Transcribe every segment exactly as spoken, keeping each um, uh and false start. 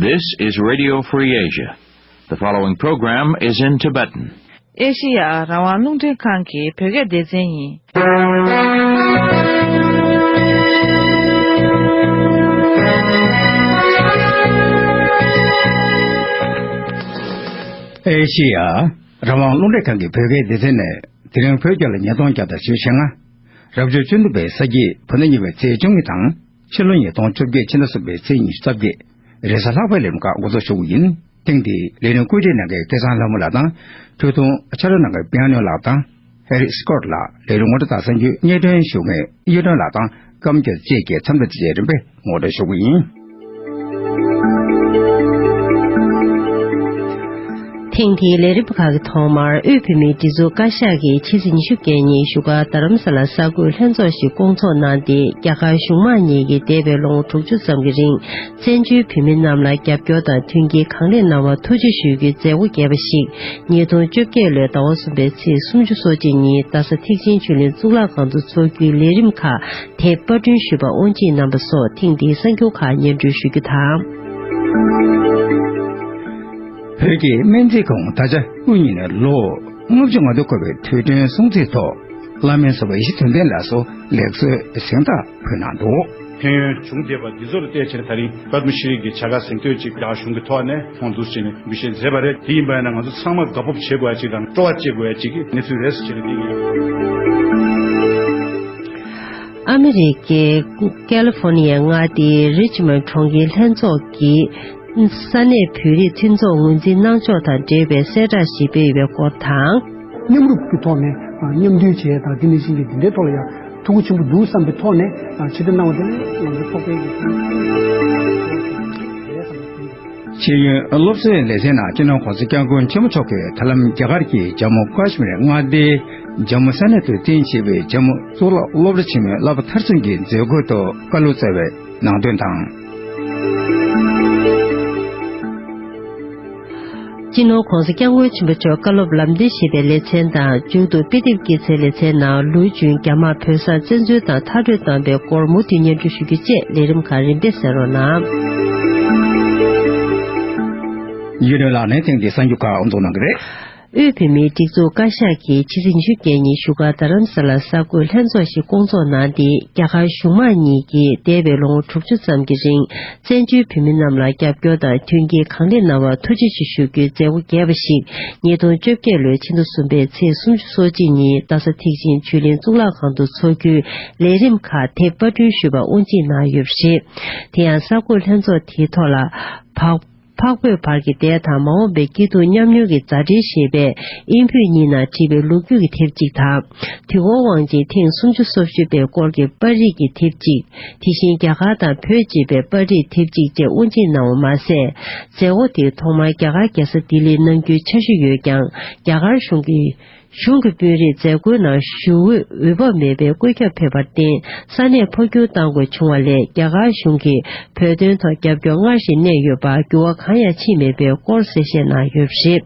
This is Radio Free Asia. The following program is in Tibetan. ཨེ་ཤི་ཡ་རང་དབང་རླུང་འཕྲིན་ཁང་གི་བོད་སྐད་སྡེ་ཚན་ཡིན། ཨེ་ཤི་ཡ་རང་དབང་རླུང་འཕྲིན་ཁང་གི་བོད་སྐད་སྡེ་ཚན་ནས་དེ་རིང་བོད་རྒྱལ་ལོ་ཉིས་སྟོང་བརྒྱ་དང་བཞི་བཅུ་ཞེ་ལྔ། རབ་བྱུང་བཅུ་བདུན་པའི་ས་གཞིས་བོད་ཟླ་གཉིས་པའི་ཚེས་བཅུ་གཉིས་དང་། ཕྱི་ལོ་ཉིས་སྟོང་བཅོ་བརྒྱད་ཕྱི་ཟླ་གསུམ་པའི་ཚེས་ཉི་ཤུ་རྩ་བརྒྱད། རེས་གཟའ་ལྷག་པའི་ལས་རིམ་ཁག་འགོ་འཛུགས་ཞུ་གི་ཡིན། ཐེངས་འདིའི་ལས་རིམ་བཀོད་སྒྲིག་གནང་མཁན་སྐལ་བཟང་ལྷ་མོ་ལགས་དང་། འཕྲོས་དུ་ཕྱག་རོགས་གནང་མཁན་པིའ་ནོ་ལགས་དང་། ཧེ་རི་སི་ཀོཊ་ལགས། ལས་རིམ་ངོ་སྤྲོད་དང་གསར་འགྱུར་སྙན་སྒྲོན་ཞུ་མཁན་གཡུ་སྒྲོན་ལགས་དང་། སྐམ་རྒྱལ་བཅས་ཀྱིས་འཚམས་འདྲི་བཅས་རིམ་པས་ངོ་སྤྲོད་ཞུ་གི་ཡིན། ཐེངས་འདིའི་ལས་རིམ་ཁག་གི་ཐོག་མར་དབུས་བོད་མིའི་སྒྲིག་འཛུགས་བཀའ་ཤག་གིས་ཕྱི་ཚེས་ཉི་ཤུ་རྩ་གཉིས་ཞུགས་སྒར་རྡ་རམ་ས་ལར་གསར་འགོད་ལྷན་ཚོགས་ཤིག་བསྐོང་ཚོགས་གནང་སྟེ། རྒྱ་གར་གཞུང་མང་གཉིས་ཀྱིས་འདས་པའི་ལོ་ངོ་དྲུག་ཅུ་ཙམ་གྱི་རིང་བཙན་བྱོལ་བོད་མི་རྣམས་ལ་རྒྱབ་སྐྱོར་དང་མཐུན་རྐྱེན་གང་ལེགས་གནང་བར་ཐུགས་རྗེ་ཞུ་རྒྱུའི་མཛད་སྒོ་རྒྱས་པ་ཞིག་ཉིས་སྟོང་བཅོ་བརྒྱད་ལོའི་ཟླ་བ་གསུམ་པའི་ཚེས་སུམ་ཅུ་སོ་གཅིག་ཉིན་རྡ་ས་ཐེག་ཆེན་ཆོས་གླིང་གཙུག་ལག་ཁང་དུ་འཚོགས་རྒྱུའི་ལས་རིམ་ཁག་དེབ་པར་སྐྲུན་ཞུས་པ་དབུ་འབྱེད་གནང་པ་སོགས་ཐེངས་འདིའི་གསར་འགྱུར་ཁག་སྙན་སྒྲོན་ཞུ་རྒྱུ་དང་། བོད་ཀྱི་སྨན་རྩིས་ཁང་ད་ཆ་དབུ་བརྙེས་ནས་ལོ་ལྔ་བཅུ་ང་བདུན་འཁོར་བའི་དུས་དྲན་སྲུང་བརྩིའི་ཐོག་བླ་སྨན་ཟུར་པ་ཡེ་ཤེས་དོན་ལྡན་ལགས་སུ་ལེགས་གསོལ་གཟེངས་རྟགས་ཕུལ་གནང་འདུག། ཕན་ཡོན་བྱུང་བསྡད་པ་འདི་ཚོ་ལ་བལྟས་བྱས་ནས་ད་རིང་པདྨ་ཤྲི་རི་གི་བྱ་དགའ་གཟེངས་བསྟོད་ཅིག་རྒྱ་གར་གཞུང་གི་ཐོག་ནས་ཁོང་ཚོས་བྱས་ནས་འབུལ་བཞེས་མཛད་པ་རེད། དེ་ཡིན་པ་ཡིན་ན་ང་ཚོ་ཚང་མ་དགའ་སྤོབས་བྱེད་དགོས་ཡ་ཅིག་དང་སྤྲོ་བ་སྐྱེ་དགོས་ཡ་ཅིག་གི་གནས་ཚུལ་རེད་ཟེར་བྱས་ནས་འདི་ཡིན། ཨ་མི་རི་ཀའི་ཀ་ལི་ཧྥོར་ནི་ཡའི་མངའ་སྡེའི་རི་ཅི་མོན་གྲོང་ཁྱེར་ལྷན་ཚོགས་ཀྱིས་ས་གནས་བོད་རིགས་མཐུན་ཚོགས་ངོས་འཛིན་གནང་ཕྱོགས་དང་འབྲེལ་བའི་གསལ་བསྒྲགས་ཤིག་སྤེལ་ཡོད་པའི་སྐོར་དང་། མཉམ་རུབ་ཀྱི་ཐོག་ནས་མཉམ་འདུས་བྱས་དང་། དེ་ནང་བཞིན་གྱི་འདི་འདྲའི་ཐོག་ལ་ཡང་ཐུགས་ཁུར་ཆེན་པོ་འདུག་བསམ་པའི་ཐོག་ནས་ཕྱིར་འཐེན་གནང་བ་དེ་ནི་ང་ཚོ་ཚོགས་པའི་གི་ཤེས་ཡོན་སློབ་གསོའི་ལེ་ཚན་ནང་སྤྱི་ནོར་༸གོང་ས་༸སྐྱབས་མགོན་ཆེན་པོ་མཆོག་གིས་ད་ལམ་རྒྱ་གར་གྱི་ཇམ་མུ་ཀ་ཤི་མིར་མངའ་སྡེའི་ཇམ་མུ་ས་གནས་དུ་རྟེན་བྱས་པའི་ཇམ་མུ་གཙུག་ལག་སློབ་གྲྭ་ཆེན་མོའི་བསླབ་པ་མཐར་སོན་གྱི་མཛད་སྒོའི་ཐོག་བཀའ་སློབ་སྩལ་བའི་ནང་དོན་དང་། སྤྱི་ནོར་༸གོང་ས་༸སྐྱབས་མགོན་ཆེན་པོ་མཆོག་བཀའ་སློབ་ལམ་སྟོན་ཞེས་པའི་ལེ་ཚན་དང་། མཇུག་ཏུ་དཔེ་དེབ་སྐྱེད་ཚལ་ལེ་ཚན་ནང་ལོ་རྒྱུས་རྒྱ་དམར་བོད་ས་བཙན་འཛུལ་དང་མཐར་སྐྲོད་བཏང་པའི་སྐོར་མུ་མཐུད་སྙན་སྒྲོན་ཞུ་རྒྱུ་བཅས་ལས་རིམ་ཁག་རིམ་པས་གསན་རོགས་གནང་། ཡུལ་ལུང་ལགས་ནས་ཐེངས་འདིའི་གསར་འགྱུར་ཁག་དབུ་འཛུགས་གནང་གི་རེད། དབུས་བོད་མིའི་སྒྲིག་འཛུགས་བཀའ་ཤག་གིས་ཕྱི་ཚེས་ཉི་ཤུ་རྩ་གཉིས་བཞུགས་སྒར་རྡ་རམ་ས་ལར་གསར་འགོད་ལྷན་ཚོགས་ཤིག་བསྐོང་ཚོགས་གནང་སྟེ། རྒྱ་གར་གཞུང་མང་གཉིས་ཀྱིས་འདས་པའི་ལོ་ངོ་དྲུག་ཅུ་ཙམ་གྱི་རིང་བཙན་བྱོལ་བོད་མི་རྣམས་ལ་རྒྱབ་སྐྱོར་དང་མཐུན་རྐྱེན་གང་ལེགས་གནང་བར་ཐུགས་རྗེ་ཆེ་ཞུ་རྒྱུའི་མཛད་སྒོ་རྒྱས་པ་ཞིག་ཉིས་སྟོང་བཅོ་བརྒྱད་ལོའི་ཕྱི་ཟླ་གསུམ་པའི་ཚེས་སུམ་ཅུ་སོ་གཅིག་ཉིན་རྡ་ས་ཐེག་ཆེན་ཆོས་གླིང་གཙུག་ལག་ཁང་དུ་འཚོགས་རྒྱུའི་ལས་རིམ་ཁག་དེབ་པར་སྐྲུན་ཞུས་པ་དབུ་འབྱེད་གནང་ཡོད་པ་རེད། དེ་ཡང་གསར་འགོད་ལྷན་ཚོགས་དེའི་ཐོག་ལ་བག་འཕགས་བོད་བར་གྱི་འདས་དང་མ་འོངས་པའི་སྐྱིད་སྡུག་མཉམ་མྱོང་གི་མཛའ་འབྲེལ་ཞེས་པའི་དབྱིན་བོད་གཉིས་ནང་བྲིས་པའི་ལོ་རྒྱུས་ཀྱི་དེབ་ཅིག་དང་། དུས་འཁོར་དབང་ཆེན་ཐེངས་སུམ་ཅུ་སོ་བཞི་པའི་སྐོར་གྱི་པར་རིས་ཀྱི་དེབ་ཅིག་དེ་བཞིན་རྒྱ་གར་དང་བོད་ཅེས་པའི་པར་རིས་དེབ་ཅིག་བཅས་དབུ་འབྱེད་གནང་བ་མ་ཟད། མཛད་སྒོ་དེའི་ཐོག་མར་རྒྱ་གར་རྒྱལ་ས་ལྡི་ལིར་གནང་རྒྱུའི་འཆར་གཞི་ཡོད་ཀྱང་། རྒྱ་གར་གཞུང་གིས་གཞུང་གི་དཔོན་རིགས་མཛད་སྒོའི་ནང་ཞུགས་འོས་འོས་བབ་མེད་པའི་བཀོད་ཁྱབ་ཕེབས་པར་བརྟེན། ས་གནས་འཕོ་འགྱུར་གཏང་དགོས་བྱུང་བ་ལས། རྒྱ་གར་གཞུང་གིས་བོད་དོན་ཐོག་རྒྱབ་སྐྱོར་སྔར་བཞིན་གནས་ཡོད་པར་འགྱུར་བ་གང་ཡང་ཕྱིན་མེད་པའི་སྐོར་གསལ་བཤད་གནང་ཡོད་པ་རེད།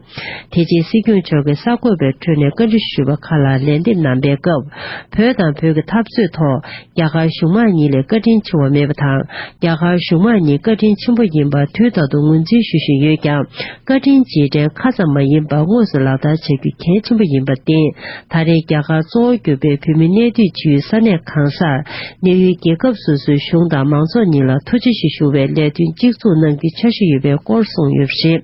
དེ་རྗེས་སྲིད་སྐྱོང་མཆོག་གིས་གསར་འགོད་པའི་ཁྲོད་ནས་བཀའ་འདྲི་ཞུས་པ་ཁག་ལ་ལན་འདེབས་གནང་པའི་སྐབས། བོད་དང་བོད་ཀྱི་འཐབ་རྩོད་ཐོག་རྒྱ་གར་གཞུང་མང་གཉིས་ལས་བཀའ་དྲིན་ཆེ་བ་མེད་པ་དང་། རྒྱ་གར་གཞུང་མང་གཉིས་བཀའ་དྲིན་ཆེན་པོ་ཡིན་པ་དུས་རྟག་ཏུ་ངོས་འཛིན་ཞུ་བཞིན་ཡོད་ཀྱང་། བཀའ་དྲིན་རྗེས་དྲན་ཁ་ཙམ་མ་ཡིན་པར་དངོས་སུ་ལག་བསྟར་བྱ་རྒྱུ་གལ་ཆེན་པོ་ཡིན་པར་བརྟེན། ད་རེས་རྒྱ་གར་གཙོ་བོ་གྱུར་པའི་བོད་མི་གནས་སྡོད་བྱེད་ཡུལ་ས་གནས་གང་སར་གནས་ཡུལ་རྒྱལ་ཁབ་སོ་སོའི་གཞུང་དང་མང་ཚོགས་གཉིས་ལ་ཐུགས་རྗེ་ཆེ་ཞུ་བའི་ལས་དོན་གཅིག་མཚུངས་གནང་རྒྱུའི་འཆར་གཞི་ཡོད་པའི་སྐོར་གསུངས་ཡོད་པ་རེད།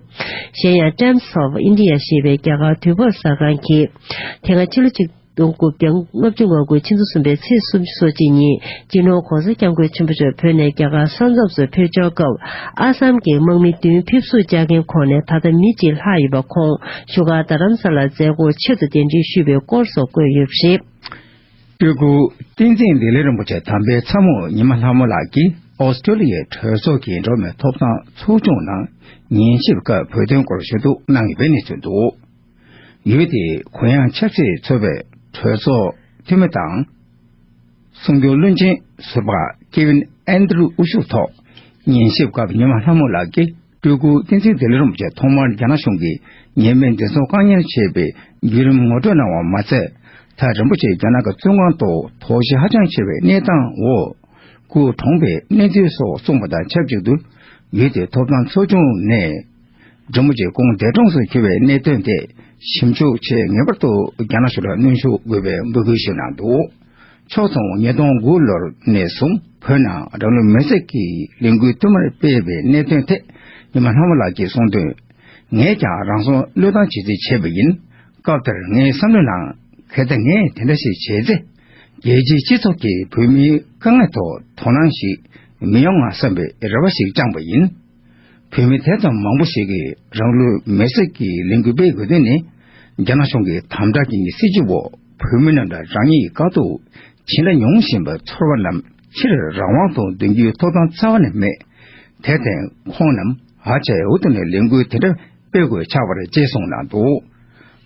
གཞན་ཡང་Times of India ཞེས་པའི་རྒྱ་གར་དུས་བབ་གསར་ཁང་གིས། དེ་སྔ་ཕྱི་ལོ་གཅིག་སྟོང་དགུ་བརྒྱ་ལྔ་བཅུ་ང་དགུ་ཕྱི་ཟླ་གསུམ་པའི་ཚེས་སུམ་ཅུ་སོ་གཅིག་ཉིན་སྤྱི་ནོར་༸གོང་ས་༸སྐྱབས་མགོན་ཆེན་པོ་མཆོག་བོད་ནས་རྒྱ་གར་ས་མཚམས་སུ་ཕེབས་འབྱོར་སྐབས། ཨ་སམ་གྱི་དམག་མི་བདུན་ཕེབས་བསུ་བཅར་མཁན་ཁོངས་ནས་ད་ལྟ་མི་གཅིག་ལྷག་ཡོད་པ། ཁོང་བཞུགས་སྒར་རྡ་རམ་ས་ལར་མཛད་སྒོར་ཆེད་དུ་གདན་འདྲེན་ཞུས་པའི་སྐོར་སོགས་བཀོད་ཡོད་པ་རེད། སྤྲུལ་སྐུ་བསྟན་འཛིན་བདེ་ལེགས་རིན་པོ་ཆེ་དམ་པའི་ཚ་མོ་ཉི་མ་ལྷ་མོ་ལགས་ཀྱིས་ཨོ་སི་ཀྲོ་ལི་ཡའི་གྲོས་ཚོགས་ཀྱི་འགྲོ་བ་མིའི་ཐོབ་ཐང་ཚོགས་ཆུང་ནང་ཉན་ཞིབ་སྐབས་བོད་དོན་སྐོར་ཞུ་གཏུག་གནང་ཡོད་པའི་གནས་ཚུལ་འདུག། ཡུལ་དེའི་གུ་ཡངས་ཆབ་སྲིད་ཚོགས་པའི་གྲོས་ཚོགས་འཐུས་མི་དང་། གསུང་སྒྱུར་བློན་ཆེན་ཟུར་པ་ཀེ་ཝིན་ཨན་ཏི་རུ་དབུ་བཞུགས་ཐོག་ཉན་ཞིབ་སྐབས་ཉི་མ་ལྷ་མོ་ལགས་ཀྱིས་སྤྲུལ་སྐུ་བསྟན་འཛིན་བདེ་ལེགས་རིན་པོ་ཆེ་ཐོག་མར་རྒྱ་ནག་གཞུང་གིས་ཉེས་མེད་འཛིན་བཟུང་བཀག་ཉར་བྱས་པའི་བརྒྱུད་རིམ་ངོ་སྤྲོད་གནང་བ་མ་ཚད། ད་རིན་པོ་ཆེ་རྒྱ་ནག་གི་བཙོན་ཁང་དུ་དོགས་གཞི་ཧ་ཅང་ཆེ་བའི་གནས་སྟངས་འོག་སྐུ་གྲོངས་པའི་གནས་ཚུལ་སོགས་གསུངས་པ་དང་ཆབས་ཅིག་ཏུ། ཡུལ་དེའི་ཐོབ་ཐང་ཚོགས་ཆུང་ནས། རྒྱུ་མོ་ཆེ་ཁོང་འདས་གྲོངས་སུ་གྱུར་བའི་གནད་དོན་དེ་ཞིབ་འཇུག་ཆེད་ངེས་པར་དུ་རྒྱ་ནག་གཞུང་ལ་གནོན་ཤུགས་དགོས་པའི་འབོད་སྐུལ་ཞུས་གནང་འདུག་ཕྱོགས་མཚུངས་ཉིས་སྟོང་དགུ་ལོར་ནས་བཟུང་བོད་ནང་རང་ལུས་མེར་སྲེག་གི་ལས་འགུལ་བསྟུད་མར་སྤེལ་བའི་གནད་དོན་ཐད་ཉི་མ་ལྷ་མོ་ལགས་ཀྱིས་གསུངས་དོན། ངས་ཀྱང་རང་སྲོག་བློས་བཏང་བྱེད་རྩིས་བྱས་པ་ཡིན། སྐབས་དེར་ངའི་བསམ་བློའི་ནང་གལ་ཏེ་ངས་དེ་འདྲ་ཞིག་བྱས་ཚེ། རྒྱལ་སྤྱིའི་སྤྱི་ཚོགས་ཀྱིས་བོད་མིའི་དཀའ་ངལ་ཐོག་དོ་སྣང་ཞིག་མི་ཡོང་ང་བསམ་པའི་རེ་བ་ཞིག་བཅངས་པ་ཡིན། བོད་མི་དེ་ཙམ་མང་པོ་ཞིག་གིས་རང་ལུས་མེར་སྲེག་གི་ལས་འགུལ་སྤེལ་དགོས་དོན་ནི། རྒྱ་ནག་གཞུང་གི་དམ་དྲག་གི་སྲིད་བྱུས་འོག་བོད་མི་རྣམས་ལ་རང་ཉིད་དཀའ་སྡུག་ཇི་འདྲ་མྱོང་བཞིན་པའི་ཚོར་བ་རྣམས་ཕྱིར་རང་དབང་དུ་འདོན་རྒྱུའི་ཐོབ་ཐང་རྩ་བ་ནས་མེད། དེར་བརྟེན་ཁོང་རྣམས་ཨ་ཅེ་འུ་ཐུག་ནས་ལས་འགུལ་དེ་འདྲ་སྤེལ་དགོས་ཆགས་པ་རེད་ཅེས་གསུངས་གནང་འདུག་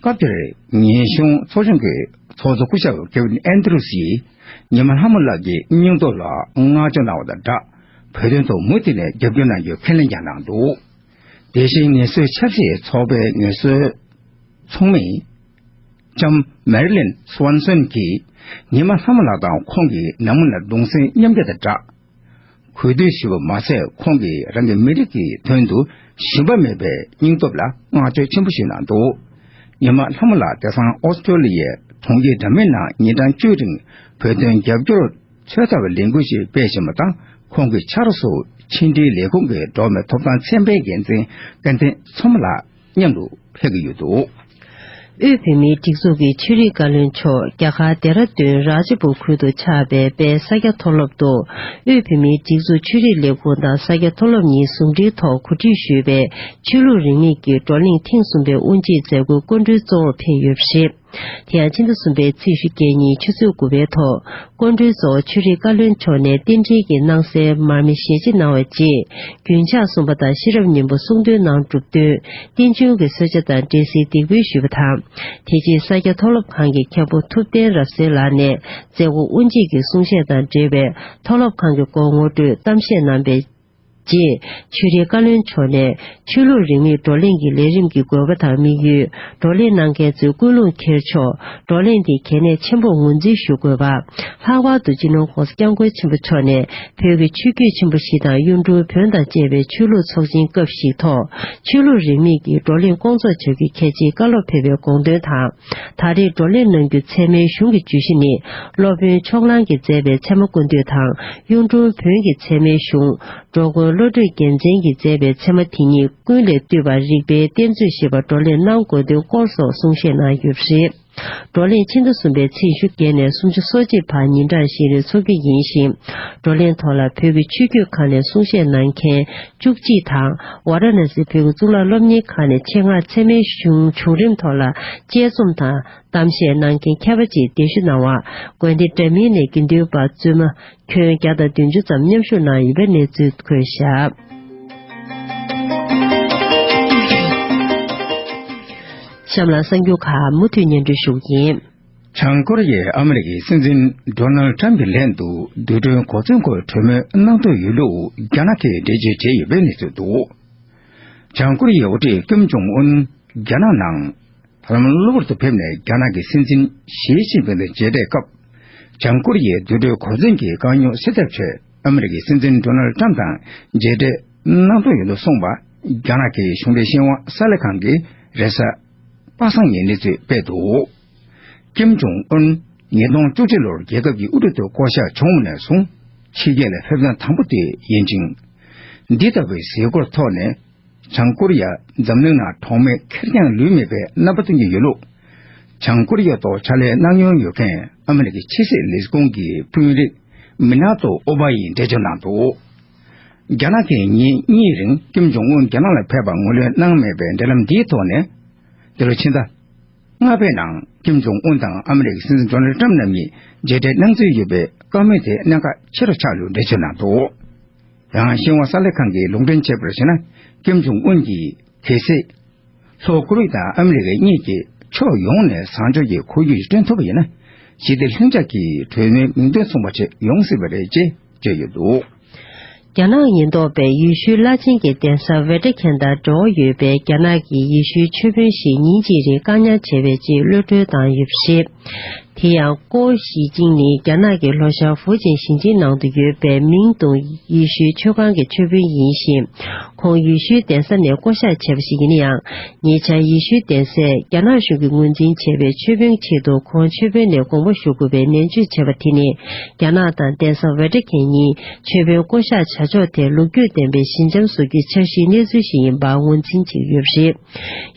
སྐབས་དེར་ཉིན་གཞུང་ཚོགས་ཆུང་གི་ཚོགས་གཙོ་སྐུ་ཞབས་ཀེ་ཝིན་ཨན་དྲུ་སི་ཡིས་ཉི་མ་ལྷ་མོ་ལགས་ཀྱི་སྙིང་སྟོབས་ལ་བསྔགས་བརྗོད་གནང་བ་དང་སྦྲགས། བོད་དོན་ཐོག་མུ་མཐུད་ནས་རྒྱབ་སྐྱོར་གནང་རྒྱུའི་ཁས་ལེན་ཀྱང་གནང་འདུག་དེ་བཞིན་ངལ་གསོའི་ཆབ་སྲིད་ཚོགས་པའི་ངལ་གསོའི་ཚོགས་མི་ལྕམ་མེ་རི་ལིན་སི་ཝན་སོན་གྱིས་ཉི་མ་ལྷ་མོ་ལགས་དང་ཁོང་གི་ནང་མི་ལ་གདུང་སེམས་མཉམ་སྐྱེད་དང་སྦྲགས། གུས་འདུད་ཞུས་པ་མ་ཟད། ཁོང་གིས་རང་གི་མི་རིགས་ཀྱི་དོན་དུ་ཞུམ་པ་མེད་པའི་སྙིང་སྟོབས་ལ་བསྔགས་བརྗོད་ཆེན་པོ་ཞུས་གནང་འདུག་ཉི་མ་ལྷ་མོ་ལགས་དེང་སང་ཨོ་སི་ཀྲོ་ལི་ཡའི་གྲོང་ཁྱེར་འདྲ་མིན་ནང་ཉིན་གྲངས་བཅུའི་རིང་བོད་དོན་རྒྱབ་སྐྱོར་འཚོལ་ཐབས་ལས་འགུལ་ཞིག་སྤེལ་བཞིན་པ་དང་། ཁོང་གིས་ཕྱག་རོགས་སུ་ཕྱི་འབྲེལ་ལས་ཁུངས་ཀྱི་འགྲོ་བ་མིའི་ཐོབ་ཐང་ཚན་པའི་འགན་འཛིན་ཀན་ཐེན་མཚོ་མོ་ལགས་མཉམ་དུ་ཕེབས་ཀྱི་ཡོད་འདུག་དབུས་བོད་མིའི་སྒྲིག་འཛུགས་ཀྱི་ཆོས་རིག་བཀའ་བློན་མཆོག་རྒྱ་གར་ལྡེ་ར་ལྡུན་རཱ་ཇི་པུར་ཁུལ་དུ་ཆགས་པའི་དཔལ་ས་སྐྱ་མཐོ་སློབ་ཏུ། དབུས་བོད་མིའི་སྒྲིག་འཛུགས་ཆོས་རིག་ལས་ཁུངས་དང་ས་སྐྱ་མཐོ་སློབ་གཉིས་ཟུང་འབྲེལ་ཐོག་གོ་སྒྲིག་ཞུས་པའི་ཆོས་ལུགས་རིས་མེད་ཀྱི་བགྲོ་གླེང་ཐེངས་གསུམ་པའི་དབུ་འབྱེད་མཛད་སྒོའི་སྐུ་མགྲོན་གཙོ་བོར་ཕེབས་ཡོད་པ་རེད། དེ་ཡང་ཕྱི་ཟླ་གསུམ་པའི་ཚེས་ཉི་ཤུ་རྩ་གཉིས་ཆུ་ཚོད་དགུ་པའི་ཐོག་སྐུ་མགྲོན་གཙོ་བོ་ཆོས་རིག་བཀའ་བློན་མཆོག་ནས་རྟེན་འབྲེལ་གྱི་སྣང་གསལ་མར་མེ་ཞལ་ཕྱེ་གནང་བའི་རྗེས། རྒྱུན་ཆགས་གསུམ་པ་དང་ཤེས་རབ་སྙིང་པོ་གསུང་འདོན་གནང་གྲུབ་བསྟུན། རྟེན་འབྱུང་གི་གསོལ་ཇ་དང་འབྲས་སིལ་འདེགས་འབུལ་ཞུས་པ་དང་། དེ་རྗེས་ས་སྐྱ་མཐོ་སློབ་ཁང་གི་མཁན་པོ་ཐུབ་བསྟན་རབ་གསལ་ལགས་ནས་མཛད་སྒོ་དབུ་འབྱེད་ཀྱི་གསུང་བཤད་དང་འབྲེལ་བའི་མཐོ་སློབ་ཁང་གི་སྐོར་ངོ་སྤྲོད་གཏམ་བཤད་གནང་པའི་རྗེས། ཆོས་རིག་བཀའ་བློན་མཆོག་ནས་ཆོས་ལུགས་རིས་མེད་བགྲོ་གླེང་གི་ལས་རིམ་གྱི་དགོས་པ་དང་དམིགས་ཡུལ། བགྲོ་གླེང་གནང་མཁན་ཚོའི་ཀུན་སློང་འཁྱེར་ཕྱོགས། བགྲོ་གླེང་འདི་གལ་གནད་ཆེན་པོར་ངོས་འཛིན་ཞུ་དགོས་པ། ལྷག་པར་དུ་སྤྱི་ནོར་༸གོང་ས་༸སྐྱབས་མགོན་ཆེན་པོ་མཆོག་ནས་བོད་ཀྱི་ཆོས་བརྒྱུད་ཆེན་པོ་བཞི་དང་གཡུང་དྲུང་བོན་དང་བཅས་པའི་ཆོས་ལུགས་ཚོགས་ཆེན་སྐབས་ཤིག་ཐོག་ཆོས་ལུགས་རིས་མེད་ཀྱི་བགྲོ་གླེང་བསྐོང་ཚོགས་བྱ་རྒྱུའི་གལ་ཆེའི་བཀའ་སློབ་ཕེབས་པའི་དགོངས་དོན་དང་། ད་རེས་བགྲོ་གླེང་གནང་རྒྱུ་ཚད་མའི་གཞུང་གི་བརྗོད་གཞི་ནི། སློབ་དཔོན་ཕྱོགས་གླང་གིས་མཛད་པའི་ཚད་མ་ཀུན་བཏུས་དང་། གཡུང་དྲུང་བོན་གྱི་ཚད་མའི་གཞུང་། འགྲོ་མགོན་བློ་གྲོས་རྒྱལ་མཚན་གྱིས་མཛད་པའི་ཚད་མ་དེ་གཉིས་ཀུན་ལས་བཏུས་པར་རིགས་པའི་གཏེར་མཛོད་ཞེས་པ་བགྲོ་གླེང་གནང་དགོས་དོན་སྐོར་སོགས་གསུང་བཤད་གནང་ཡོད་པ་རེད། བགྲོ་གླེང་ཕྱི་ཟླ་གསུམ་པའི་ཚེས་ཉི་ཤུ་བརྒྱད་ནས་སུམ་ཅུ་སོ་གཅིག་བར་ཉིན་གྲངས་བཞིའི་རིང་འཚོགས་རྒྱུ་ཡིན་ཞིང་། བགྲོ་གླེང་ཐོག་ལ་བོད་ཀྱི་ཆོས་བརྒྱུད་ཁག་ནས་གསུང་བཤད་གནང་མཁན་བཅུ་གཅིག་དང་། ཝཱ་ར་ཎ་སི་བོད་ཀྱི་གཙུག་ལག་སློབ་གཉེར་ཁང་ནས་ཆེད་མངགས་ཚད་མའི་གཞུང་བྱུང་རིམ་ཐོག་ལ་དཔྱད་རྩོམ་དང་གཏམ་བཤད་གནང་མཁན་མཁས་པ་བཅས་གདན་ཞུ་གནང་བར། དགོན་སྡེ་འདྲ་མིན་ནས་དགེ་འདུན་པ་བཙུན་མ་ཁྱོན་བརྒྱ་དང་བདུན་ཅུ་ཙམ་མཉམ་ཞུགས་གནང་ཡོད་པའི་གནས་ཚུལ་འཁོད་བཞག་གཤམ་ལ་གསར་འགྱུར་ཁག་མུ་མཐུད་སྙན་སྒྲོན་ཞུ་གི་ཡིན། བྱང་ཀོ་རི་ཡས་ཨ་མི་རི་ཀའི་སྲིད་འཛིན་ཌོ་ནལ་ཊམ་གྱི་ལན་དུ་རྡུལ་ཕྲན་གོ་མཚོན་སྐོར་གྲོས་མོལ་གནང་འདོད་ཡོད་ལུགས་རྒྱ་ནག་གིས་འགྲེལ་བརྗོད་བྱས་ཡོད་པའི་གནས་ཚུལ་འདུག་བྱང་ཀོ་རི་ཡའི་དབུ་ཁྲིད་ཀིམ་ཇོང་ཨུན་རྒྱ་ནག་ནང་ད་ལམ་གློ་བུར་དུ་ཕེབས་ནས་རྒྱ་ནག་གི་སྲིད་འཛིན་ཞི་ཅིན་ཕིང་དང་མཇལ་འཕྲད་སྐབས། བྱང་ཀོ་རི་ཡའི་རྡུལ་ཕྲན་གོ་མཚོན་གྱི་དཀའ་རྙོག་སེལ་ཐབས་ཆེད་ཨ་མི་རི་ཀའི་སྲིད་འཛིན་ཌོ་ནལ་ཊམ་དང་མཇལ་འཕྲད་གནང་འདོད་ཡོད་ལུགས་གསུངས་པ། རྒྱ་ནག་གི་གཞུང་འབྲེལ་ཤིན་ཧྭ་གསར་ལས་ཁང་གིས་རེས་གཟའ་པ་སངས་ཉིན་གནས་ཚུལ་སྤེལ་འདུག་ཀིམ་ཇོང་ཨུན་ཉིས་སྟོང་བཅུ་གཅིག་ལོར་རྒྱལ་ཁབ་ཀྱི་དབུ་ཁྲིད་དུ་བསྐོ་གཞག་བྱུང་བ་ནས་བཟུང་ཕྱི་རྒྱལ་ལ་ཕེབས་མཚམས་དང་པོ་དེ་ཡིན་ཅིང་། འདི་ལྟ་བུའི་གཟིགས་སྐོར་ཐོག་ནས། བྱང་ཀོ་རི་ཡ་འཛམ་གླིང་ནང་གྲོགས་མེད་ཁེར་རྐྱང་ལུས་མེད་པའི་རྣམ་པ་སྟོན་གྱི་ཡོད་ལུགས། བྱང་ཀོ་རི་ཡ་ཐོག་ཕྱག་ལས་གནང་མྱོང་ཡོད་མཁན་ཨ་མི་རི་ཀའི་ཕྱི་སྲིད་ལས་ཁུངས་ཀྱི་དཔོན་རིགས་མི་ནང་དུ་ཨོ་བྷ་ཡིས་འགྲེལ་བརྗོད་གནང་འདུག་རྒྱ་ནག་གིས་ཉིན་གཉིས་རིང་ཀིམ་ཇོང་ཨུན་རྒྱ་ནག་ལ་ཕེབས་པར་ངོས་ལེན་གནང་མེད་པའི་འབྲེལ་ལམ་འདིའི་ཐོག་ནས། འདི་ལོ་ཕྱི་ཟླ་ལྔ་པའི་ནང་ཀིམ་ཇོང་ཨུན་དང་ཨ་མི་རི་ཀའི་སྲིད་འཛིན་ཌོ་ནལ་ཊམ་རྣམ་གཉིས་མཇལ་འཕྲད་གནང་འཚོལ་ཡོད་པའི་བཀའ་མོལ་དེ་གནད་འགག་ཆེ་རུ་ཆགས་ལུགས་འགྲེལ་བརྗོད་གནང་འདུག་ཡང་ཤིན་ཧྭ་གསར་ལས་ཁང་གིས་ལུང་འདྲེན་བྱས་པར་བྱས་ན། ཀིམ་ཇོང་ཨུན་གྱིས་གལ་སྲིད། ལྷོ་ཀོ་རི་ཡ་དང་ཨ་མི་རི་ཀ་གཉིས་ཀྱིས་ཕྱོགས་ཡོངས་ནས་བཟང་ཕྱོགས་ཀྱི་ཁོར་ཡུག་ཅིག་བསྐྲུན་ཐུབ་པ་ཡིན་ན། ཞི་བདེ་ལྷིང་འཇགས་ཀྱི་གྲོས་མོལ་མིང་དོན་མཚུངས་པ་ཅིག་ཡོང་སྲིད་པ་རེད་ཅེས་བརྗོད་ཡོད་འདུག་རྒྱ་ནག་ཉེན་རྟོག་པས་ཡེ་ཤུའི་བླ་ཆེན་གྱི་གདན་ས་ཝེ་ཏི་ཁན་དང་འབྲེལ་བ་ཡོད་པའི་རྒྱ་ནག་གི་ཡེ་ཤུའི་ཆོས་དཔོན་ཞིག་ཉིན་གཅིག་རིང་བཀག་ཉར་བྱས་པའི་རྗེས་གློད་གྲོལ་བཏང་ཡོད་པ་རེད། དེ་ཡང་ཀོའུ་ཞི་ཅིང་ནི་རྒྱ་ནག་གི་ལྷོ་ཤར་ཧྥུ་ཅན་ཞིང་ཆེན་ནང་དུ་ཡོད་པའི་མིང་ཏུང་ཡེ་ཤུའི་ཆོས་ཁང་གི་ཆོས་དཔོན་ཡིན་ཞིང་། ཁོང་ཡེ་ཤུའི་གདན་ས་ནས་བསྐོ་བཞག་བྱས་པ་ཞིག་ཡིན་ན་ཡང་། ཉེ་ཆར་ཡེ་ཤུའི་གདན་སས་རྒྱ་ནག་གཞུང་གིས་ངོས་འཛིན་བྱས་པའི་ཆོས་དཔོན་ཆེད་དུ་ཁོང་ཆོས་དཔོན་ནས་དགོངས་པ་ཞུ་དགོས་པའི་ནན་བརྗོད་བྱས་པ་དེ་ནི། རྒྱ་ནག་དང་གདན་ས་ཝེ་ཏི་ཁན་གཉིས་ཆོས་དཔོན་བསྐོ་བཞག་བྱ་ཕྱོགས་དེ་ལོ་རྒྱུས་ལྡན་པའི་ཞི་འཇམ་བཟོ་རྒྱུའི་འཆར་གཞིའི་གནས་ཚུལ་ཞིག་ཡིན་པར་ངོས་འཛིན་བྱས་ཡོད་པ་རེད།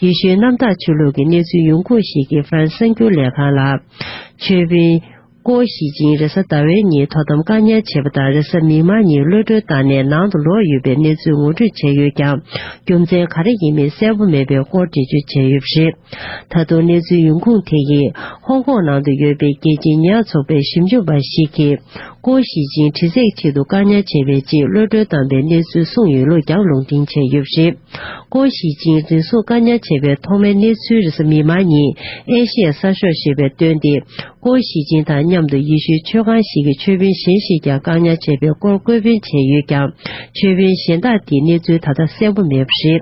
ཡེ་ཤུའི་གནམ་བདག་ཆོས་ལུགས་ཀྱི་གནས་ཚུལ་ཡོང་ཁུངས་ཤིག་གིས་ཧྥ་རན་སི་གསར་འགྱུར་ལས་ཁང་ལ། ཆོས་དཔོན་ཀོའུ་ཞི་ཅིང་རེས་གཟའ་ཟླ་བའི་ཉིན་དོ་དམ་བཀག་ཉར་བྱས་པ་དང་། རེས་གཟའ་མིག་དམར་ཉིན་གློད་གྲོལ་བཏང་ནས་ནང་དུ་ལོག་ཡོད་པའི་གནས་ཚུལ་ངོ་སྤྲོད་བྱས་ཡོད་ཀྱང་། རྒྱུ་མཚན་ག་རེ་ཡིན་མིན་གསལ་པོ་མེད་པའི་སྐོར་འགྲེལ་བརྗོད་བྱས་ཡོད་པ་རེད། ད་དུང་གནས་ཚུལ་ཡོང་ཁུངས་དེ་ཡིས་ཧོང་ཀོང་ནང་དུ་ཡོད་པའི་རྒྱལ་སྤྱིའི་ཉེས་ཡངས་ཚོགས་པའི་ཞིབ་འཇུག་པ་ཞིག་གིས། ཀོའུ་ཞི་ཅིང་དྲི་རྩད་ཆེད་དུ་བཀག་ཉར་བྱས་པའི་རྗེས་གློད་གྲོལ་བཏང་པའི་གནས་ཚུལ་གསུངས་ཡོད་ལུགས་ཀྱང་ལུང་འདྲེན་བྱས་ཡོད་པ་རེད། ཀོའུ་ཞི་ཅིང་འཛིན་བཟུང་བཀག་ཉར་བྱས་པའི་ཐོག་མའི་གནས་ཚུལ་རེས་གཟའ་མིག་དམར་ཉིན་ཨེ་ཤི་ཡའི་གསར་ཤོག་ཞེས་པས་བཏོན་ཏེ། ཀོའུ་ཞི་ཅིང་དང་མཉམ་དུ་ཡེ་ཤུའི་ཆོས་ཁང་ཞིག་གི་ཆོས་དཔོན་གཞན་ཞིག་ཀྱང་བཀག་ཉར་བྱས་པའི་སྐོར་བཀོད་འབེན་བྱས་ཡོད་ཀྱང་། ཆོས་དཔོན་གཞན་དག་དེའི་གནས་ཚུལ་ད་ལྟ་གསལ་པོ་མེད་པ་རེད།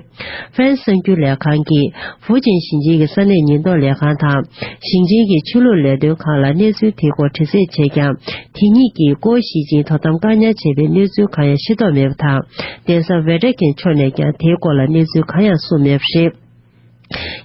ཧྥ་རན་སི་གསར་འགྱུར་ལས་ཁང་གིས་ཧྥུ་ཅན་ཞིང་ཆེན་གྱི་ས་གནས་ཉེན་རྟོག་ལས་ཁང་དང་། ཞིང་ཆེན་གྱི་ཆོས་ལུགས་ལས་དོན་ཁང་ལ་གནས་ཚུལ་དེའི་སྐོར་དྲི་རྩད་བྱས་ཀྱང་། དེ་གཉིས་ཀྱིས་ཀོའུ་ཞི་ཅིང་དོ་དམ་བཀག་ཉར་བྱས་པའི་གནས་ཚུལ་གང་ཡང་ཤེས་རྟོགས་མེད་པ་དང་། གདན་ས་ཝེ་ཏི་ཁན་ཕྱོགས་ནས་ཀྱང་དེའི་སྐོར་ལ་གནས་ཚུལ་གང་ཡང་གསུངས་མེད་པ་རེད།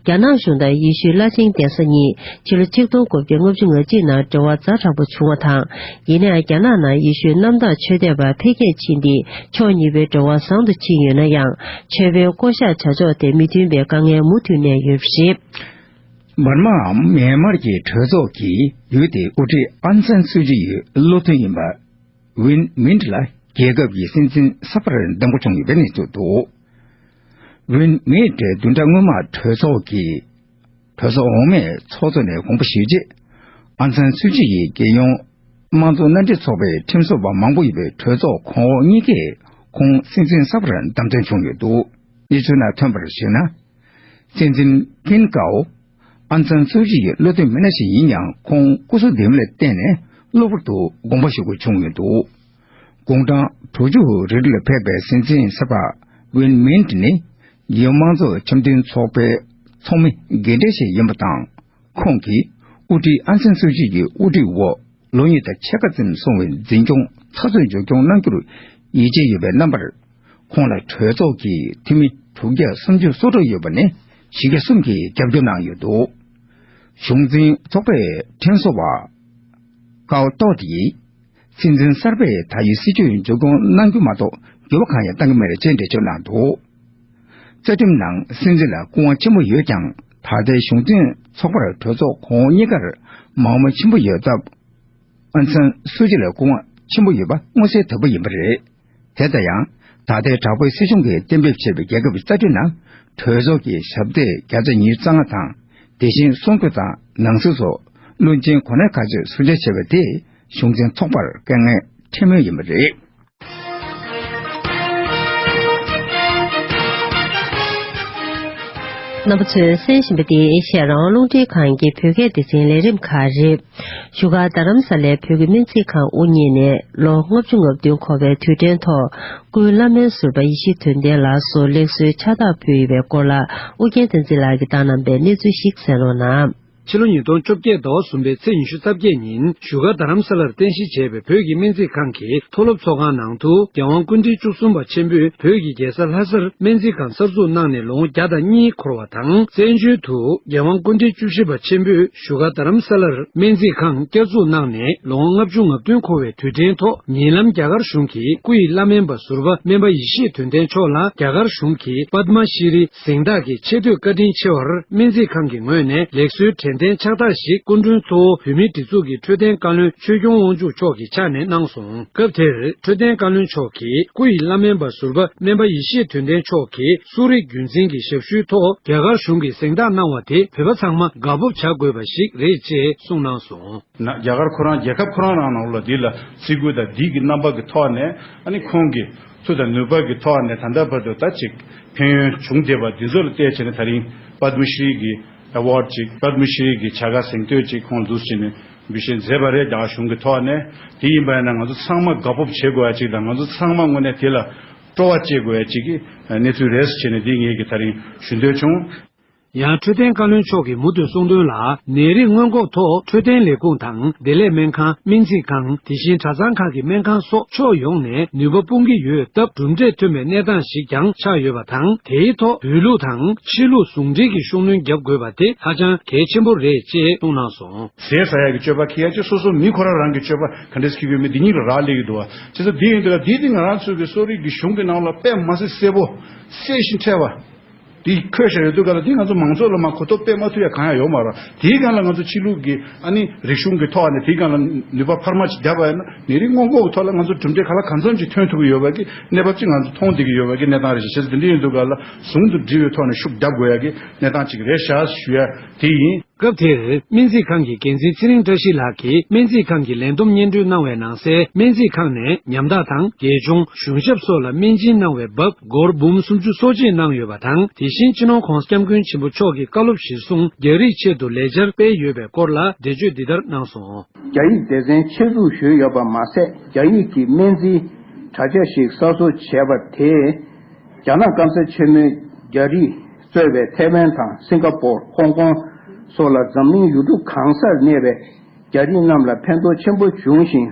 རྒྱ་ནག་གཞུང་དང་ཡེ་ཤུའི་བླ་ཆེན་གདན་ས་གཉིས་ཕྱི་ལོ་ཆིག་སྟོང་དགུ་བརྒྱ་ལྔ་བཅུ་ང་གཅིག་ནང་འབྲེལ་བ་ཛ་དྲག་པོ་བྱུང་བ་དང་། ཡིན་ནའང་རྒྱ་ནག་ནང་ཡེ་ཤུའི་གནམ་བདག་ཆོས་དད་པ་འཕེལ་རྒྱས་ཕྱིན་ཏེ། ཕྱོགས་གཉིས་པོའི་འབྲེལ་བ་བཟང་དུ་ཕྱིན་ཡོད་ན་ཡང་། ཆོས་དཔོན་བསྐོ་བཞག་བྱ་ཕྱོགས་དེ་མི་མཐུན་པའི་དཀའ་ངལ་མུ་མཐུད་གནས་ཡོད་པ་རེད། འབར་མའམ་མེན་མར་གྱི་གྲོས་ཚོགས་ཀྱིས་ཡུལ་དེའི་དབུ་ཁྲིད་ཨང་སན་སུའུ་ཅི་ཡི་བློ་མཐུན་ཡིན་པ། ཝིན་མིན་ཊི་ལ་རྒྱལ་ཁབ་ཀྱི་སྲིད་འཛིན་གསར་པར་འདེམས་བསྐོ་བྱུང་ཡོད་པའི་གནས་ཚུལ་འདུག་ཝིན་མིན་ཊི་བདུན་ཕྲག་སྔོན་མ་གྲོས་ཚོགས་ཀྱི་གྲོས་ཚོགས་འོག་མའི་ཚོགས་གཙོ་ནས་དགོངས་པ་ཞུས་རྗེས། ཨང་སན་སུའུ་ཅི་ཡིས་རྒྱལ་ཡོངས་དམངས་གཙོ་མནའ་འབྲེལ་ཚོགས་པའི་ཁྲིམས་བཟོ་བ་མང་པོ་ཡོད་པའི་གྲོས་ཚོགས་གོང་འོག་གཉིས་ཀས་ཁོང་སྲིད་འཛིན་གསར་པར་བདམས་ཐོན་བྱུང་ཡོད་འདུག་གནས་ཚུལ་ནང་ཐོན་པར་གཞིགས་ན། སྲིད་འཛིན་ཀིན་ཀའོ། ཨང་སན་སུའུ་ཅི་ཡི་བློ་མཐུན་མི་སྣ་ཞིག་ཡིན་ཡང་ཁོང་སྐུ་གཟུགས་ལྡེམ་ལ་བརྟེན་ནས་གློ་བུར་དུ་དགོངས་པ་ཞུ་དགོས་བྱུང་ཡོད་འདུག་གུང་ཁྲན་དྲུག་ཅུ་རེ་དྲུག་ལ་ཕེབས་པའི་སྲིད་འཛིན་གསར་པ་ཝིན་མིན་ཊི་ནི་རྒྱལ་ཡོངས་དམངས་གཙོ་འཆམ་མཐུན་ཚོགས་པའི་ཚོགས་མི་རྒན་གྲས་ཤིག་ཡིན་པ་དང་། ཁོང་གིས་དབུ་ཁྲིད་ཨང་སན་སུའུ་ཅི་ཡི་དབུ་ཁྲིད་འོག་ལོ་གཉིས་དང་ཕྱེད་ཀ་ཙམ་སོང་བའི་འཛིན་སྐྱོང་ཚགས་ཚུད་འཇོག་སྐྱོང་གནང་རྒྱུར་ཡིད་ཆེས་ཡོད་པའི་རྣམ་པར། ཁོང་ལ་གྲོས་ཚོགས་ཀྱི་འཐུས་མི་དྲུག་བརྒྱ་སུམ་ཅུ་སོ་དྲུག་ཡོད་པ་ནས་བཞི་བརྒྱ་གསུམ་གྱིས་རྒྱབ་སྐྱོར་གནང་ཡོད་འདུག་གཞུང་འཛིན་ཚོགས་པའི་ཁྲིམས་བཟོ་བ་ཀའོ་ཏོ་ཏི་ཡིས་སྲིད་འཛིན་གསར་པས་ད་ཡོད་སྲིད་ཇུས་འཇུག་སྐྱོང་གནང་རྒྱུ་མ་གཏོགས་འགྱུར་བ་གང་ཡང་གཏང་གི་མེད་ཅེས་འགྲེལ་བརྗོད་གནང་འདུག་རྩ་ཁྲིམས་ནང་སྲིད་འཛིན་ལ་སྐུ་དབང་ཆེན་པོ་ཡོད་ཀྱང་། ད་ལྟའི་གཞུང་འཛིན་ཚོགས་པར་གྲོས་ཚོགས་གོང་འོག་གཉིས་ཀར་མང་མོས་ཆེན་པོ་ཡོད་སྟབས། ཨང་སན་སུའུ་ཅི་ལ་སྐུ་དབང་ཆེན་པོ་ཡོད་པ་མངོན་གསལ་དོད་པོ་ཡིན་པ་རེད། དེ་ལྟ་ཡང་། ད་ལྟའི་དྲག་པོའི་སྲིད་གཞུང་གིས་གཏན་འབེབས་བྱས་པའི་རྒྱལ་ཁབ་ཀྱི་རྩ་ཁྲིམས་ནང་། གྲོས་ཚོགས་ཀྱི་ཞབས་སྟེགས་བརྒྱ་ཆ་ཉི་ཤུ་རྩ་ལྔ་དང་། དེ་བཞིན་གསུང་སྒྱུར་དང་ནང་སྲིད་སོགས་བློན་ཆེན་གོ་གནས་ཁག་ཅིག་ཟུར་བཅད་བྱས་པ་དེས་གཞུང་འཛིན་ཚོགས་པར་དཀའ་ངལ་འཕྲད་མུས་ཡིན་པ་རེད། རྣམ་པ་ཚོས་གསན་བཞིན་པ་འདི་ཨེ་ཤ་ཡ་རང་དབང་རླུང་འཕྲིན་ཁང་གི་བོད་སྐད་སྡེ་ཚན་ལས་རིམ་ཁག་རེད། བཞུགས་སྒར་རྡ་རམ་ས་ལའི་བོད་ཀྱི་སྨན་རྩིས་ཁང་དབུ་བརྙེས་ནས་ལོ་ལྔ་བཅུ་ང་བདུན་འཁོར་བའི་དུས་དྲན་ཐོག་སྐུའི་བླ་སྨན་ཟུར་པ་ཡེ་ཤེས་དོན་ལྡན་ལགས་སུ་ལེགས་གསོལ་ཕྱག་རྟགས་ཕུལ་ཡོད་པའི་སྐོར་ལ་ཨུ་རྒྱན་བསྟན་འཛིན་ལགས་ཀྱིས་བཏང་གནང་པའི་གནས་ཚུལ་ཞིག་གསན་རོགས་གནང་། ཕྱི་ལོ་ཉིས་སྟོང་བཅོ་བརྒྱད་ཟླ་བ་གསུམ་པའི་ཚེས་ཉི་ཤུ་རྩ་བརྒྱད་ཉིན་བཞུགས་སྒར་རྡ་རམ་ས་ལར་རྟེན་གཞི་བྱས་པའི་བོད་ཀྱི་སྨན་རྩིས་ཁང་གི་མཐོ་སློབ་ཚོགས་ཁང་ནང་དུ་རྒྱལ་དབང་སྐུ་ཕྲེང་བཅུ་གསུམ་པ་ཆེན་པོས་བོད་ཀྱི་རྒྱལ་ས་ལྷ་སར་སྨན་རྩིས་ཁང་གསར་འཛུགས་གནང་ནས་ལོ་ངོ་བརྒྱ་དང་གཉིས་འཁོར་བ་དང་། བཙན་བྱོལ་དུ་རྒྱལ་དབང་སྐུ་ཕྲེང་བཅུ་བཞི་པ་ཆེན་པོས་བཞུགས་སྒར་རྡ་རམ་ས་ལར་སྨན་རྩིས་ཁང་བསྐྱར་འཛུགས་གནང་ནས་ལོ་ངོ་ལྔ་བཅུ་ང་བདུན་འཁོར་བའི་དུས་དྲན་ཐོག་ཉེ་ལམ་རྒྱ་གར་གཞུང་གིས་སྐུ་ཡི་བླ་སྨན་པ་ཟུར་པ་སྨན་པ་ཡེ་ཤེས་དོན་ལྡན་མཆོག་ལ་རྒྱ་གར་གཞུང་གི་པདྨ་ཤྲི་རི་གཟེངས་རྟགས་ཀྱི་ཆེ་བསྟོད་བཀའ་དྲིན་ཆེ་བར་སྨན་རྩིས་ཁང་གི་ངོས་ནས་ལེགས་གསོལ་དྲན་རྟེན་ཕྱག་རྟགས་ཤིག་སྐུ་མགྲོན་གཙོ་བོ་བོད་མིའི་སྒྲིག་འཛུགས་ཀྱི་འཕྲོད་བསྟེན་བཀའ་བློན་ཆོས་སྐྱོང་དབང་ཕྱུག་མཆོག་གི་ཕྱག་ནས་གནང་སོང་། སྐབས་དེར་འཕྲོད་བསྟེན་བཀའ་བློན་མཆོག་གིས་སྐུ་ཡི་བླ་སྨན་པ་ཟུར་པ་སྨན་པ་ཡེ་ཤེས་དོན་ལྡན་མཆོག་གིས་གསོ་རིག་རྒྱུན་འཛིན་གྱི་ཞབས་ཞུའི་ཐོག་རྒྱ་གར་གཞུང་གིས་གཟེངས་རྟགས་གནང་བ་དེ་བོད་པ་ཚང་མ་དགའ་སྤོབས་བྱ་དགོས་པ་ཞིག་རེད་ཅེས་གསུངས་གནང་སོང་། ན་རྒྱ་གར་ཁོ་རང་རྒྱལ་ཁབ་ཁོ་རང་རང་ནང་ལ་འདི་ལ་བརྩི་བཀུར་དང་འདི་གི་རྣམ་པ་གི་ཐོག་ནས་ཨ་ནི་ཁོང་གི་མཐུ་དང་ནུས་པ་གི་ཐོག་ནས་ད་ལྟ་བར་དུ་ད་ཅིག་ཕན་ཡོན་བྱུང་བསྡད་པ་འདི་ཚོ་ལ་བལྟས་བྱས་ནས་ད་རིང་པདྨ་ཤྲི་གི་ཨེ་ཝརཌ་ཅིག་པདྨ་ཤྲི་གི་བྱ་དགའ་གཟེངས་བསྟོད་ཅིག་ཁོང་ལ་འདུག་བྱས་ནས་འབུལ་བཞེས་མཛད་པ་རེད། རྒྱ་གར་གཞུང་གི་ཐོག་ནས། དེ་ཡིན་པ་ཡིན་ན་ང་ཚོ་ཚང་མ་དགའ་སྤོབས་བྱེད་དགོས་ཡ་ཅིག་དང་། ང་ཚོ་ཚང་མ་དངོས་གནས་དེ་ལ་སྤྲོ་བ་སྐྱེ་དགོས་ཡ་ཅིག་གི་གནས་ཚུལ་རེད་ཟེར་བྱས་ནས་འདི་ངེད་ཀྱིས་ད་རིང་ཞུ་འདོད་བྱུང་། ཡང་འཕྲོད་བསྟེན་བཀའ་བློན་མཆོག་གིས་མུ་མཐུད་གསུངས་དོན་ལ། ནད་རིགས་སྔོན་འགོག་ཐོག་འཕྲོད་བསྟེན་ལས་ཁུངས་དང་བདེ་ལེགས་སྨན་ཁང་། སྨན་རྩིས་ཁང་། དེ་བཞིན་གྲྭ་ཚང་ཁག་གི་སྨན་ཁང་སོགས་ཕྱོགས་ཡོངས་ནས་ནུས་པ་སྤུངས་ཀྱི་ཡོད་སྟབས། གྲུབ་འབྲས་ཐོན་པའི་གནས་སྟངས་ཤིག་ཀྱང་ཆགས་ཡོད་པ་དང་། དེའི་ཐོག་བོད་ལུགས་དང་ཕྱི་ལུགས་ཟུང་འབྲེལ་གྱིས་ཤུགས་སྣོན་བརྒྱབ་དགོས་པ་དེ་ཧ་ཅང་གལ་ཆེན་པོ་རེད་ཅེས་གསུངས་གནང་སོང་། ཟས་ཟ་ཡག་གི་སྤྱོད་པ་འཁྱེར་ཡག་ཅིག་སོ་སོ་མི་ཁོ་རང་རང་གི་སྤྱོད་པ་ག་འདྲས་འཁྱེར་དགོས་མིན་འདི་གཉིས་ལ་རག་ལས་ཀྱི་འདུག་བ། བྱས་ཙང་འདི་ཡིན་དུས་ལ་འདི་འདི་ང་རང་ཚོའི་གི་གསོ་རིག་གི་གཞུང་གི་ནང་ལ་དཔེ་མ་སྲིད་གསལ་པོ་གསལ་ཞིང་འཕྲད་པ། དེ་འཁོད་བཞག་ཡོད་དུས་ག་ལ་དེ་ང་ཚོ་མང་ཚོགས་ལ་མ་གོ་རྟོགས་སྤེལ་མ་ཐུབ་ཡ་གང་ཡང་ཡོད་མ་རེད། དེའི་སྒང་ལ་ང་ཚོ་ཕྱི་ལུགས་ཀྱི་ཨ་ནི་རིག་གཞུང་གི་ཐོག་ནས་དེའི་སྒང་ལ་ནུས་པ་འཕར་མ་ཅིག་བརྒྱབ་པ་ཡིན་ན་ནད་རིགས་སྔོན་འགོག་གི་ཐོག་ལ་ང་ཚོ་གྲུབ་འབྲས་ག་ལ་གང་འཚམ་ཅིག་ཐོན་ཐུབ་ཀྱི་ཡོད་པ་གི་གནས་བབ་ཅིག་ང་ཚོ་མཐོང་བསྡད་ཀྱི་ཡོད་པ་གི་གནས་སྟངས་རེད་ཤག་བྱས་ཙང་དེ་འདྲ་ཡིན་དུས་ག་ལ་ཟུང་དུ་འབྲེལ་བའི་ཐོག་ནས་ཤུགས་བརྒྱབ་དགོས་ཡ་གི་གནས་སྟངས་ཅིག་རེད་ཤག་ཞུ་ཡ་དེ་ཡིན། སྐབས་དེར་སྨན་རྩིས་ཁང་གི་འགན་འཛིན་ཚེ་རིང་བཀྲ་ཤིས་ལགས་ཀྱིས་སྨན་རྩིས་ཁང་གི་ལས་བསྡོམས་སྙན་སྒྲོན་གནང་བའི་ནང་གསལ། སྨན་རྩིས་ཁང་ནས་ཉམ་ཐག་དང་རྒས་གཅུང་། གཞུང་ཞབས་སོགས་ལ་སྨན་སྦྱིན་གནང་བའི་འབབ་སྒོར་འབུམ་སུམ་ཅུ་སོ་གཅིག་གནང་ཡོད་པ་དང་། དེ་བཞིན་སྤྱི་ནོར་༧གོང་ས་༧སྐྱབས་མགོན་ཆེན་པོ་མཆོག་གི་བཀའ་སློབ་གཞིར་བཟུང་རྒྱ་རིགས་ཆེད་དུ་ལས་འཆར་སྤེལ་ཡོད་པའི་སྐོར་ལ་འགྲེལ་བརྗོད་འདི་ལྟར་གནང་སོང་། རྒྱ་ཡིག་སྡེ་ཚན་ཆེད་འཛུགས་ཞུས་ཡོད་པ་མ་ཟད། རྒྱ་ཡིག་གི་སྨན་རྩིས་དྲ་རྒྱ་ཞིག་གསར་བཟོ་བྱས་པ་དེས། རྒྱ་ནག་སྐམ་ས་ཆེན་མོས་རྒྱ་རིགས་གཙོས་པའི་ཐའེ་ཝན་དང་སིང་ག་པོར། ཧོང་ཀོང་སོགས་ལ་འཛམ་གླིང་ཡུལ་གྲུ་གང་སར་གནས་པའི་རྒྱ་རིགས་རྣམས་ལ་ཕན་ཐོགས་ཆེན་པོ་འབྱུང་བཞིན་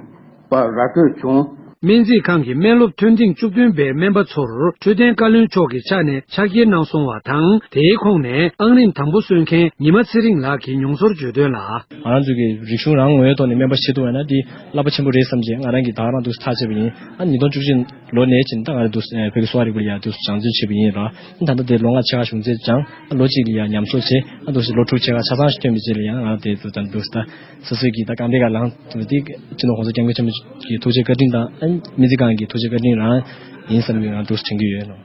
པ་ར་སྤྲོད་བྱུང་། སྨན་རྩིས་ཁང་གི་སྨན་སློབ་ཐོན་ཐེངས་བཅུ་བདུན་པའི་སྨན་པ་ཚོར་འཕྲོད་བསྟེན་བཀའ་བློན་མཆོག་གི་ཕྱག་ནས་ཕྱག་འཁྱེར་གནང་སོང་བ་དང་། དེའི་ཁོངས་ནས་ཨང་རིམ་དང་པོ་སོན་མཁན་ཉི་མ་ཚེ་རིང་ལགས་ཀྱིས་མྱོང་ཚོར་བརྗོད་དོན་ལ། ང་རང་ཚོ་གི་རིག་གཞུང་རང་ངོས་ཐོག་ནས་སྨན་པ་བྱེད་ཐུབ་པ་ཡིན་ན་འདི་རླབས་པོ་ཆེན་པོ་རེད་བསམ་བྱས་ང་རང་གིས་ད་ག་རང་འདུག་ཐག་བཅད་པ་ཡིན། ཨ་ཉིས་སྟོང་བཅུ་གཅིག་ལོ་ནས་བྱས་ད་ང་རང་འདུག་བོད་ཀྱི་གསོ་བ་རིག་པ་ལ་ཡང་འདུག་སྦྱང་བརྩོན་བྱས་པ་ཡིན་ར། ད་ལྟ་དེ་ལོ་ལྔ་ཕྱེད་ཀ་གཞུང་བཙན་སྦྱངས། ཨ་ལོ་གཅིག་ལ་ཡང་ཉམས་གསོ་བྱས། ཨ་འདུག་ལོ་དྲུག་ཕྱེད་ཀ་ཆ་ཚང་ཞིག་ཐོན་པའི་རྗེས་ལ་ཡང་ང་རང་དེ་འདུག་ད་འདུག་ད་སོ་སོའི་གི་ད་རྐང་པའི་ཁ་ལངས་ཐུབ་པ་དེ་སྤྱི་ནོར་༧གོང་ས་༧སྐྱབས་མགོན་ཆེན་པོ་གི་ཐུགས་རྗེ་བཀའ་དྲིན་དང་ཨ་སྨན་རྩིས་ཁང་གི་ཐུགས་རྗེ་བཀའ་དྲིན་རང་ཡིན་བསམ་གི་ང་འདུག་དྲན་གྱི་ཡོད་ལོ།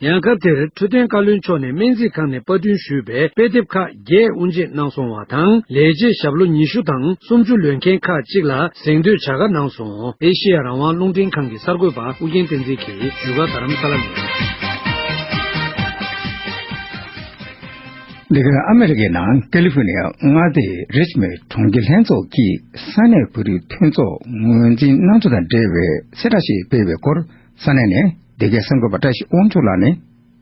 ཡང་སྐབས་དེར་འཕྲོད་བསྟེན་བཀའ་བློན་མཆོག་ནས་སྨན་རྩིས་ཁང་ནས་པར་སྐྲུན་ཞུས་པའི་དཔེ་དེབ་ཁག་བརྒྱད་དབུ་འབྱེད་གནང་སོང་བ་དང་། ལས་བྱེད་ཞབས་ལོ་ཉི་ཤུ་དང་སུམ་ཅུ་ལོན་མཁན་ཁག་ཅིག་ལ་གཟེངས་བསྟོད་བྱ་དགའ་གནང་སོང་། ཨེ་ཤེ་ཡ་རང་དབང་རླུང་འཕྲིན་ཁང་གི་གསར་འགོད་པ་ཨུ་རྒྱན་བསྟན་འཛིན་གྱིས་བཞུགས་སྒར་རྡ་རམ་ས་ལ་ནས། འདི་གར་ཨ་མེ་རི་ཀའི་ནང་ཀ་ལི་ཧྥོ་ནི་ཡ་མངའ་སྡེའི་རིཆ་མོན་གྲོང་ཁྱེར་ལྷན་ཚོགས་ཀྱིས་ས་གནས་བོད་རིགས་མཐུན་ཚོགས་ངོས་འཛིན་གནང་ཚུལ་དང་འབྲེལ་བའི་གསལ་བསྒྲགས་ཤིག་སྤེལ་བའི་སྐོར། ས་གནས་ནས་འདི་གའི་གསར་འགོད་པ་བཀྲ་ཤིས་དབང་ཕྱུག་ལགས་ནས་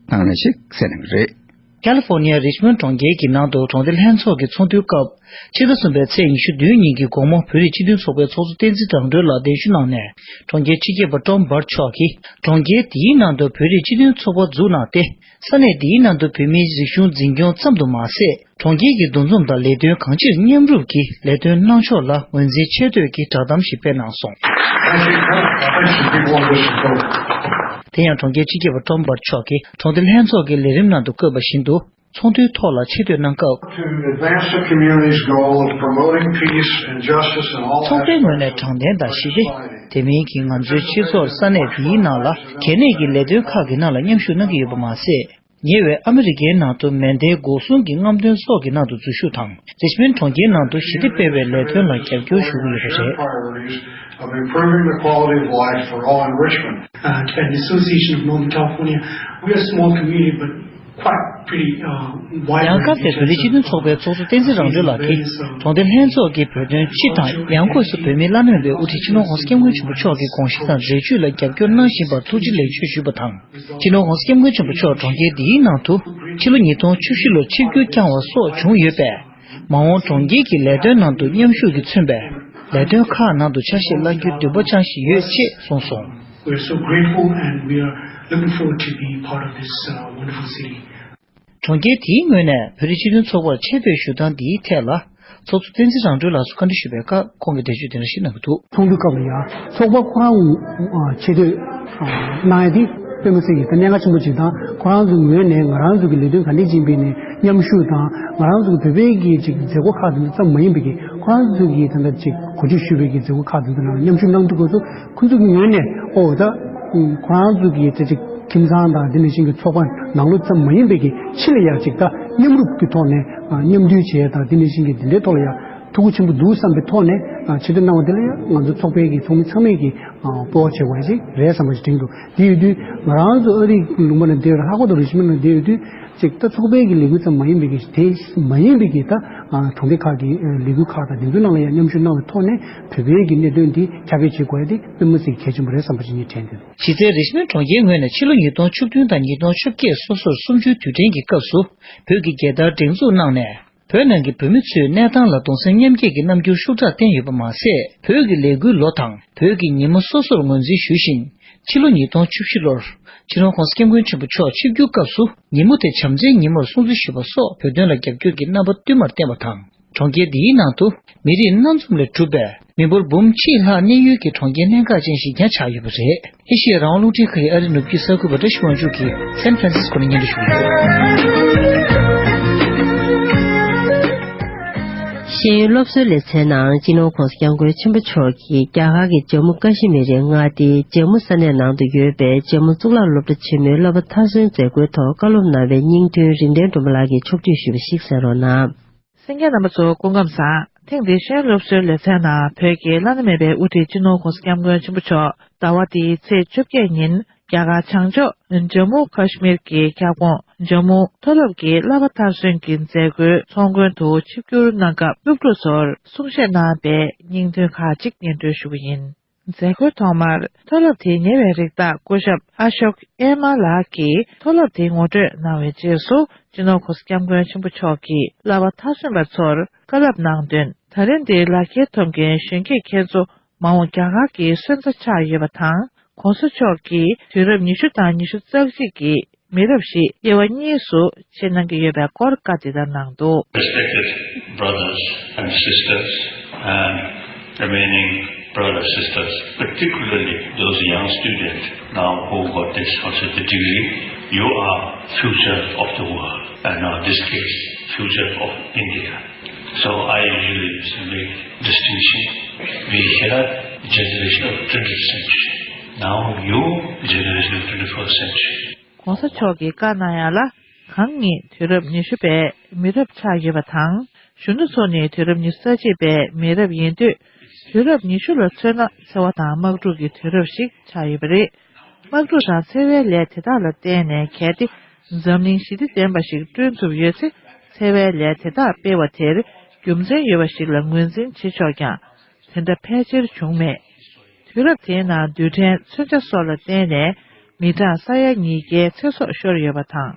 དང་ལེན་ཞིག་གསན་གནང་གི་རེད། ཀ་ལི་ཧྥོར་ནི་ཡའི་རིཆ་མོན་གྲོང་ཁྱེར་གྱི་ནང་དུ་གྲོང་སྡེ་ལྷན་ཚོགས་ཀྱི་ཚོགས་འདུའི་སྐབས། ཕྱི་ཟླ་གསུམ་པའི་ཚེས་ཉི་ཤུ་བདུན་ཉིན་གྱི་དགོང་མོ་བོད་རིགས་སྤྱི་མཐུན་ཚོགས་པའི་ཚོགས་གཙོ་བསྟན་འཛིན་དགྲ་སྒྲོལ་ལགས་གདན་ཞུ་གནང་ནས། གྲོང་ཁྱེར་སྤྱི་ཁྱབ་པ་ཀྲོམ་བྷར་མཆོག་གིས། གྲོང་ཁྱེར་འདིའི་ནང་དུ་བོད་རིགས་སྤྱི་མཐུན་ཚོགས་པ་འཛུགས་གནང་སྟེ། ས་གནས་འདིའི་ནང་དུ་བོད་མིའི་རིག་གཞུང་འཛིན་སྐྱོང་ཙམ་དུ་མ་ཟད། གྲོང་ཁྱེར་གྱི་འདུ་འཛོམས་དང་ལས་དོན་གང་ཅིར་མཉམ་རུབ་ཀྱིས་ལས་དོན་གནང་ཕྱོགས་ལ་ངོས་འཛིན་ཆེ་བསྟོད་ཀྱི་བསྒྲགས་གཏམ་ཞིག་སྤེལ་གནང་སོང་། དེ་ཡང་གྲོང་ཁྱེར་སྤྱི་ཁྱབ་པ་ཀྲོམ་བྷར་མཆོག་གིས་གྲོང་སྡེ་ལྷན་ཚོགས་ཀྱི་ལས་རིམ་ནང་དུ་བཀོད་པ་བཞིན་དུ། ཚོགས་འདུའི་ཐོག་ལ་ཆེ་བསྟོད་གནང་སྐབས། To advance the community's goal of promoting peace and justice in all aspects of ཚོགས་པའི་ངོས་ནས་དྲང་བདེན་དང་ཞི་བདེ། དེ་མིན་གྱི་ང་ཚོའི་སྤྱི་ཚོགས་ས་གནས་འདིའི་ནང་ལ་གལ་གནད་ཀྱི་ལས་དོན་ཁག་གི་ནང་ལ་མཉམ་ཞུགས་གནང་གི་ཡོད་པ་མ་ཟད། ཉེ་བའི་ཨ་མི་རི་ཀའི་ནང་དུ་མེ་མདའི་འགོག་སྲུང་གི་རྔམ་སྟོན་སོགས་ཀྱི་ནང་དུ་འཛུལ་ཞུགས་དང་། རིཆ་མོན་གྲོང་ཁྱེར་ནང་དུ་ཞི་བདེ་སྤེལ་བའི་ལས་དོན་ལ་རྒྱབ་སྐྱོར་ཞུ་གི་ཡོད་པ་རེད། Priorities of improving the quality of life for all in Richmond. Uh, at the Association of Northern California, we're a small community, but quite pretty, uh, wide. ཡང་སྐབས་དེར་བོད་རིགས་སྤྱི་མཐུན་ཚོགས་པའི་ཚོགས་གཙོ་བསྟན་འཛིན་རང་གྲོལ་ལགས་ཀྱིས། གྲོང་སྡེ་ལྷན་ཚོགས་ཀྱིས་བོད་དོན་སྤྱི་དང་ཡང་སྒོས་སུ་བོད་མིའི་བླ་ན་མེད་པའི་དབུ་ཁྲིད་སྤྱི་ནོར་༧གོང་ས་༧སྐྱབས་མགོན་ཆེན་པོ་མཆོག་གི་དགོངས་གཞི་དང་མཛད་ཇུས་ལ་རྒྱབ་སྐྱོར་གནང་བཞིན་པར་ཐུགས་རྗེ་ལེགས་མཆོད་ཞུས་པ་དང་། སྤྱི་ནོར་༧གོང་ས་༧སྐྱབས་མགོན་ཆེན་པོ་མཆོག་གྲོང་ཁྱེར་འདིའི་ནང་དུ་ཕྱི་ལོ་ཉིས་སྟོང་བཅུ་བཞི་ལོར་ཆིབས་བསྒྱུར་བསྐྱངས་པ་སོགས་བྱུང་ཡོད་པས། མ་འོངས་གྲོང་ཁྱེར་གྱི་ལས་དོན་ནང་དུ་མཉམ་ཞུགས་ཀྱིས་མཚོན་པའི་ལས་དོན་ཁག་ནང་དུ་ཆ་ཤས་བླང་རྒྱུའི་འདུན་པ་བཅངས་བཞིན་ཡོད་ཅེས་གསུངས་སོང་། We're so grateful and we are looking forward to be part of this, uh, wonderful city. གྲོང་ཁྱེར་དེའི་ངོས་ནས་བོད་རིགས་སྤྱི་མཐུན་ཚོགས་པར་ཆེ་བསྟོད་ཞུ་སྟངས་འདིའི་ཐད་ལ། ཚོགས་གཙོ་བསྟན་འཛིན་རང་གྲོལ་ལགས་སུ་བཀའ་འདྲི་ཞུས་པའི་སྐབས་ཁོང་གིས་འགྲེལ་བརྗོད་འདི་འདྲ་ཞིག་གནང་གི་འདུག་ཚོགས་འདུ་སྐབས་ལ་ཡང་ཚོགས་པ་ཁོ་རང་ཆེ་བསྟོད་གནང་ཡ་དེ་དཔེ་མི་སྲིད་ཀྱི་ད་གནད་འགག་ཆེན་པོ་ཅིག་དང་། ཁོ་རང་ཚོའི་ངོས་ནས་ང་རང་ཚོ་གི་ལས་དོན་ག་འདྲས་ཅིག་ཡིན་པའི་ནས་མཉམ་ཞུགས་དང་། ང་རང་ཚོ་གི་བོད་པའི་གི་ཅིག་མཛད་སྒོ་ཁག་དེ་ཚོ་ཙམ་མ་ཡིན་པའི་གི་ཁོ་རང་ཚོ་གི་ད་ལྟ་ཅིག་གོ་སྒྲིག་ཞུས་པའི་གི་མཛད་སྒོ་ཁག་དེ་ཚོ་ནང་མཉམ་ཞུགས་གནང་དུས་སྐབས་སུ། ཁོ་ཚོ་གི་ངོས་ནས་ཨོ་ད་ཁོ་རང་ཚོ་གི་ད་ཅིག་ཁྱིམ་ཚང་དང་དེ་ནང་བཞིན་གྱི་ཚོགས་པ་ནང་ལོགས་ཙམ་མ་ཡིན་པའི་གི་ཕྱི་ལ་ཡ་ཅིག་ད་མཉམ་རུབ་ཀྱི་ཐོག་ནས་མཉམ་འདུས་བྱས་དང་དེ་ནང་བཞིན་གྱི་དེ་འདྲའི་ཐོག་ལ་ཡ་ཐུགས་ཁུར་ཆེན་པོ་འདུག་བསམ་པའི་ཐོག་ནས་ཆེ་བསྟོད་གནང་བ་དེ་ལ་ཡ་ང་ཚོ་ཚོགས་པའི་གི་ཚོགས་མི་ཚང་མས་གི་སྤོབས་པ་བྱེད་དགོས་ཡ་ཅིག་རེད་བསམ་པ་ཞིག་དྲན་འདུག་དེ་ཡོད་དུས་ང་རང་ཚོ་ཨ་རིའི་ལུང་པ་ནང་བསྡད་ཡོད་ལྷག་པར་དུ་རི་ཆི་མོན་ནང་བསྡད་ཡོད་དུས། ཅིག་ད་ཚོགས་པའི་གི་ལས་འགུལ་ཙམ་མ་ཡིན་པའི་གི་དེ་མ་ཡིན་པའི་གི་ད་ཨ་གྲོང་སྡེ་ཁག་གི་ཨ་ལས་འགུལ་ཁག་དང་དེ་ཚོའི་ནང་ལ་ཡང་མཉམ་ཞུགས་གནང་བའི་ཐོག་ནས་བོད་པའི་གི་གནད་དོན་འདི་ཁྱབ་སྤེལ་བྱེད་དགོས་ཡ་དེ་དཔེ་མི་སྲིད་གལ་ཆེན་པོ་རེད་བསམ་པ་ཞིག་ངས་དྲན་འདུག་གཞི་རྩའི་རིས་མེད་གྲོང་ཁྱེར་ངོས་ནས་ཕྱི་ལོ་ཉིས་སྟོང་བཅུ་བདུན་དང་ཉིས་སྟོང་བཅོ་བརྒྱད་སོ་སོར་གསུམ་བཅུའི་དུས་དྲན་གྱི་སྐབས་སུ་བོད་ཀྱི་རྒྱལ་དར་སྒྲེང་འཛུགས་གནང་ནས། བོད་ནང་གི་བོད་མི་ཚོའི་གནས་སྟངས་ལ་གདུང་སེམས་མཉམ་སྐྱེད་ཀྱི་རྣམ་འགྱུར་ཤུགས་དྲག་བསྟན་ཡོད་པ་མ་ཟད། བོད་ཀྱི་ལས་འགུལ་ལོ་དང་བོད་ཀྱི་ཉིན་མོ་སོ་སོར་ངོས་འཛིན་ཞུ་བཞིན། ཕྱི་ལོ་ཉིས་སྟོང་བཅུ་བཞི་ལོར་སྤྱི་ནོར་༸གོང་ས་༸སྐྱབས་མགོན་ཆེན་པོ་མཆོག་ཆིབས་བསྒྱུར་སྐབས་སུ་ཉིན་མོ་དེ་བྱམས་བརྩེའི་ཉིན་མོར་སྲུང་བརྩི་ཞུས་པ་སོགས་བོད་དོན་ལ་རྒྱབ་སྐྱོར་གྱི་རྣམ་པ་བསྟུད་མར་བསྟན་པ་དང་། གྲོང་ཁྱེར་འདིའི་ནང་དུ་མི་རིགས་སྣ་འཛོམས་ལས་གྲུབ་པའི་མི་འབོར་འབུམ་གཅིག་ལྷག་གནས་ཡུལ་གྱི་གྲོང་ཁྱེར་གནད་འགག་ཅན་ཞིག་ཀྱང་ཆགས་ཡོད་པ་རེད། ཨེ་ཤི་ཡ་རང་དབང་རླུང་འཕྲིན་ཁང་གི་ཨ་རིའི་ནུབ་རྒྱུད་གསར་འགོད་པ་བཀྲ་ཤིས་དབང་ཕྱུག་གིས་སན་ཧྥ་རན་སིས་ཀོ་ནས་སྙན་སྒྲོན་ཞུ་གི་ཡོད། ཤེས་ཡོན་སློབ་གསོའི་ལེ་ཚན་ནང་སྤྱི་ནོར་༸གོང་ས་༸སྐྱབས་མགོན་ཆེན་པོ་མཆོག་གིས་རྒྱ་གར་གྱི་ཇམ་མུ་ཀ་ཤི་མིར་མངའ་སྡེའི་ཇམ་མུ་ས་གནས་ནང་དུ་ཡོད་པའི་ཇམ་མུ་གཙུག་ལག་སློབ་གྲྭ་ཆེན་མོའི་བསླབ་པ་མཐར་སོན་མཛད་སྒོའི་ཐོག་བཀའ་སློབ་གནང་བའི་སྙིང་དོན་རིག་ལྡན་སྒྲོལ་མ་ལགས་ཀྱིས་ཕྱོགས་བསྡུས་ཞུས་པ་ཞིག་གསན་རོགས་གནང་། གསན་མཁན་རྣམ་པ་ཚོ་སྐུ་ཁམས་བཟང་། ཐེངས་འདིའི་ཤེས་ཡོན་སློབ་གསོའི་ལེ་ཚན་ནང་བོད་ཀྱི་བླ་ན་མེད་པའི་དབུ་ཁྲིད་སྤྱི་ནོར་༸གོང་ས་༸སྐྱབས་མགོན་ཆེན་པོ་མཆོག་ཟླ་བ་འདིའི་ཚེས་བཅོ་བརྒྱད་ཉིན་རྒྱ་གར་བྱང་ཕྱོགས་ཇམ་མུ་ཁ་ཤི་མིར་གྱི་ཁྱབ་ཁོངས་ཇམ་མུ་མཐོ་སློབ་ཀྱི་བསླབ་པ་མཐར་སོན་གྱི་མཛད་སྒོའི་ཚོགས་མགོན་དུ་ཆིབས་བསྒྱུར་གནང་སྐབས་སློབ་ཕྲུག་ཚོར་གསུང་བཤད་གནང་པའི་སྙིང་དོན་ཁག་ཅིག་སྙན་སྒྲོན་ཞུ་གི་ཡིན། མཛད་སྒོའི་ཐོག་མར་མཐོ་སློབ་དེའི་ཉེ་བའི་རིགས་བདག་སྐུ་ཞབས་ཨ་ཤོག་ཨེ་མ་ལགས་ཀྱིས་མཐོ་སློབ་དེའི་ངོ་སྤྲོད་གནང་བའི་རྗེས་སུ་སྤྱི་ནོར་༸གོང་ས་༸སྐྱབས་མགོན་ཆེན་པོ་མཆོག་གིས་བསླབ་པ་མཐར་སོན་པ་ཚོར་བཀའ་སློབ་གནང་དོན། ད་རིང་འདིར་ལག་འཁྱེར་ཐོབ་མཁན་གཞོན་སྐྱེས་ཁྱེད་ཚོ་མ་འོངས་རྒྱ་གར་གྱི་སོན་རྩ་ཆགས་ཡོད་པ་དང་། ༸གོང་ས་མཆོག་གིས་དུས་རབས་ཉི་ཤུ་དང་ཉི་ཤུ་རྩ་གཅིག་གི་མི་རབས་ཤིག་དབྱེ་བ་གཉིས་སུ་ཕྱེ་གནང་གི་ཡོད་པའི་སྐོར་བཀའ་འདི་ལྟར་གནང་འདུག། Respected brothers and sisters and remaining brothers sisters, particularly those young students now who got this first degree, you are future of the world and are this case future of India. So I usually make distinction. We have generation of twentieth century. Now you generation of twenty-first century. ༸གོང་ས་མཆོག་གིས་བཀའ་གནང་ཡ་ལ། གང་ཉིད་དུས་རབས་ཉི་ཤུ་པའི་མི་རབས་ཆགས་ཡོད་པ་དང་། གཞོན་ནུ་ཚོ་ནི་དུས་རབས་ཉི་ཤུ་རྩ་གཅིག་པའི་མི་རབས་ཡིན་དུས། དུས་རབས་ཉི་ཤུ་ལ་མཚོན་ན་འཚེ་བ་དང་དམག་འཁྲུག་གི་དུས་རབས་ཤིག་ཆགས་ཡོད་པ་རེད། དམག་འཁྲུག་དང་འཚེ་བའི་ལས་དེ་དག་ལ་བརྟེན་ནས་གལ་ཏེ་འཛམ་གླིང་ཞི་བདེ་ལྡན་པ་ཞིག་བསྐྲུན་ཐུབ་ཡོད་ཚེ། འཚེ་བའི་ལས་དེ་དག་སྤེལ་བ་དེར་རྒྱུ་མཚན་ཡོད་པ་ཞིག་ལ་ངོས་འཛིན་བྱེད་ཆོག་ཀྱང་། དེ་འདྲ་ཕལ་ཆེར་བྱུང་མེད། དུས་རབས་དེའི་ནང་རྡུལ་ཕྲན་མཚོན་ཆ་སོགས་ལ་བརྟེན་ནས་མི་གྲངས་ས་ཡ་ཉིས་བརྒྱའི་ཚེ་སྲོག་ཤོར་ཡོད་པ་དང་།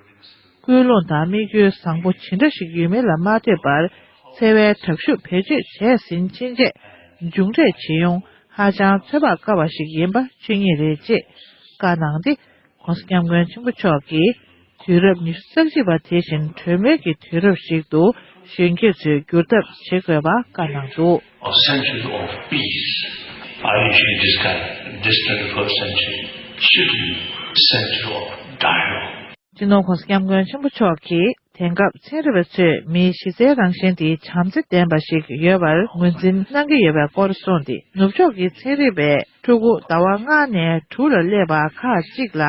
ཀུན་སློང་དང་དམིགས་ཡུལ་བཟང་པོ་ཇི་འདྲ་ཞིག་ཡོད་མིན་ལ་མ་ལྟོས་པར་འཚེ་བའི་དྲག་ཤུགས་བེད་སྤྱོད་བྱས་ཟིན་ཕྱིན་ཆད་མཇུག་འབྲས་ཇི་ཡོང་ཧ་ཅང་ཚོད་དཔག་དཀའ་བ་ཞིག་ཡིན་པ་ཆོས་ཉིད་རེད་ཅེས་བཀའ་གནང་སྟེ། ༸གོང་ས་༸སྐྱབས་མགོན་ཆེན་པོ་མཆོག་གིས་དུས་རབས་ཉི་ཤུ་རྩ་གཅིག་པ་དེ་བཞིན་གྲོས་མོལ་གྱི་དུས་རབས་ཤིག་ཏུ་གཞོན་སྐྱེས་ཚོས་བསྒྱུར་ཐབས་བྱེད་དགོས་པ་བཀའ་གནང་འདུག། A century of peace. I usually describe this twenty-first century should be century of dialogue. སྤྱི་ནོར་༸གོང་ས་༸སྐྱབས་མགོན་ཆེན་པོ་མཆོག་གིས་དེང་སྐབས་ཚན་རིག་པ་ཚོས་མིའི་གཞི་རྩའི་རང་བཞིན་དེ་བྱམས་བརྩེ་ལྡན་པ་ཞིག་ཡོད་པར་ངོས་འཛིན་གནང་གི་ཡོད་པའི་སྐོར་གསུངས་ཏེ། ནུབ་ཕྱོགས་ཀྱི་ཚན་རིག་པས་ཕྲུ་གུ་ཟླ་བ་ལྔ་ནས་དྲུག་ལ་སླེབས་པ་ཁག་ཅིག་ལ་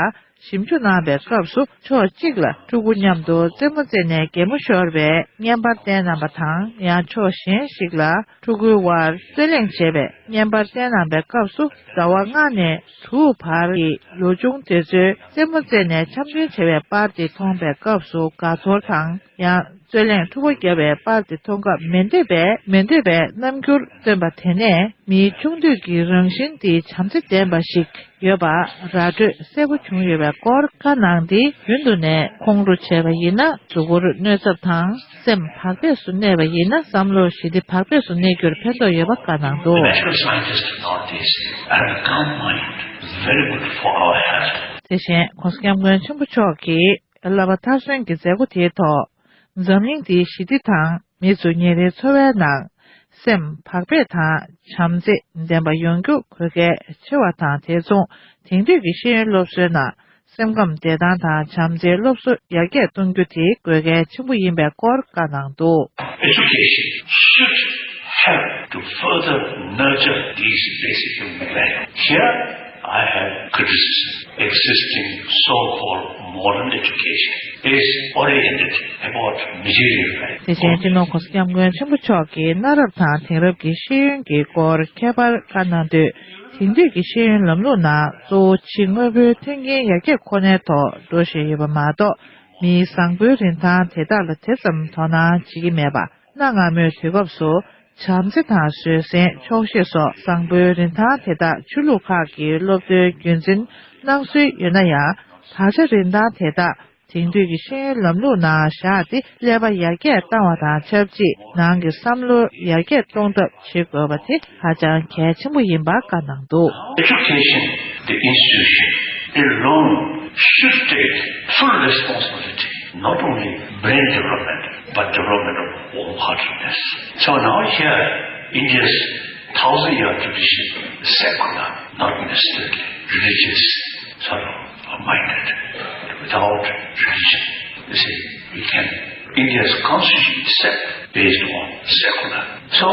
ཞིབ་འཇུག་གནང་བའི་སྐབས་སུ། ཕྱོགས་གཅིག་ལ་ཕྲུ་གུ་མཉམ་དུ་རྩེད་མོ་རྩེས་ནས་གད་མོ་ཤོར་བའི་བརྙན་པར་བསྟན་གནང་པ་དང་། ཡང་ཕྱོགས་གཞན་ཞིག་ལ་ཕྲུ་གུའི་དབར་རྩོད་གླེང་བྱས་པའི་བརྙན་པར་བསྟན་གནང་པའི་སྐབས་སུ། ཟླ་བ་ལྔ་ནས་དྲུག་བར་གྱི་ལོ་ཆུང་དེ་ཚོའི་རྩེད་མོ་རྩེས་ནས་འཆམ་མཐུན་བྱས་པའི་པར་དེ་མཐོང་པའི་སྐབས་སུ་དགའ་ཚོར་དང་། ཡང་རྩོད་གླེང་འཁྲུག་པ་བརྒྱབ་པའི་པར་དེ་མཐོང་སྐབས་མི་འདོད་པའི་མི་འདོད་པའི་རྣམ་འགྱུར་སྟོན་པ་དེ་ནས་མིའི་ཆུང་དུས་ཀྱི་རང་བཞིན་དེ་བྱམས་བརྩེ་ལྡན་པ་ཞིག་ཡོད་པ་ར་སྤྲོད་གསལ་པོ་བྱུང་ཡོད་པའི་སྐོར་བཀའ་གནང་སྟེ། རྒྱུན་དུ་ནས་ཁོང་ཁྲོ་བྱས་པ་ཡིན་ན་གཟུགས་པོར་གནོད་ཚབས་དང་། སེམས་བག་ཕེབས་སུ་གནས་པ་ཡིན་ན་བསམ་བློར་ཞི་བདེ་བག་ཕེབས་སུ་གནས་རྒྱུར་ཕན་ཐོགས་ཡོད་པ་བཀའ་གནང་འདུག། The natural scientists know this, and a calm mind is very good for our health. དེ་བཞིན་༸གོང་ས་༸སྐྱབས་མགོན་ཆེན་པོ་མཆོག་གིས་བསླབ་པ་མཐར་སོན་གྱི་མཛད་སྒོ་དེའི་ཐོག་འཛམ་གླིང་འདིའི་ཞི་བདེ་དང་མི་ཚོ་ཉིན་རེའི་འཚོ་བའི་ནང་སེམས་བག་ཕེབས་དང་བྱམས་བརྩེ་ལྡན་པ་ཡོང་རྒྱུ་དགོས་གལ་ཆེ་བ་དང་། དེ་མཚུངས་དེང་དུས་ཀྱི་ཤེས་ཡོན་སློབ་གསོའི་ནང་སེམས་ཁམས་བདེ་ཐང་དང་བྱམས་བརྩེའི་སློབ་གསོ་ཡར་རྒྱས་གཏོང་རྒྱུ་དེ་དགོས་གལ་ཆེན་པོ་ཡིན་པའི་སྐོར་བཀའ་གནང་འདུག། Education should help to further nurture these basic human values. Here, I have criticism. Existing so-called modern education is oriented about material values. དེ་བཞིན་སྤྱི་ནོར་༸གོང་ས་༸སྐྱབས་མགོན་ཆེན་པོ་མཆོག་གིས་གནའ་རབས་དང་དེང་རབས་ཀྱི་ཤེས་ཡོན་གྱི་སྐོར་ཁྱད་པར་བཀའ་གནང་དུས། དེང་དུས་ཀྱི་ཤེས་ཡོན་ལམ་ལུགས་ནང་གཙོ་བོ་ཕྱི་དངོས་པོའི་མཐུན་རྐྱེན་ཡར་རྒྱས་ཁོ་ནའི་ཐོག་འགྲོ་བཞིན་ཡོད་པ་མ་གཏོགས། མིའི་བཟང་པོའི་རིན་ཐང་དེ་དག་ལ་དེ་ཙམ་དོ་སྣང་བྱེད་ཀྱི་མེད་པ། གནའ་སྔ་མོའི་དུས་སྐབས་སུ། བྱམས་བརྩེ་དང་བཟོད་བསྲན། ཆོག་ཤེས་སོགས་བཟང་པོའི་རིན་ཐང་དེ་དག་ཆོས་ལུགས་ཁག་གི་སློབ་གསོའི་རྒྱུན་འཛིན་གནང་སྲོལ་ཡོད་ན་ཡང་། ད་ཆ་རིན་ཐང་དེ་དག་དེང་དུས་ཀྱི་ཤེས་ཡོན་ལམ་ལུགས་ནང་བཞག་སྟེ་ཀླད་པ་ཡར་རྒྱས་བཏང་བ་དང་ཆབས་ཅིག་ནང་གི་བསམ་བློ་ཡར་རྒྱས་གཏོང་ཐབས་བྱེད་དགོས་པ་དེ་ཧ་ཅང་གལ་ཆེན་པོ་ཡིན་པ་བཀའ་གནང་འདུག། Education, the institution alone should take full responsibility, not only brain development, but development of wholeheartedness. So now here, India's thousand-year tradition is secular, not necessarily religious, sort of minded. Without religion, you see, we can, India's constitution itself based on secular. So,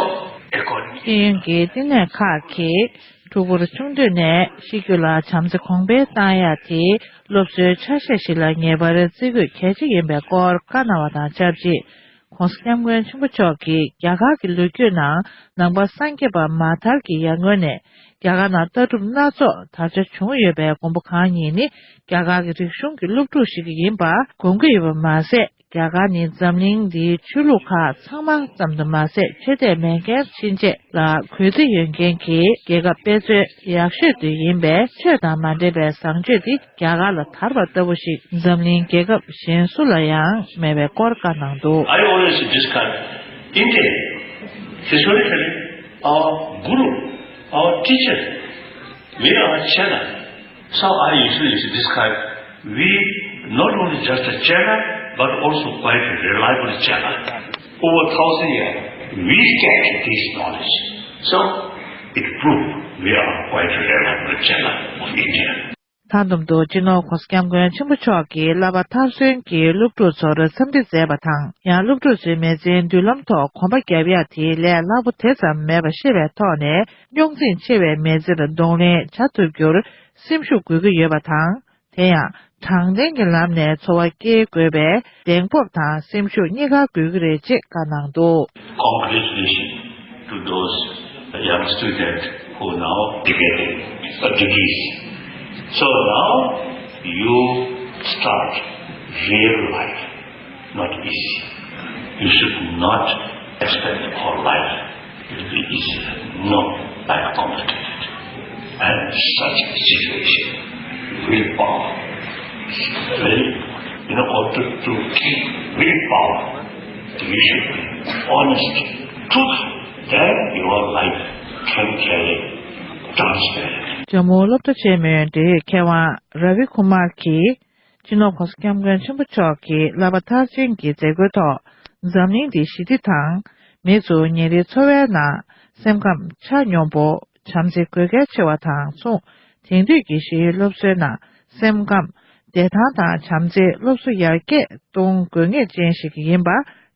according ཤེས་ཡོན་གྱི་བསྟི་གནས་ཁག་གིས་ཕྲུ་གུར་ཆུང་དུས་ནས་ཤེས་རྒྱུད་ལ་བྱམས་བརྩེ་གོང་འཕེལ་བཏང་ཡ་དེ་སློབ་གསོའི་ཆ་ཤས་ཤིག་ལ་ངེས་པར་བརྩི་དགོས་གལ་ཆེ་ཡིན་པའི་སྐོར་བཀའ་གནང་བ་དང་ཆབས་ཅིག། ྋགོང་ས་ྋསྐྱབས་མགོན་ཆེན་པོ་མཆོག་གིས་རྒྱ་གར་གྱི་ལོ་རྒྱུས་ནང་ནང་པ་སངས་རྒྱས་པ་མཱ་ཐར་གྱི་ཡར་སྔོན་ནས་རྒྱ་གར་ནང་ལྟ་གྲུབ་སྣ་ཚོགས་དར་ཆ་བྱུང་ཡོད་པའི་མགོན་པོ་གང་ཉིད་ནི་རྒྱ་གར་གྱི་རིག་གཞུང་གི་སློབ་ཕྲུག་ཞིག་ཡིན་པ་དགོངས་ཀྱི་ཡོད་པ་མ་ཟད། རྒྱ་གར་ནི་འཛམ་གླིང་འདིའི་ཆོས་ལུགས་ཁག་ཚང་མ་ཙམ་དུ་མ་ཟད། ཆོས་དད་མེད་མཁན་ཕྱིན་ཆད་ལ་གུས་བརྩི་ཡོད་མཁན་གྱི་རྒྱལ་ཁབ་དཔེ་མཛོད་ཡག་ཤོས་དེ་ཡིན་པས། ཆོས་དང་མ་འབྲེལ་བའི་བཟང་སྤྱོད་འདི་རྒྱ་གར་ལ་དར་བ་ལྟ་བུ་ཞིག་འཛམ་གླིང་རྒྱལ་ཁབ་གཞན་སུ་ལ་ཡང་མེད་པའི་སྐོར་བཀའ་གནང་འདུག། I always describe India, historically, our guru, our teacher, we are chela. So I usually describe we not only just a chela, but also quite a reliable chela. Over thousand years, we kept this knowledge. So it proved we are quite a reliable chela of India. མཐའ་མཚམས་སུ་སྤྱི་ནོར་ྋགོང་ས་ྋསྐྱབས་མགོན་ཆེན་པོ་མཆོག་གིས་བསླབ་པ་མཐར་སོན་གྱི་སློབ་ཕྲུག་ཚོར་འཚམས་འདྲི་མཛད་པ་དང་། ཡང་སློབ་ཕྲུག་ཚོའི་མི་ཚེའི་མདུན་ལམ་ཐོག་གོམ་པ་རྒྱབ་ཡ་དེའི་ལས་སླ་པོ་དེ་ཙམ་མེད་པ་ཤེས་པའི་ཐོག་ནས། རྙོག་འཛིང་ཆེ་བའི་མི་ཚེར་གདོང་ལེན་བྱ་ཐུབ་རྒྱུར་སེམས་ཤུགས་དགོས་ཀྱི་ཡོད་པ་དང་། དེ་ཡང་དྲང་བདེན་གྱི་ལམ་ནས་འཚོ་བ་སྐྱེལ་དགོས་པས། གདེང་སྤོབས་དང་སེམས་ཤུགས་གཉིས་ཀ་དགོས་ཀྱི་རེད་ཅེས་བཀའ་གནང་འདུག། Congratulations to those young students who now getting a degrees. So now you start real life. Not easy. You should not expect our life will be easy. No, life complicated. And such a situation, willpower is very important. In order to keep willpower, you should be honest, truthful. Then your life can carry transparent. ཇམ་མུ་སློབ་གྲྭ་ཆེན་མོའི་འབྲེལ་ཡོད་མཁས་དབང་ར་བི་ཁུ་མར་གྱིས། སྤྱི་ནོར་ྋགོང་ས་ྋསྐྱབས་མགོན་ཆེན་པོ་མཆོག་གི་བསླབ་པ་མཐར་ཕྱིན་གྱི་མཛད་སྒོའི་ཐོག་འཛམ་གླིང་འདི་ཞི་བདེ་དང་། མི་ཚོ་ཉིན་རེའི་འཚོ་བའི་ནང་སེམས་ཁམས་ཆ་སྙོམས་པོ། བྱམས་བརྩེ་དགོས་གལ་ཆེ་བ་དང་མཚུངས། དེང་དུས་ཀྱི་ཤེས་ཡོན་སློབ་གསོའི་ནང་སེམས་ཁམས་བདེ་ཐང་དང་བྱམས་བརྩེའི་སློབ་གསོ་ཡར་རྒྱས་གཏོང་དགོས་ངེས་ཅན་ཞིག་ཡིན་པ།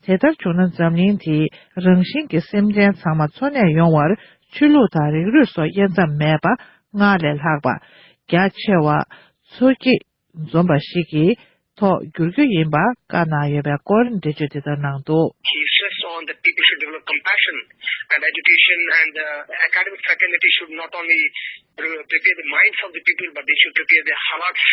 དེ་ལྟར་བྱུང་ན་འཛམ་གླིང་འདིའི་རང་བཞིན་གྱི་སེམས་ཅན་ཚང་མ་འཚོ་གནས་ཡོང་བར་ཆོས་ལུགས་དང་རིགས་རུས་སོགས་དབྱེ་མཚམས་མེད་པ་སྔར་ལས་ལྷག་པ། རྒྱ་ཆེ་བ། མཚོ་སྐྱེས། འཛོམས་པ་ཞིག་གི་ཐོག་འགྱུར་རྒྱུ་ཡིན་པ་བཀའ་གནང་ཡོད་པའི་སྐོར་འགྲེལ་བརྗོད་དེ་ལྟར་གནང་འདུག། He stressed on that people should develop compassion and education and the academic fraternity should not only pre- prepare the minds of the people, but they should prepare the hearts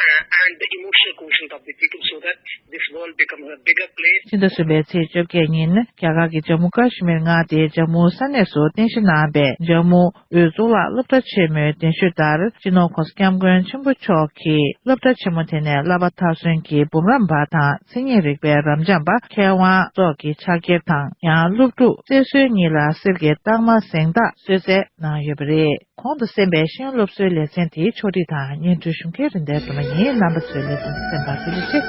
uh, and the emotional quotient of the people so that this world becomes a bigger place. ཕྱི་ཟླ་གསུམ་པའི་ཚེས་བཅོ་བརྒྱད་ཉིན་རྒྱ་གར་གྱི་ཇམ་མུ་ཀ་ཤི་མིར་མངའ་སྡེའི་ཇམ་མུ་ས་གནས་སུ་རྟེན་གཞི་གནང་བའི་ཇམ་མུ་དབུས་གཙུག་ལག་སློབ་གྲྭ་ཆེན་མོའི་གདན་ཞུ་ལྟར། སྤྱི་ནོར་ྋགོང་ས་ྋསྐྱབས་མགོན་ཆེན་པོ་མཆོག་གིས་སློབ་གྲྭ་ཆེན་མོ་དེ་ནས་བསླབ་པ་མཐར་སོན་གྱི་འབུམ་རམས་པ་དང་། མཚན་ཉིད་རིག་པའི་རབ་འབྱམས་པ། མཁས་དབང་སོགས་ཀྱི་ཕྱག་འཁྱེར་དང་། ཡང་སློབ་ཕྲུག་རྩེར་སོན་གཉིས་ལ་གསེར་གྱི་རྟགས་མ་གཟེངས་རྟགས་གསོལ་སྩལ་གནང་ཡོད་པ་རེད། གོང་དུ་གསན་པའི་ཤེས་ཡོན་སློབ་གསོའི་ལེ་ཚན་དེའི་ཕྱོགས་སྒྲིག་དང་སྙན་སྒྲོན་ཞུ་མཁན་རིན་ལྡན་སྒྲོལ་མ་ཡིན། རྣམ་པ་ཚོས་ལེ་ཚན་འདི་གསན་པར་ཐུགས་རྗེ་ཆེ།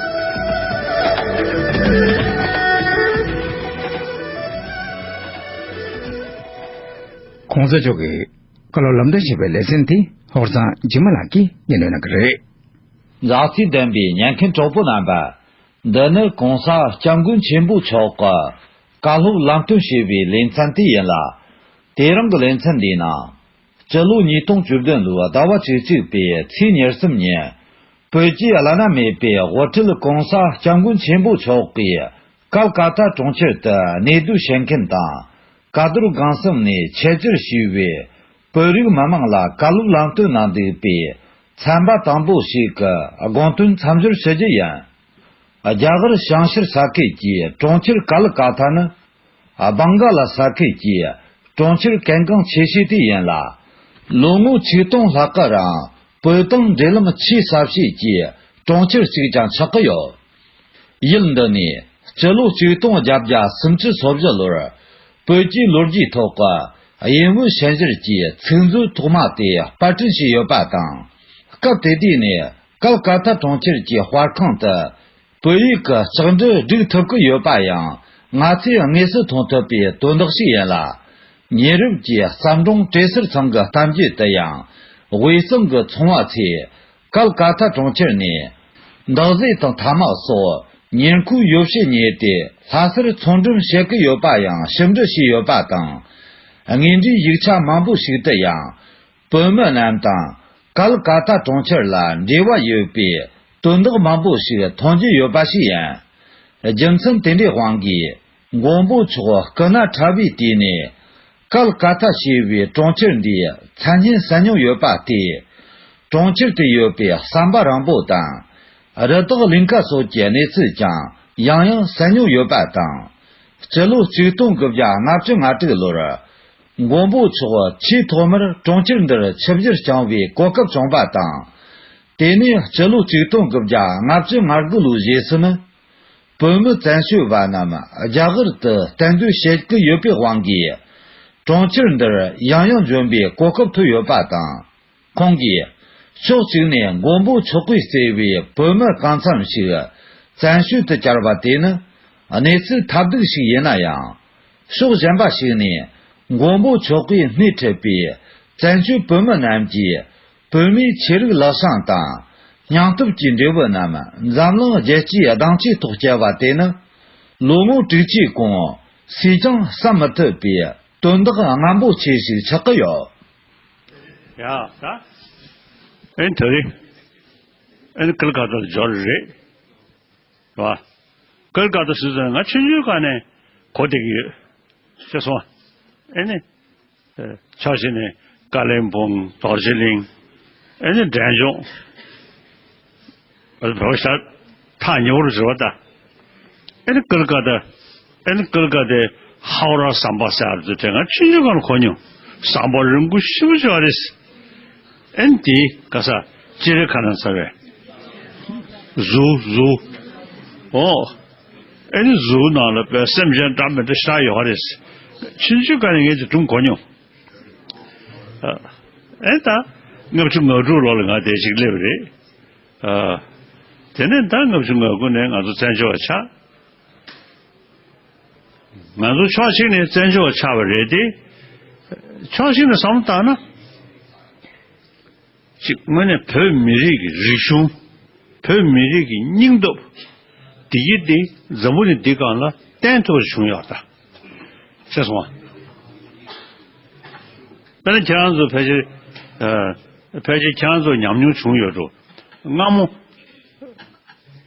གོང་ས་མཆོག་གིས་བཀའ་སློབ་ལམ་སྟོན་བྱས་པའི་ལེ་ཚན་དེ་ཧོར་གཙང་འཇིགས་མེད་ལགས་ཀྱིས་སྙན་སྒྲོན་གནང་གི་རེད། མཛའ་བརྩེ་ལྡན་པའི་ཉན་མཁན་གྲོགས་པོ་རྣམ་པ། འདི་ནི་གོང་ས་སྐྱབས་མགོན་ཆེན་པོ་མཆོག་གིས་བཀའ་སློབ་ལམ་སྟོན་བྱས་པའི་ལེ་ཚན་དེ་ཡིན་ལ། དེ་རིང་གི་ལེ་ཚན་འདིའི་ནང་། སྤྱི་ལོ་ཉིས་སྟོང་བཅུ་བདུན་ལོའི་ཟླ་བ་བཅུ་གཅིག་པའི་ཚེས་ཉེར་གསུམ་ཉིན། བོད་ཀྱི་བླ་ན་མེད་པའི་དབུ་ཁྲིད་གོང་ས་སྐྱབས་མགོན་ཆེན་པོ་མཆོག་གིས་ཀལ་ཀ་ཏ་གྲོང་ཁྱེར་དུ་གནས་སྡོད་བྱེད་མཁན་དང་། ཀ་རྡོར་སྒང་གསུམ་ནས་ཆེད་བཅར་ཞུས་པའི་བོད་རིགས་མི་མང་ལ་བཀའ་སློབ་ལམ་སྟོན་གནང་འདུག་པའི་ཚན་པ་དང་པོ་ཞིག་གི་དགོངས་དོན་མཚམས་སྦྱོར་ཞུ་རྒྱུ་ཡིན། རྒྱ་གར་བྱང་ཤར་ས་ཁུལ་གྱི་གྲོང་ཁྱེར་ཀ་ལི་ཀ་ཐ་ནི། སྦང་ག་ལ་ས་ཁུལ་གྱི་གྲོང་ཁྱེར་གལ་འགངས་ཆེ་ཤོས་དེ་ཡིན་ལ། ལོ་ངོ་ཆིག་སྟོང་ལྷག་གི་རིང་བོད་དང་འབྲེལ་ལམ་ཆེས་ཟབ་ཤོས་ཀྱི་གྲོང་ཁྱེར་གཅིག་ཀྱང་ཆགས་ཀྱི་ཡོད། ཡུལ་འདི་ནས་སྤྱི་ལོ་ཆིག་སྟོང་བརྒྱད་བརྒྱ་སུམ་ཅུ་སོ་བཞི་ལོར་བོད་ཀྱི་ལོ་རྒྱུས་ཐོག་གི་དབྱིན་བོད་ཤན་སྦྱར་གྱི་ཚིག་མཛོད་ཐོག་མ་དེ་པར་སྐྲུན་བྱས་ཡོད་པ་དང་། སྐབས་དེ་དུས་ནས་ཀལ་ཀ་ཐ་གྲོང་ཁྱེར་གྱི་དཔར་ཁང་དུ་བོད་ཡིག་གི་ལྕགས་འབྲུ་སྒྲིག་ཐུབ་ཀྱི་ཡོད་པ་ཡང་ང་ཚོས་དངོས་སུ་མཐོང་ཐུབ་པའི་དོན་དག་ཞིག་ཡིན་ལ། ཉེ་རབས་ཀྱི་ཟབ་འབྲིང་བྲེ་སེར་ཚང་གི་གཏམ་རྒྱུད་དུ་ཡང་དབུས་གཙང་གི་ཚོང་བ་ཚོས་ཀལ་ཀ་ཐ་གྲོང་ཁྱེར་ནས་འདག་ཟས་དང་ཐ་མག་སོགས་ཉེར་མཁོའི་ཡོ་བྱད་ཉོས་ཏེ་ལྷ་སར་ཚོང་འགྲེམས་བྱེད་ཀྱི་ཡོད་པ་ཡང་ཞིབ་འབྲི་བྱས་ཡོད་པ་དང་། དངོས་འབྲེལ་ཡིག་ཆ་མང་པོ་ཞིག་ཏུ་ཡང་བོད་མི་རྣམས་དང་ཀལ་ཀ་ཐ་གྲོང་ཁྱེར་ལ་འབྲེལ་བ་ཡོད་པའི་དོན་དག་མང་པོ་ཞིག་མཐོང་རྒྱུ་ཡོད་པ་ཞིག་ཡིན། རྒྱུ་མཚན་དེ་འདྲའི་དབང་གིས་མགོན་པོ་མཆོག་སྐུ་ན་ཕྲ་བའི་དུས་ནས་ཀལ་ཀ་ཐ་ཞེས་པའི་གྲོང་ཁྱེར་འདིའི་མཚན་སྙན་གསན་མྱོང་ཡོད་པ་སྟེ། གྲོང་ཁྱེར་དུ་ཡོད་པའི་ཟམ་པ་རིང་པོ་དང་། རི་དྭགས་ལིང་ག་སོགས་ཀྱི་གནས་ཚུལ་ཀྱང་ཡང་ཡང་གསན་མྱོང་ཡོད་པ་དང་། སྤྱི་ལོ་ཆིག་སྟོང་དགུ་བརྒྱ་ལྔ་བཅུ་ང་དྲུག་ལོར། མགོན་པོ་མཆོག་ཆེས་ཐོག་མར་གྲོང་ཁྱེར་འདིར་ཆིབས་བསྒྱུར་བསྐྱངས་པའི་གོ་སྐབས་བྱུང་བ་དང་། དེ་ནས་སྤྱི་ལོ་ཆིག་སྟོང་དགུ་བརྒྱ་ལྔ་བཅུ་ང་དགུ་ལོའི་རྗེས་སུ་ནི། བོད་མི་བཙན་བྱོལ་བ་རྣམས་རྒྱ་གར་དུ་གཏན་སྡོད་བྱེད་ཀྱི་ཡོད་པའི་དབང་གིས། གྲོང་ཁྱེར་འདིར་ཡང་ཡང་འབྱོན་པའི་གོ་སྐབས་ཐོབ་ཡོད་པ་དང་། ཁོང་གིས་ཕྱོགས་གཅིག་ནས་མགོན་པོ་མཆོག་གིས་གཙོས་པའི་བོད་མི་གང་འཚམ་ཞིག་བཙན་བྱོལ་དུ་བཅར་བ་དེ་ནི་གནས་ཚུལ་ཐབས་སྡུག་ཞིག་ཡིན་ན་ཡང་། ཕྱོགས་གཞན་པ་ཞིག་ནས་མགོན་པོ་མཆོག་གིས་སྣེ་ཁྲིད་པའི་བཙན་བྱོལ་བོད་མི་རྣམས་ཀྱིས། བོད་མིའི་ཆོས་རིག་ལག་བྱང་དང་སྙིང་སྟོབས་ཀྱི་འབྲས་བུ་རྣམས་འཛམ་གླིང་རྒྱལ་སྤྱིའི་གདེང་ཚོད་ཐོག་བསྐྱལ་བ་དེ་ནི་ལོ་ངོ་དྲུག་ཅུའི་གོང་སུས་ཀྱང་བསམ་མི་ཐུབ་པའི་དོན་དག་རྔམ་པོ་ཆེ་ཞིག་ཆགས་ཀྱི་ཡོད། ཡ་ད། ཨེ་ནི་དེ་རིང་ཨེ་ནི་ཀལ་ཀ་ཏ་ལ་འབྱོར་རེད། རེད་བ། ཀལ་ཀ་ཏ་ཟེར་ཙང་ང་ཆུང་ཆུང་སྒང་ནས་གོ་བསྡད་ཀྱི་ཡོད། ཤེས་སོང་། ཨེ་ནི། ཕྱོགས་གཅིག་ནས་ཀ་ལིམ་པོང་རྡོ་རྗེ་གླིང་། ཨེ་ནི་འབྲས་ལྗོངས། བོད་ཤར་ཐག་ཉེ་བོར་འབྱོར་བ་དང་། ཨེ་ནི་ཀལ་ཀ་ཏ། ཨེ་ནི་ཀལ་ཀ་ཏའི་ཧའོ་ར་ཟམ་པ་ཟེར་བ་དེ་ང་ཆུང་ཆུང་སྒང་ལ་གོ་མྱོང་། ཟམ་པ་རིང་པོ་ཞེ་པོ་ཅིག་ཡོད་རེད། ཨེ་ནི་དེའི་ག་ས་སྤྱིར་ཁ་ན་ཚ་བའི་གཟུགས་གཟུགས། ཨོ། ཨེ་ནི་གཟུགས་ནང་ལ་དཔེ་སེམས་ཅན་འདྲ་མི་འདྲ་ཞེ་དྲག་ཡོད་རེད། ཆུང་ཆུང་སྒང་ནས་ངས་དེ་དྲུང་གོ་མྱོང་། ཨ། ཨེ་ད་ལྔ་བཅུ་ང་དྲུག་ལོ་ལ་ང་དེ་ཅིག་སླེབས་རེད། ཨ། དེ་ནས་ད་ལྔ་བཅུ་ང་དགུ་ནས་ང་ཚོ་བཙན་བྱོལ་བ་ཆགས། ང་ཚོ་ཕྱོགས་གཅིག་ནས་བཙན་བྱོལ་བ་ཆགས་པ་རེད་དེ། ཕྱོགས་གཅིག་ནས་བསམ་བློ་བཏང་ན། གཅིག་དངོས་གནས་བོད་མི་རིགས་ཀྱི་རིག་གཞུང་། བོད་མི་རིགས་ཀྱི་སྙིང་སྟོབས། བདེ་སྐྱིད་དེ་འཛམ་བུ་གླིང་འདི་སྒང་ལ་བསྟན་ཐུབ་པ་བྱུང་ཡོད་ད། ཤེས་སོང་ང་། དཔེར་ན་ཁྱེད་རང་ཚོ་ཕལ་ཆེར། ཨ། ཕལ་ཆེར་ཁྱེད་རང་ཚོ་ཉམས་མྱོང་བྱུང་ཡོད་འགྲོ། སྔ་མོ།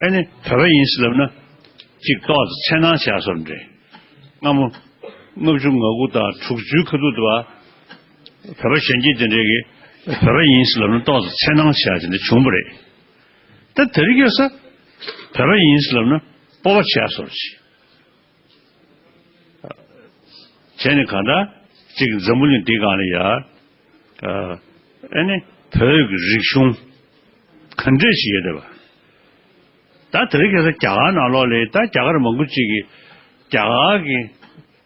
ཨེ་ནི་བོད་པ་ཡིན་ཟེར་ལབ་ན། གཅིག་ཏོག་ཙམ་འཚེར་སྣང་བྱས་སོང་འདྲ། སྔ་མོ། ལྔ་བཅུ་ང་དགུ་དང་དྲུག་ཅུའི་ཁ་ཐུག་དུ་བ། བོད་པ་གཞོན་སྐྱེས་དེ་འདྲས་ཀྱིས་བོད་པ་ཡིན་ཟེར་ལབ་ན་ཏོག་ཙམ་འཚེར་སྣང་བྱས་དེ་འདྲ་བྱུང་བ་རེད། ད་དེ་རིང་ཁ་སང་བོད་པ་ཡིན་ཟེར་ལབ་ན་སྤོབས་པ་བྱས་སོང་ཅི། བྱས་ནས་གང་ལྟར་གཅིག་འཛམ་བུ་གླིང་འདི་སྒང་ལ་ཡ། ཨ་ནི་བོད་ཀྱི་རིག་གཞུང་ག་འདྲས་ཞིག་ཡོད་བསྡད་པ། ད་དེ་རིང་ཁ་སང་རྒྱ་གར་ནང་ལོགས་ལ་ད་རྒྱ་གར་མང་པོ་ཅིག་གིས་རྒྱ་གར་གྱི་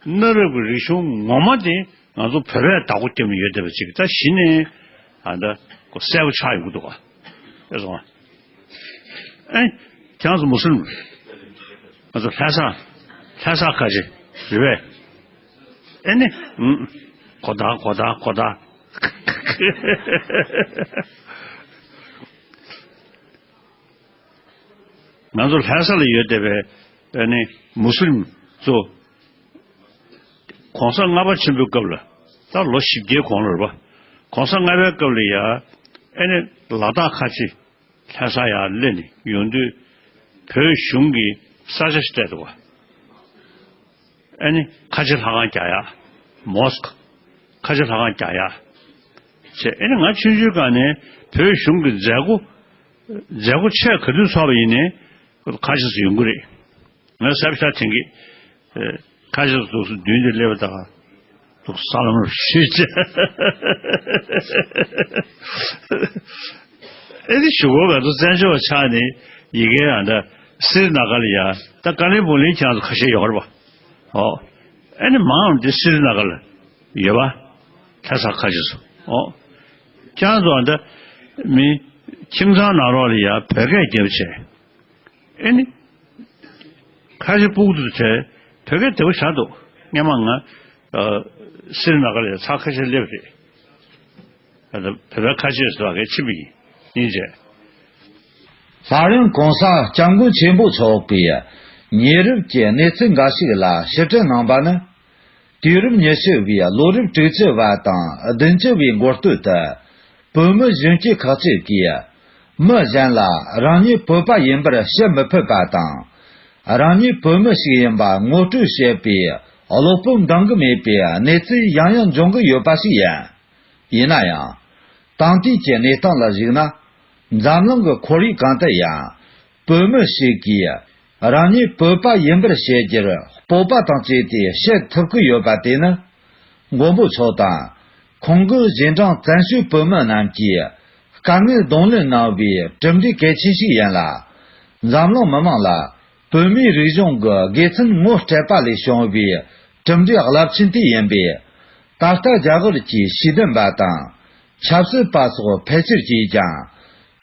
གནའ་རབས་ཀྱི་རིག་གཞུང་ངོ་མ་དེ་ང་ཚོ་བོད་པས་བདག་པོ་བརྒྱབ་ནས་ཡོད་བསྡད་པ་ཅིག་ད་གཞི་ནས་ཨ་ད་ཁོ་གསལ་པོ་ཆགས་ཡོང་གི་འདུག་ག། ཨེ་སོང་ཨ། ཨེ། ཁྱེད་རང་ཚོ་མུ་སུ་ལིམ་རེད། ང་ཚོ་ལྷ་ས། ལྷ་ས་ཁ་ཆེ་རེད་པས། ཨེ་ནི། ཨུམ། གོ་ད་གོ་ད་གོ་ད། ང་ཚོ་ལྷ་ས་ལ་ཡོད་བསྡད་པའི་ཨེ་ནི་མུ་སུ་ལིམ་ཚོ། གོང་ས་ལྔ་པ་ཆེན་པོའི་སྐབས་ལ། ད་ལོ་བཞི་བརྒྱའི་གོང་ལ་རེད་པ། གོང་ས་ལྔ་པའི་སྐབས་ལ་ཡ། ཨེ་ནི་ལ་དྭགས་ཁ་ཆེ། ལྷ་ས་ཡར་སླེབས་ནས་ཡོང་དུས་བོད་གཞུང་གིས་ས་ཆ་ཞིག་སྤྲད་འདུག་ག། ཨེ་ནི་ཁ་ཆེ་ལྷ་ཁང་རྒྱག་ཡ། མོ་སི་ཀི། ཁ་ཆེ་ལྷ་ཁང་རྒྱག་ཡ། བྱས་ཨེ་ནི་ང་ཆུང་ཆུང་སྒང་ནས་བོད་གཞུང་གི་མཛད་སྒོ། མཛད་སྒོ་ཆེ་ག་དུས་ཚོགས་པ་ཡིན་ནའི། ཁ་ཤས་སུ་ཡོང་གི་རེད། ང་གཟབ་ཤ་དྲན་གི། ཨེ། ཁ་ཤས་སུ་འདུག་སུ་མདུན་དུ་སླེབས་པ་དང་། འདུག་ས་ལམ་རུ་ཤུལ་ཅེ། ཨེ་ནི་ཞུ་གོ་ག་ཚོ་བཙན་བྱོལ་བ་ཆགས་ནས་ཡི་གེ་ཨ་འདྲ་སིར་ན་ག་ལ་ཡ། ད་ཀ་ལིང་སྦུག་ལིང་ཁྱེད་རང་ཚོ་ཁ་ཤས་ཡོད་རེད་པ། ཨོ། ཨེ་ནི་མང་འདི་སིར་ན་ག་ལ་ཡོད་པ། ལྷ་ས་ཁ་ཤས་སུ། ཨོ། ཁྱེད་རང་ཚོ་ཨ་འདྲ་མི་ཁྱིམ་ཚང་ནང་ལོགས་ལ་ཡ་བོད་སྐད་རྒྱབ་བྱས། ཨེ་ནི། ཁ་ཤས་སྤུ་གུ་ཚོ་བྱས། བོད་སྐད་བདེ་པོ་བཞག་འདུག་སྔན་མ་ང་། ཨ། སིར་ན་ག་ལ་ཡ་ཚར་ཁ་ཤས་སླེབས་རེད། ཨ། ད་བོད་པ་ཁ་ཤས་སུ་ག་གེ་ཕྱིན་པ་ཡིན། ཡིན་བྱས། སླར་ཡང་གོང་ས་སྐྱབས་མགོན་ཆེན་པོ་མཆོག་གིས་ཉེ་རབས་ཀྱི་གནས་ཚུལ་འགའ་ཞིག་ལ་ཕྱིར་དྲན་གནང་པ་ནི། དུས་རབས་ཉི་ཤུ་བའི་ལོ་རབས་དྲུག་ཅུ་བ་དང་བདུན་ཅུ་བའི་འགོ་སྟོད་དུ། བོད་མི་གཞོན་སྐྱེས་ཁག་ཅིག་གིས། མི་གཞན་ལ་རང་ཉིད་བོད་པ་ཡིན་པར་བཤད་མི་ཕོད་པ་དང་། རང་ཉིད་བོད་མི་ཞིག་ཡིན་པ་ངོ་སྤྲོད་བྱེད་པའི་བློ་སྤོབས་འདང་གི་མེད་པའི་གནས་ཚུལ་ཡང་ཡང་འབྱུང་གི་ཡོད་པ་ཞིག་ཡིན། ཡིན་ན་ཡང་། ད་ལྟའི་གི་གནས་སྟངས་ལ་གཞིགས་ན། འཛམ་གླིང་གི་ཁོར་ཡུག་གང་དུ་ཡང་། བོད་མི་ཞིག་གིས་རང་ཉིད་བོད་པ་ཡིན་པར་བཤད་རྒྱུར་སྤོབས་པ་དང་བཅས་ཏེ་བཤད་ཐུབ་ཀྱི་ཡོད་པ་དེ་ནི། མགོན་པོ་མཆོག་དང་ཁོང་གི་རྗེས་འབྲང་བཙན་བྱོལ་བོད་མི་རྣམས་ཀྱིས་དཀའ་ངལ་གདོང་ལེན་གནང་བའི་གྲུབ་འབྲས་གལ་ཆེན་ཞིག་ཡིན་ལ། འཛམ་གླིང་མི་དམངས་ལ་བོད་མིའི་རིག་གཞུང་གི་དགེ་མཚན་ངོ་སྤྲད་པ་ལས་བྱུང་བའི་གྲུབ་འབྲས་རླབས་ཆེན་དེ་ཡིན་པས། ད་ལྟ་རྒྱ་གར་གྱི་ཤེས་ལྡན་པ་དང་ཆབ་སྲིད་པ་སོགས་ཕལ་ཆེར་གྱིས་ཀྱང་།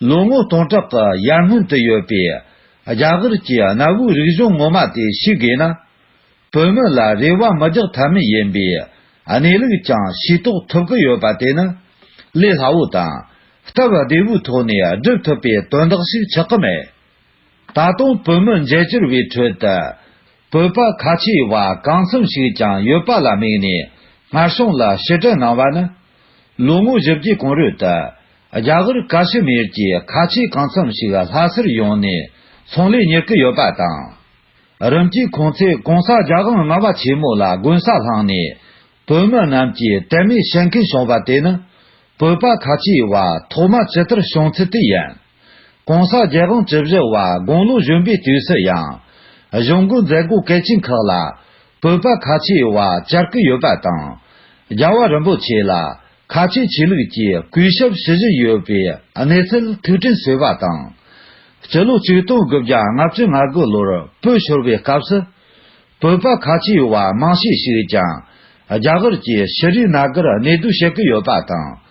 ལོ་ངོ་སྟོང་ཕྲག་གི་ཡར་སྔོན་དུ་ཡོད་པའི་རྒྱ་གར་གྱི་གནའ་བོའི་རིག་གཞུང་ངོ་མ་དེ་ཤེས་དགོས་ན། བོད་མི་ལ་རེ་བ་མི་རྒྱག་ཐབས་མེད་ཡིན་པའི་གནས་ལུགས་ཀྱང་ཤེས་རྟོགས་ཐུབ་ཀྱི་ཡོད་པ་དེ་ནི། ལས་སླ་བོ་དང་སྟབས་བདེ་བོའི་ཐོག་ནས་སྒྲུབ་ཐུབ་པའི་དོན་དག་ཞིག་ཆགས་ཀྱི་མེད། ད་དུང་བོད་མི་མཇལ་བཅར་བའི་ཁྲོད་དུ། བོད་པ་ཁ་ཆེའི་བ་གང་འཚམ་ཞིག་ཀྱང་ཡོད་པ་ལ་དམིགས་ནས་སྔར་བྱུང་ལ་ཕྱིར་དྲན་གནང་བ་ནི། ལོ་ངོ་བཞི་བརྒྱའི་གོང་རོལ་དུ། རྒྱ་གར་ཀ་ཤི་མིར་གྱི་ཁ་ཆེ་གང་འཚམ་ཞིག་ལྷ་སར་ཡོང་ནས་ཚོང་ལས་གཉེར་གྱི་ཡོད་པ་དང་། རིམ་གྱིས་ཁོང་ཚོས་གོང་ས་རྒྱལ་དབང་ལྔ་པ་ཆེན་མོ་ལ་དགོན་ས་བསླངས་ནས། བོད་མི་རྣམས་ཀྱིས་དད་མོས་བྱེད་མཁན་བྱུང་བ་དེ་ནི། བོད་པ་ཁ་ཆེའི་བ་ཐོག་མ་ཇི་ལྟར་བྱུང་ཚུལ་དེ་ཡིན། གོང་ས་རྒྱལ་དབང་བཅུ་བཞི་བ་དགུང་ལོ་གཞོན་པའི་དུས་སུ་ཡང་། གཞུང་གི་མཛད་སྒོ་གལ་ཆེན་ཁག་ལ་བོད་པ་ཁ་ཆེའི་བ་བཅར་གྱི་ཡོད་པ་དང་། རྒྱལ་བ་རིན་པོ་ཆེ་ལ་ཁ་ཆེ་ཆོས་ལུགས་ཀྱི་གུས་ཞབས་ཞུ་བཞིན་ཡོད་པའི་གནས་ཚུལ་ཐུགས་དྲན་གསོས་པ་དང་། སྤྱི་ལོ་ཆིག་སྟོང་དགུ་བརྒྱ་ལྔ་བཅུ་ང་དགུ་ལོར་བོད་ཤོར་བའི་སྐབས་སུ། བོད་པ་ཁ་ཆེའི་བ་མང་ཤས་ཤིག་ཀྱང་རྒྱ་གར་གྱི་ཤྲི་ན་གར་གནས་སྡོད་བྱེད་ཀྱི་ཡོད་པ་དང་།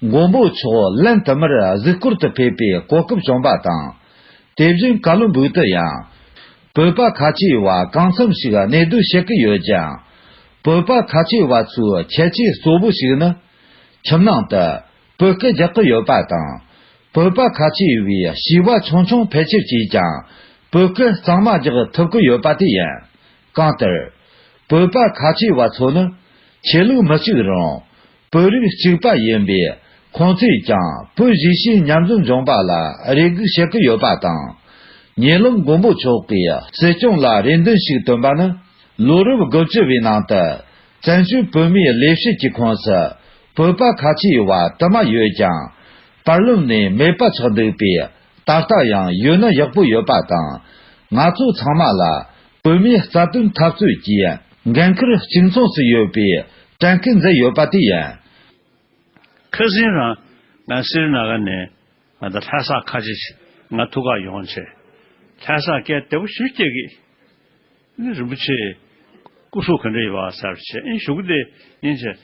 མགོན་པོ་མཆོག་ལན་དུ་མར་གཟིགས་སྐོར་དུ་ཕེབས་པའི་གོ་སྐབས་བྱུང་བ་དང་། དེ་བཞིན་ཀ་ལོན་སྦུག་ཏུ་ཡང་བོད་པ་ཁ་ཆེའི་བ་གང་འཚམ་ཞིག་གནས་སྡོད་བྱེད་ཀྱི་ཡོད་ཀྱང་། བོད་པ་ཁ་ཆེའི་བ་ཚོའི་ཁྱད་ཆོས་གཙོ་བོ་ཞིག་ནི། ཁྱིམ་ནང་དུ་བོད་སྐད་རྒྱག་གི་ཡོད་པ་དང་། བོད་པ་ཁ་ཆེ་བའི་བྱིས་པ་ཆུང་ཆུང་ཕལ་ཆེར་གྱིས་ཀྱང་བོད་སྐད་གཙང་མ་རྒྱག་ཐུབ་ཀྱི་ཡོད་པ་དེ་ཡིན། གང་ལྟར། བོད་པ་ཁ་ཆེ་བ་ཚོ་ནི་ཆོས་ལུགས་མི་གཅིག་རུང་བོད་རིགས་གཅིག་པ་ཡིན་པས། ཁོང་ཚོས་ཀྱང་བོད་གཞིས་བྱེས་མཉམ་འཛོམས་འབྱུང་བ་ལ་རེ་སྒུག་བྱེད་ཀྱི་ཡོད་པ་དང་། ཉེ་ལམ་མགོན་པོ་མཆོག་གིས་སྲིད་སྐྱོང་ལ་རེ་འདུན་ཞིག་བཏོན་པ་ནི། ལོ་རབས་དགུ་བཅུ་བའི་ནང་དུ་བཙན་བྱོལ་བོད་མིའི་ལས་བྱེད་ཀྱི་ཁོངས་སུ་བོད་པ་ཁ་ཆེའི་བ་དུ་མ་ཡོད་ཀྱང་། བར་ལམ་ནས་མེད་པ་ཆགས་འདུག་པས། ད་ལྟ་ཡང་ཡོད་ན་ཡག་པོ་ཡོད་པ་དང་། ང་ཚོ་ཚང་མ་ལ་བོད་མིའི་རྩ་དོན་འཐབ་རྩོད་ཀྱི་འགན་ཁུར་གཅིག་མཚུངས་སུ་ཡོད་པའི་དྲན་སྐུལ་མཛད་ཡོད་པ་དེ་ཡིན། ཁ་སང་རང་ང་སིརི་ན་ག་ནས་ང་ད་ལྷ་ས་ཁ་ཆེ་ང་ཐུག་ག་ཡོང་བྱས། ལྷ་ས་སྐད་བདེ་པོ་ཞིག་སྐྱེ་གི། ཨ་ནི་རིན་པོ་ཆེ་སྐུ་གཟུགས་ག་འདྲ་ཡོད་པ་ཟེར་བྱས། ཨ་ནི་གཞུག་གུ་དེ་ཡིན་བྱས།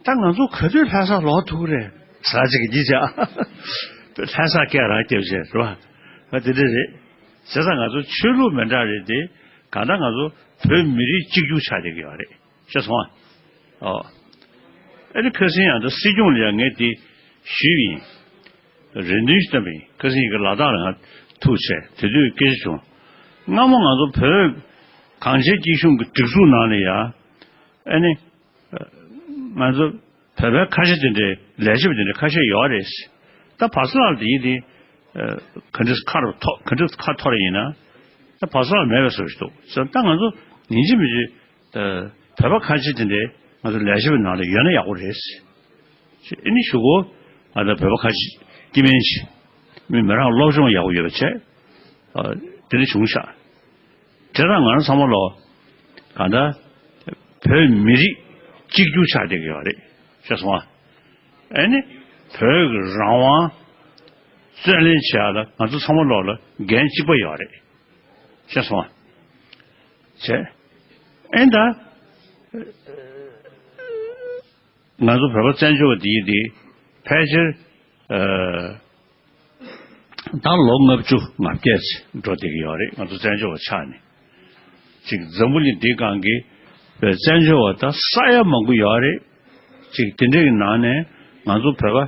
ད་ང་ཚོ་ག་དུས་ལྷ་སར་ལོག་ཐུབ་ཀྱི་རེད་ཟེར་ཅིག་གིས་བྱས། ལྷ་ས་སྐད་རང་སྐྱེ་བྱས་རེད་བ། ཨ་དེ་འདྲ་རེད། བྱས་ཙང་ང་ཚོ་ཆོས་ལུགས་མི་འདྲ་རེད་དེ། གང་ལྟར་ང་ཚོ་བོད་མི་རིགས་གཅིག་གྱུར་ཆགས་བསྡད་ཀྱི་ཡོད་རེད། ཤེས་སོང་ཨ། ཨོ། ཨ་ནི་ཁ་སང་ཡང་ད་སྲིད་སྐྱོང་ལ་ཡང་ངས་དེ་ཞུས་པ་ཡིན། རེ་འདུན་ཞིག་བཏོན་པ་ཡིན། ཁ་སང་ཡིན་གྱི་ལ་དྭགས་ལ་ང་ཐུག་བྱས་དེ་དུས་སྐད་ཆ་བྱུང་། སྔ་མོ་ང་ཚོ་བོད་གངས་ཅན་སྐྱིད་གཤོངས་ཀྱི་སྒྲིག་འཛུགས་ནང་ལ་ཡ། ཨ་ནི། ང་ཚོ་བོད་པའི་ཁ་ཤས་དེ་འདྲའི་ལས་བྱེད་པ་དེ་འདྲའི་ཁ་ཤས་ཡོད་རེད། ད་བར་སྐབས་ལ་དེ་ཡིན་དེ། ག་འདྲས་ཁ་རུ་ཐོ་ག་འདྲས་ཁ་འཐོར་ཡིན་ན། ད་བར་སྐབས་ལ་མེད་པའི་བཟོ་ཞིག་འདུག་ཟེར། ད་ང་ཚོ་ཡིན་གཅིག་མིན་གཅིག་ད་བོད་པ་ཁ་ཤས་དེ་འདྲའི་ང་ཚོ་ལས་བྱེད་པའི་ནང་ལ་ཡོད་ན་ཡག་པོ་རེད། ཨ་ནི་གཞུག་གུ་ང་ཚོ་བོད་པ་ཁ་ཤས་སྐྱེ་དམན་ཞིག་མི་མི་རང་སློབ་སྦྱོང་ཡག་པོ་ཡོད་པ་བྱས། ཨ། དེ་འདྲ་བྱུང་ཤག་དེ་རང་ང་རང་ཚང་མ་ལོ་གང་ལྟར་བོད་མི་རིགས་གཅིག་གྱུར་ཆགས་བསྡད་ཀྱི་ཡོད་རེད། ཤེས་སོང་ཨ། ཨ་ནི་བོད་ཀྱི་རང་དབང་རྩོད་ལེན་བྱེད་ཡག་ལ་ང་ཚོ་ཚང་མ་ལོ་ལ་འགན་གཅིག་པ་ཡོད་རེད། ཤེས་སོང་ཨ། བྱས། ཨེ་ད། ང་ཚོ་བོད་པ་བཙན་བྱོལ་བ་འདི་ཡིན་ཏེ། ཕལ་ཆེར། ཨ། ད་ལོ་ལྔ་བཅུ་ང་བརྒྱད་ཙམ་འགྲོ་བསྡད་ཀྱི་ཡོད་རེད། ང་ཚོ་བཙན་བྱོལ་བ་ཆགས་ནས། ཅིག་འཛམ་བུ་གླིང་འདིའི་སྒང་གི་བཙན་བྱོལ་བ་ད་ས་ཡ་མང་པོ་ཡོད་རེད། ཅིག་དེ་འདྲའི་གི་ནང་ནས་ང་ཚོ་བོད་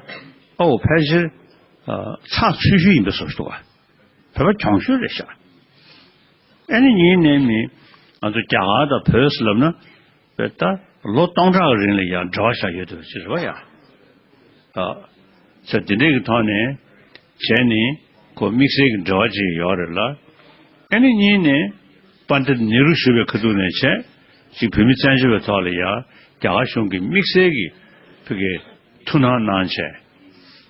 པ་ཨོ་ཕལ་ཆེར། ཨ། ཚགས་ཚུད་ཤོས་ཡིན་པའི་བཟོ་ཞིག་འདུག་ག་བོད་པ་གྱོང་ཤོས་རེད་ཤག་ཨ་ནི་གཉིས་ནས་མི་ང་ཚོ་རྒྱ་གར་དང་བོད་ཟེར་ལབ་ན། བས་ད་ལོ་སྟོང་ཕྲག་གི་རིང་ལ་ཡང་འབྲེལ་བ་བཞག་ཡོད་དུ་ཅི་རེད་བ་ཡ། ཨ། ས་དེ་འདྲས་ཀྱི་ཐོག་ནས་བྱས་ནས་ཁོ་དམིགས་བསལ་གྱི་འབྲེལ་བ་ཅིག་ཡོད་རེད་ལ། ཨ་ནི་གཉིས་ནས་པཎྜི་ཏ་ནེ་རུ་ཞུ་བའི་ཁ་ཐུག་ནས་བྱས་ཅིག་བོད་མི་བཙན་བྱོལ་བའི་ཐོག་ལ་ཡ་རྒྱ་གར་གཞུང་གིས་དམིགས་བསལ་གྱི་ཕ་གི་ཐུགས་སྣང་གནང་བྱས།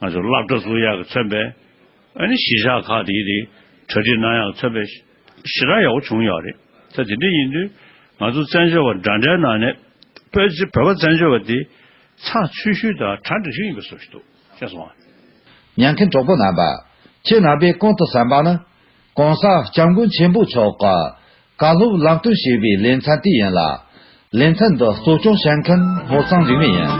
ང་ཚོ་སློབ་གྲྭ་བཙུགས་ཡག་གི་མཚོན་པའི། ཨ་ནི་གཞིས་ཆགས་ཁག་དེ་དེ་གྲ་སྒྲིག་གནང་ཡག་མཚོན་པའི་ཞེ་དྲག་ཡག་པོ་བྱུང་ཡོད་རེད། ད་དེ་འདྲ་ཡིན་དུས་ང་ཚོ་བཙན་བྱོལ་བ་འདྲ་འདྲའི་ནང་ནས་བོད་ཀྱི་བོད་པ་བཙན་བྱོལ་བ་དེ་ཚགས་ཚུད་ཤོས་དང་གྲ་འགྲིག་ཤོས་ཡིན་པའི་བཟོ་ཞིག་འདུག་ཤེས་སོང་ང་། ཉན་མཁན་གྲོགས་པོ་རྣམ་པ། ཁྱེད་རྣམ་པས་གོང་དུ་གསན་པ་ནི། གོང་ས་སྐྱབས་མགོན་ཆེན་པོ་མཆོག་གི་བཀའ་སློབ་ལམ་སྟོན་ཞེས་པའི་ལེ་ཚན་དེ་ཡིན་ལ། ལེ་ཚན་འདི་གཙོ་སྐྱོང་བྱེད་མཁན་ཧོར་གཙང་འཇིགས་མེད་ཡིན།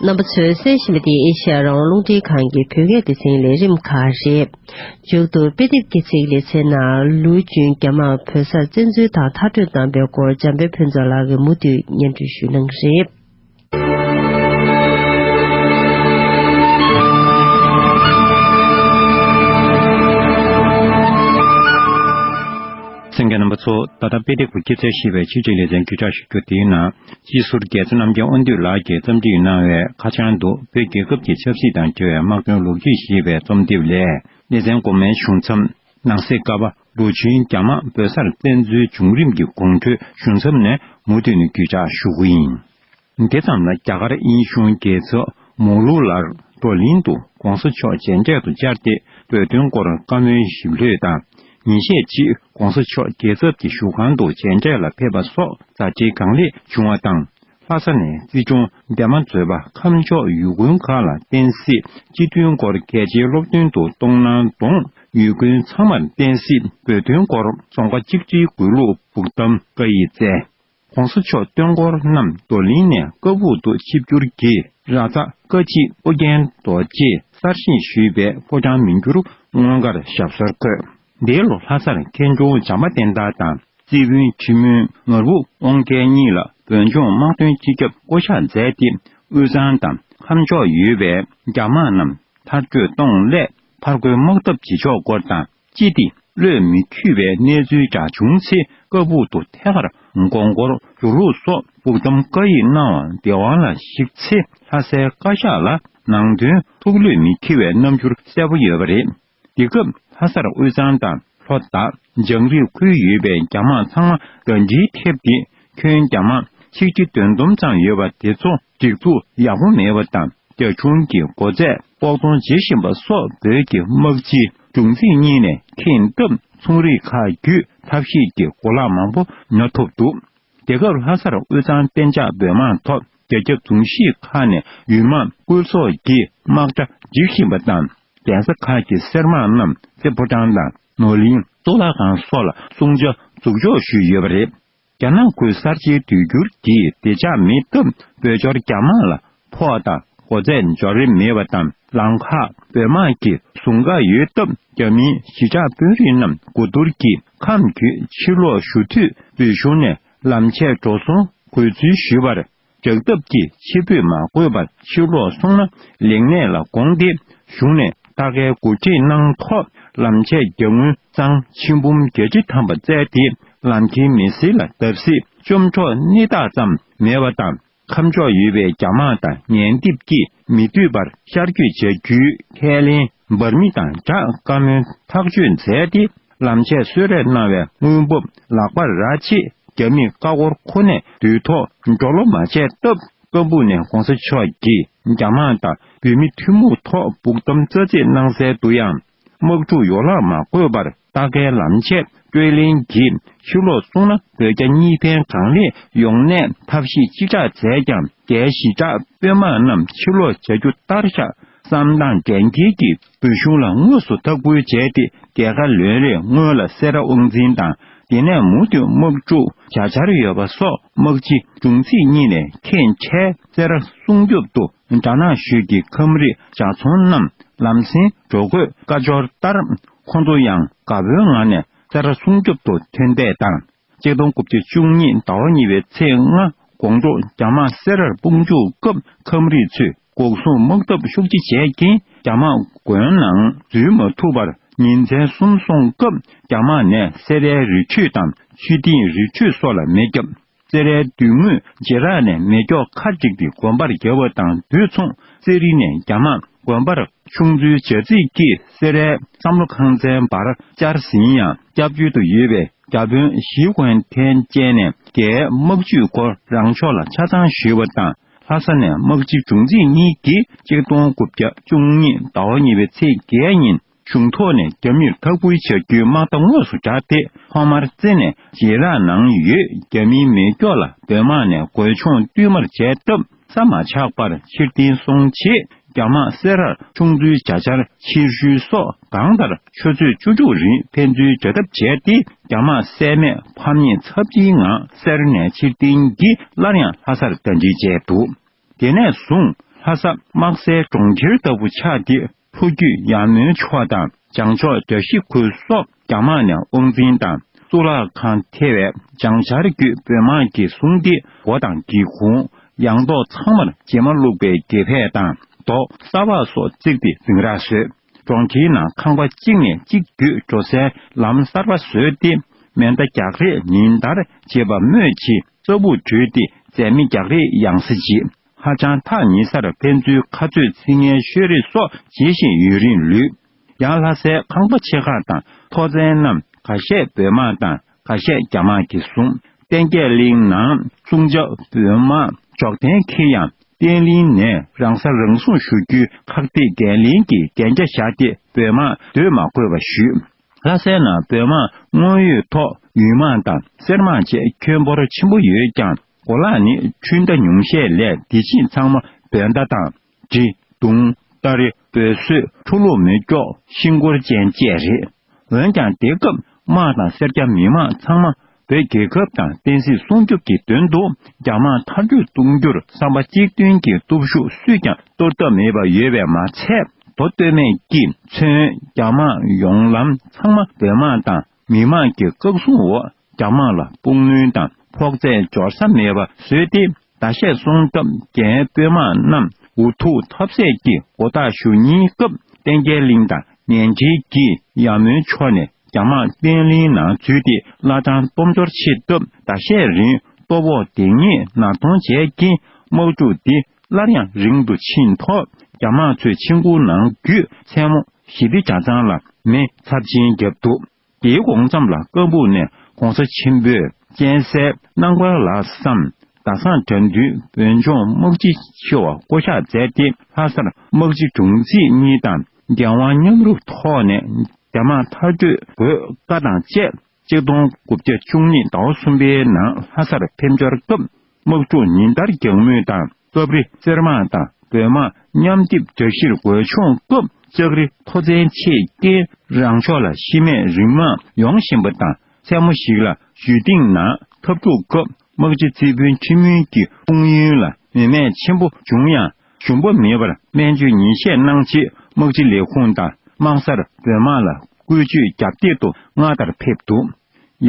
རྣམ་པ་ཚོས་གསན་བཞིན་པ་འདི་ཨེ་ཤ་ཡ་རང་དབང་རླུང་འཕྲིན་ཁང་གི་བོད་སྐད་སྡེ་ཚན་ལས་རིམ་ཁག་རེད། མཇུག་ཏུ་དཔེ་དེབ་སྐྱེད་ཚིག་ལེ་ཚན་ནང་ལུའུ་ཅུན་རྒྱ་དམག་བོད་སར་བཙན་འཛུལ་དང་མཐར་སྐྲོད་གནང་པའི་སྐོར་འཇམ་དཔལ་ཕུན་ཚོགས་ལགས་ཀྱིས་མུ་མཐུད་སྙན་སྒྲོན་ཞུ་གནང་གི་རེད། གསན་མཁན་རྣམ་པ་ཚོ། ད་ལྟ་དཔེ་དེབ་ཀྱི་སྐྱེད་ཚལ་ཞེས་པའི་ཕྱི་དྲིལ་ལེ་ཚན་བརྒྱུད་བསྒྲགས་ཞུ་རྒྱུ་དེའི་ནང་སྤྱི་ཟུར་རྒྱལ་མཚན་རྣམ་རྒྱལ་དབང་འདུས་ལགས་ཀྱིས་རྩོམ་སྒྲིག་གནང་བའི་ཁ་བྱང་དུ་བོད་རྒྱལ་ཁབ་ཀྱི་ཆབ་སྲིད་དང་འབྲེལ་བའི་དམག་དོན་ལོ་རྒྱུས་ཞེས་པའི་རྩོམ་དེབ་ལས། ལེ་ཚན་དགོང་མའི་བྱུང་མཚམས། ནང་སྲིད་ཀ་པ་ལུའུ་ཅུན་རྒྱ་དམག་བོད་སར་བཙན་འཛུལ་བྱུང་རིམ་གྱི་དགོང་དྲོའི་བྱུང་མཚམས་ནས་མུ་མཐུད་ནས་བརྒྱུད་བསྒྲགས་ཞུ་གི་ཡིན། དེ་ཙམ་ལ་རྒྱ་གར་དབྱིན་གཞུང་རྒྱལ་ཚབ་མོ་ལུ་ལར་བརྡ་ལན་དུ་༧གོང་ས་མཆོག་མཇལ་འཕྲད་དུ་བཅར་ཏེ་བོད་དོན་སྐོར་བཀའ་མོལ་ཞིབ་ལྷོད་དང་། ཉིན་ཤས་གཅིག་༧གོང་ས་མཆོག་རྒྱལ་ཚབ་ཀྱི་བཞུགས་ཁང་དུ་མཇལ་འཕྲད་ལ་ཕེབས་པ་སོགས་མཛད་འཕྲིན་གང་ལེགས་བྱུང་བ་དང་། ལྷ་ས་ནས་བརྩི་སྲུང་འདན་མ་མཛོད་པ་ཁམས་ཕྱོགས་ཡུལ་དགོན་ཁག་ལ་བསྟན་སྲིད་སྤྱི་མཐུན་སྐོར་གལ་ཆེའི་སློབ་སྟོན་དུ་གཏོང་གནང་གདོང་། ཡུལ་དགོན་ཚང་མར་བསྟན་སྲིད་བོད་དོན་སྐོར་ཚོང་ཁ་ཆིག་སྒྲིལ་དགོས་ལུགས་ཕུགས་གཏམ་བཀའ་ཡིག་སྩལ། ༧གོང་ས་མཆོག་སྟོན་འཁོར་རྣམས་རྡོར་གླིང་ནས་ཀ་སྦུག་ཏུ་ཆིབས་བསྒྱུར་གྱིས་ར་ཙ་ཀ་གཅིག་ཨོ་རྒྱན་རྡོ་རྗེས་གསར་བཞེངས་ཞུས་པའི་ཕོ་བྲང་མི་འགྱུར་མངོན་དགར་ཞབས་སོར་འཁོད། འདིའི་ལོ་ལྷ་སར་མཁན་ཆུང་བྱམས་པ་བསྟན་དར་དང་། རྩིས་དཔོན་ཁྲི་མུན་ནོར་བུ་དབང་རྒྱལ་གཉིས་ལ་བོད་ལྗོངས་དམག་དོན་སྤྱི་ཁྱབ་བསྐོ་གཞག་མཛད་དེ། དབུས་གཙང་དང་ཁམས་ཕྱོགས་ཡོད་པའི་རྒྱ་དམག་རྣམས་མཐར་སྐྲོད་གཏོང་སླད་ཕར་རྒོལ་དམག་འཐབ་བྱེད་ཕྱོགས་སྐོར་དང་། སྤྱི་དེ་བློས་མི་འཁེལ་བའི་གནས་ཚུལ་འདྲ་བྱུང་ཚེ་ཀ་སྦུག་ཏུ་ཐད་ཀར་མགོ་སྐོར་ཞུ་ལུགས་སོགས་ཕུགས་གཏམ་བཀའ་ཡིག་གནང་བ་བདེ་དབང་ལ་གཞིགས་ཚེ། ལྷ་སའི་བཀའ་ཤག་ལ་ནང་དོན་ཐུགས་བློས་མི་འཁེལ་བའི་རྣམ་འགྱུར་གསལ་པོ་ཡོད་པ་རེད། དེ་སྐབས་ལྷ་སར་དབུས་གཙང་དང་ལྷོ་དང་འཇང་རིགས་ཁུལ་ཡོད་པའི་རྒྱ་དམག་ཚང་མ་ག་འདྲའི་ཐེབས་ཏེ། ཁྱོན་རྒྱ་དམག་ཆིག་ཁྲི་བདུན་འབུམ་ཙམ་ཡོད་པ་དེ་ཚོ་སྒྲིག་འཛུགས་ཡག་པོ་མེད་པ་དང་། རྒྱ་གཞུང་གི་སྒོ་རྩས་ལྐོག་གཏོང་བྱེད་བཞིན་པ་སོགས་བོད་ཀྱི་དམག་སྤྱིའི་དྲུང་འཚིག་གཉིས་ནས་མཁྱེན་སྟབས། ཚོང་རིགས་ཁག་བརྒྱུད་ཐབས་ཤེས་ཀྱིས་གོ་ལག་མང་པོ་ཉོ་ཐུབ་འདུག་དེ་སྐབས་ལྷ་སར་དབུས་གཙང་གཏན་འཇགས་བོད་དམག་ཐོག་རྒྱ་ཁྱབ་རྫོང་གཞིས་ཁག་ནས་ཡུལ་དམག་སྐུལ་སོགས་ཀྱིས་དམག་གྲ་སྒྲིག་བཞིན་པ་དང་། གདན་ས་ཁག་གི་སེར་དམག་རྣམས་རྩེ་ཕོ་བྲང་དང་ནོར་གླིང་གཙུག་ལག་ཁང་སོགས་ལ་བསྲུང་བྱ་འཛུགས་འཇོག་ཞུས་ཡོད་པ་རེད། རྒྱ་ནག་ཁུལ་གསར་བརྗེའི་དུས་འགྱུར་གྱིས་བདེ་འཇགས་མེད་སྟབས། བོད་ལྗོངས་རྒྱ་དམག་ལ་ཕོགས་དང་སྒོ་རྩས་འབྱོར་རིན་མེད་པ་དང་། ལམ་ཁར་བོད་དམག་གི་ཟུང་ཁ་ཡོད་སྟབས། རྒྱ་མིའི་གཞིས་ཆགས་དཔོན་རིགས་རྣམས་གོ་བསྡུར་གྱིས་ཁམས་བརྒྱུད་ཕྱིར་ལོག་ཞུ་དུས། བོད་གཞུང་ནས་ལམ་ཆས་འགྲོ་སོང་དགོས་ཚུལ་ཞུས་པར། དྲག་འཐབ་ཀྱིས་ཕྱིར་འབུད་མ་དགོས་པར་ཕྱིར་ལོག་སོང་ན། ལས་གནས་ལ་དགོངས་ཏེ། གཞུང་ནས་ལྟ་སྐལ་གོ་སྒྲིག་གནང་ཐོག་ལམ་ཆས་རྒྱ་དངུལ་གཙང་ཆིག་འབུམ་བརྒྱད་ཅུ་ཐམ་པ་བསྩལ་ཏེ། ལམ་ཁྱེར་མི་སེར་ལ་བརྡབ་གསིག་བཅོམ་འཕྲོག་སྣེ་ཐག་ཙམ་མེད་པ་དང་། ཁམས་ཕྱོགས་ཡོད་པའི་རྒྱ་དམག་དང་ངན་ཐབས་ཀྱིས་མི་འདོད་པར་ཤར་བསྐྱོད་བྱ་རྒྱུའི་ཁས་ལེན་འབར་མི་དང་སྦྲགས། བཀའ་མོལ་ཐག་གཅོད་མཛད་དེ། ལམ་ཆས་གསོལ་རས་གནང་བའི་དངུལ་འབབ་ལག་པར་རག་ཆེད། རྒྱ་མིས་ཀ་ཀོར་ཁོ་ནས་དུས་ཐོག་འགྲོ་ལོ་མ་བྱས་སྟབས། ཀ་སྦུག་ནས་གོང་ས་མཆོག་གིས་རྒྱ་དམག་དང་བོད་མི་ཐུན་མོང་ཐོག་སྦུག་དམ་རྩ་རྩེད་གནང་སའི་དུ་ཡང་། དམག་འཁྲུག་ཡོ་ལང་མ་དགོས་པར་ལྟ་སྐལ་ལམ་ཆས་སྤྲོད་ལེན་གྱིས་ཕྱིར་ལོག་སོང་ན། བོད་རྒྱ་གཉིས་ཕན་གང་ལེགས་ཡོང་གནས་ཐབས་ཤེས་ཅི་དྲག་བྱས་ཀྱང་། རྒྱའི་ཞི་དྲག་དཔོན་དམག་རྣམས་ཕྱིར་ལོག་བྱ་རྒྱུ་ལྟར་བཞག་བསམ་སྟངས་འགལ་འཁྱེར་གྱིས་བོད་གཞུང་ལ་དངོས་སུ་ལྟ་སྐུལ་བྱས་ཏེ། རྒྱལ་ཁ་ལོན་རེས་སྔོན་ལ་སེ་ར་དབང་འཛིན་དང་། དེ་ནས་མུ་མཐུད་དམག་འཁྲུག་བྱ་འཆར་ཡོད་པ་སོགས། དམག་སྤྱི་དྲུང་ཆེ་གཉིས་ནས་ཁེངས་བྱས་སེ་ར་སྲུང་སྐྱོབ་ཏུ་སྦྲ་ནག་ཤོད་ཀྱི་ཁམས་རིགས་ཇག་ཚོང་རྣམས་ལམ་སེང་འགྲོ་དགོས་བཀའ་འབྱོར་ལྟར། ཁོང་ཚོ་ཡང་དགའ་པོའི་ངང་ནས་སེ་ར་སྲུང་སྐྱོབ་ཏུ་ཐོན་པ་དང་། ཆིག་སྟོང་དགུ་བརྒྱ་བཅུ་གཉིས་ཟླ་བ་གཉིས་པའི་ཚེས་ལྔ་དགོང་དྲོ་རྒྱ་དམག་སེ་རར་དཔུང་འཇུག་སྐབས། ཁམས་རིགས་ཚོས་འགོག་སྲུང་དམག་འཐབ་ཤུགས་ཆེ་བྱས་རྐྱེན། རྒྱ་དམག་དགོན་ནང་འཛུལ་མ་ཐུབ་པར། ཉིན་མཚན་གསུམ་སོང་སྐབས་རྒྱ་དམག་ནས་སེ་རའི་རི་ཁྲོད་དང་ཆུ་ཏིང་རི་ཁྲོད་སོགས་ལ་མེ་བརྒྱབ། སེ་རའི་མདུན་ངོས་བྱེ་རག་ནས་མེ་སྒྱོགས་ཁ་བསྒྲིགས་ཏེ་དགོན་པར་བརྒྱབ་པ་དང་དུས་མཚུངས། སེ་ར་ནས་རྒྱ་དམག་དགོན་པར་ཆུང་ཆུང་བྱ་རྩིས་ཀྱིས་སེ་རའི་བསམ་བློ་ཁང་ཚན་བར་བཅར་ཟིན་ཡང་། སྐྱབས་བཅོལ་དུ་ཡོད་པའི་རྒྱ་དཔོན་ཞི་ཝན་ཐན་བཅས་ནས་རྒྱའི་དམག་ཇུས་སྐོར་རང་ཕྱོགས་ལ་ཆ་ཚང་ཞུས་པ་དང་། ལྷ་ས་ནས་དམག་སྤྱི་དྲུང་ཆེ་གཉིས་ཀྱིས་ཆིག་སྟོང་དགུ་བརྒྱ་བཅུ་གཉིས་ཟླ་བ་གཉིས་པའི་ཚེས་བརྒྱད་ཉིན། གཞུང་ཐོག་ནས་རྒྱ་མིར་འཐབ་རྒོལ་བྱ་རྒྱུའི་དམག་རྟ་དངོས་སུ་བསྒྲགས་ཏེ། ཐོག་མར་རྩེ་ནས་བྱེ་རག་ནང་ཡོད་རྒྱ་མིའི་མེ་སྒྱོགས་ལ་བོད་དམག་ནས་རྒོལ་མཆོང་བསྟུད་མར་བྱས་སྟབས། ས་མ་ཆགས་པར་ཕྱིར་འཐེན་སོང་རྗེས། རྒྱ་དམག་སེ་རར་ཆུང་ཆུང་བྱ་འཆར་ཕྱིར་བཤོལ་སོགས། གང་ལྟར་ཆུ་ཚོད་བཅུ་དྲུག་རིང་ཕན་ཚུན་བྱ་ཐབས་བྱས་ཏེ། རྒྱ་དམག་བསད་རྨས་ཕམ་ཉེས་ཚབས་ཆེའི་ངང་སེ་ར་ནས་ཕྱིར་འཐེན་གྱིས་སླར་ཡང་ལྷ་སར་གདན་འདྲེན་བྱས་འདུག་དེ་ནས་བཟུང་ལྷ་ས་དམག་སའི་གྲོང་ཁྱེར་ལྟ་བུ་ཆགས་ཏེ། ལྷོ་རྒྱུད་ཡར་མོའི་ཕྱོགས་དང་བྱང་ཕྱོགས་བཀྲ་ཤིས་ཁུལ་སོགས་རྒྱ་དམག་ནས་དབང་འཛིན་དང་གཙུག་ལག་ཁང་ཐེ་བའི་བྱང་ཤར་རྒྱུད་བོད་དམག་གིས་བཟུང་སྟེ། སྒོ་དང་སྒེའུ་ཁུང་ཡང་ཐོག་ཚང་མར་བྱེ་མ་བླུགས་པའི་སྒེ་ཕད་དང་རྡོ་ས་བག་སོགས་བརྩིགས་ཏེ་འཛིང་རགས་བཟོས། གྲོང་ཁྱེར་ནང་ཁང་པ་གཅིག་ནས་གཅིག་བརྒྱུད་འགྲོ་སའི་ལམ་གསར་པ་བཟོས་ཏེ། མེ་མདའ་རྒྱག་རེས་ཉིན་ལྟར་བྱེད་པ་སྨོས་ཅི། ས་སྦུག་བྲུས་ཏེ་འཛད་མེད་རྒྱག་རེས་ཡང་སེ་བྱེད། ཧ་ཅང་ཐག་ཉེ་སར་ཕན་ཚུན་ཁ་རྩོད་ཚིག་ངན་ཤོད་རེས་སོགས་བྱེད་བཞིན་ཡུན་རིང་ལུས། ཡང་ལྷ་སའི་ཁང་པ་ཆེ་ཁག་དང་ཐོག་མཚན་རྣམས་ཁ་ཤས་བོད་དམག་དང་ཁ་ཤས་རྒྱ་དམག་གིས་བཟུང་། བསྟན་རྒྱས་གླིང་ནང་སྲུང་སྐྱོབ་བོད་དམག་འཇོག་གཏན་འཁེལ་ཡང་། བརྟན་གླིང་ནས་རང་ས་རང་སྲུང་ཞུ་རྒྱུའི་ཁག་ཐེག་འགན་ལེན་གྱི་གན་རྒྱ་བཞག་སྟེ། བོད་དམག་སྡོད་མ་དགོས་པ་ཞུས། ལྷ་སའི་ནང་བོད་དམག་དངོས་ཡོད་ཐོག་ཡུལ་དམག་དང་སེར་དམག་བཅས་ཁྱོན་འབོར་ཆེན་པོ་ཡོད་ཀྱང་། གོ་ལག་ནི་འཕྲུལ་མདའ་ཉུང་ཤས་ལས་འདི་ཕྱིན་ཚང་མ་བོད་མདའ་དང་། གྲི། མདུང་། སྟ་རེ། འབོད་གསོད། འཕྲོ་བརླག་མེ་སྒྱོགས། ཤིང་སྒོར་ཅན་བཅས་རེད། འོན་ཀྱང་དེ་སྐབས་དམག་དང་སེར་སྐྱ་མི་མང་ཚང་མ་བོད་རྒྱལ་ཁབ་དང་བསྟན་སྲིད་སྲུང་སྐྱོབ་ཀྱི་དོན་དུ་རྒྱ་དམག་མཐར་སྐྲོད་གཏོང་རྒྱུར་བསམ་པ་གཅིག་མཐུན་གྱི་སྟོབས་ཤུགས་སུས་ཀྱང་གཏོར་ཐབས་མེད་པ་ཡོད་པས་མ་ཚད། མདོ་སྟོད་སྨད་ཀྱིས་མཚོན་རྒྱ་དམག་ཡོང་ལམ་ཚང་མ་བོད་དམག་དང་མི་དམངས་ཀྱི་བཀག་སྲུང་འོག་རྒྱ་དམག་ལ་དཔུང་གནོན་དང་ཕོག་ཚད་འབྱོར་ས་མེད་པ་བཟོས་ཏེ། ཟླ་ཤས་སོང་སྟབས་རྒྱའི་དཔོན་དམག་རྣམས་འུ་ཐུག་ཐབས་ཟད་ཀྱིས་མགོ་བཏགས་ཞུ་ཉིན་སྐབས། བསྟན་རྒྱས་གླིང་དང་ངན་འབྲེལ་གྱིས་ཡར་མོའི་ཕྱོགས་ནས་རྒྱ་དམག་བརྟན་གླིང་ནང་འཛུལ་ཏེ། བླ་བྲང་སྟོབས་འབྱོར་ཆེད་སྟབས་ཟླ་ཤས་རིང་ལྟོ་ཕོག་སྡིག་ཉེས་ནར་གཏོང་བྱས་རྐྱེན། དམག་འཁྲུག་འདི་སླར་ཡང་རིང་དུ་ཕྱིན་ཐོག་རྒྱ་དམག་ཚོས་ཆིང་ཀུའུ་ནང་བརྒྱུད་མཚན་མོ་ཞི་བདེ་གྲྭ་ཚང་ལ་མེ་ཚབས་ཆེན་བརྒྱབ་འདུག་དེའི་འགོ་མཚམས་ལ་ཀ་སྦུག་ནས་གོང་ས་ཆེན་པོས་སྤྱན་གསལ་རྣམ་དཀར་ལ་བསམ། ཟླ་བཟང་དགྲ་འདུལ་བོད་ལྗོངས་དམག་སྤྱི་ཆེ་བ་བསྐོ་གཞག་མཛད་དེ། ལྷ་སར་དམག་སྤྱི་དྲུང་ཆེ་གཉིས་དང་འགན་དབང་མཉམ་རུབ་ཐོག་ནས་རྒྱ་དམག་མཐར་སྐྲོད་དགོས་བཀའ་དང་བཅས། ཆིག་སྟོང་དགུ་བརྒྱ་བཅུ་གཉིས་ཟླ་བ་གསུམ་པའི་ནང་ལྷ་སར་ཕེབས་འབྱོར་སྐབས། དམག་འཁྲུག་ཉིན་ལྟར་རྒྱག་མུས་དང་། སྐབས་རེ་སེར་དམག་དང་བོད་དམག་མཉམ་སྡེབ་དྲག་གཤིར་རྒོལ་མཆོང་སྐབས། ལྕགས་རི་མཐོ་ཚན་ཆེས་རྐྱེན་རང་ཕྱོགས་ལ་ཤི་རྨས་རིང་མ་ཡོང་བཞིན་པ་དང་། མཚན་མོ་ཞིག་ལ་ཞུས་ཏིང་ནང་འཐབ་འཁྲུག་སྐབས། དམག་སྤྱི་རྩིས་དཔོན་ཁྲི་སྨོན་གྱི་དཔུང་ཡོན་ལ་མེ་རྨས་ཆེན་པོ་བྱུང་ཡང་། ཞུམ་པ་མེད་པར་སྨན་བཅོས་ཉིན་ཤས་གནང་ཆེད། དམག་སྤྱི་ལས་ཁུངས་དང་དམག་སར་བོད་དམག་ལ་བཀོལ་སྤྱོད་རྒྱབ་སྟེགས་དུ་སྔར་ལྟར་ཕེབས་འདུག་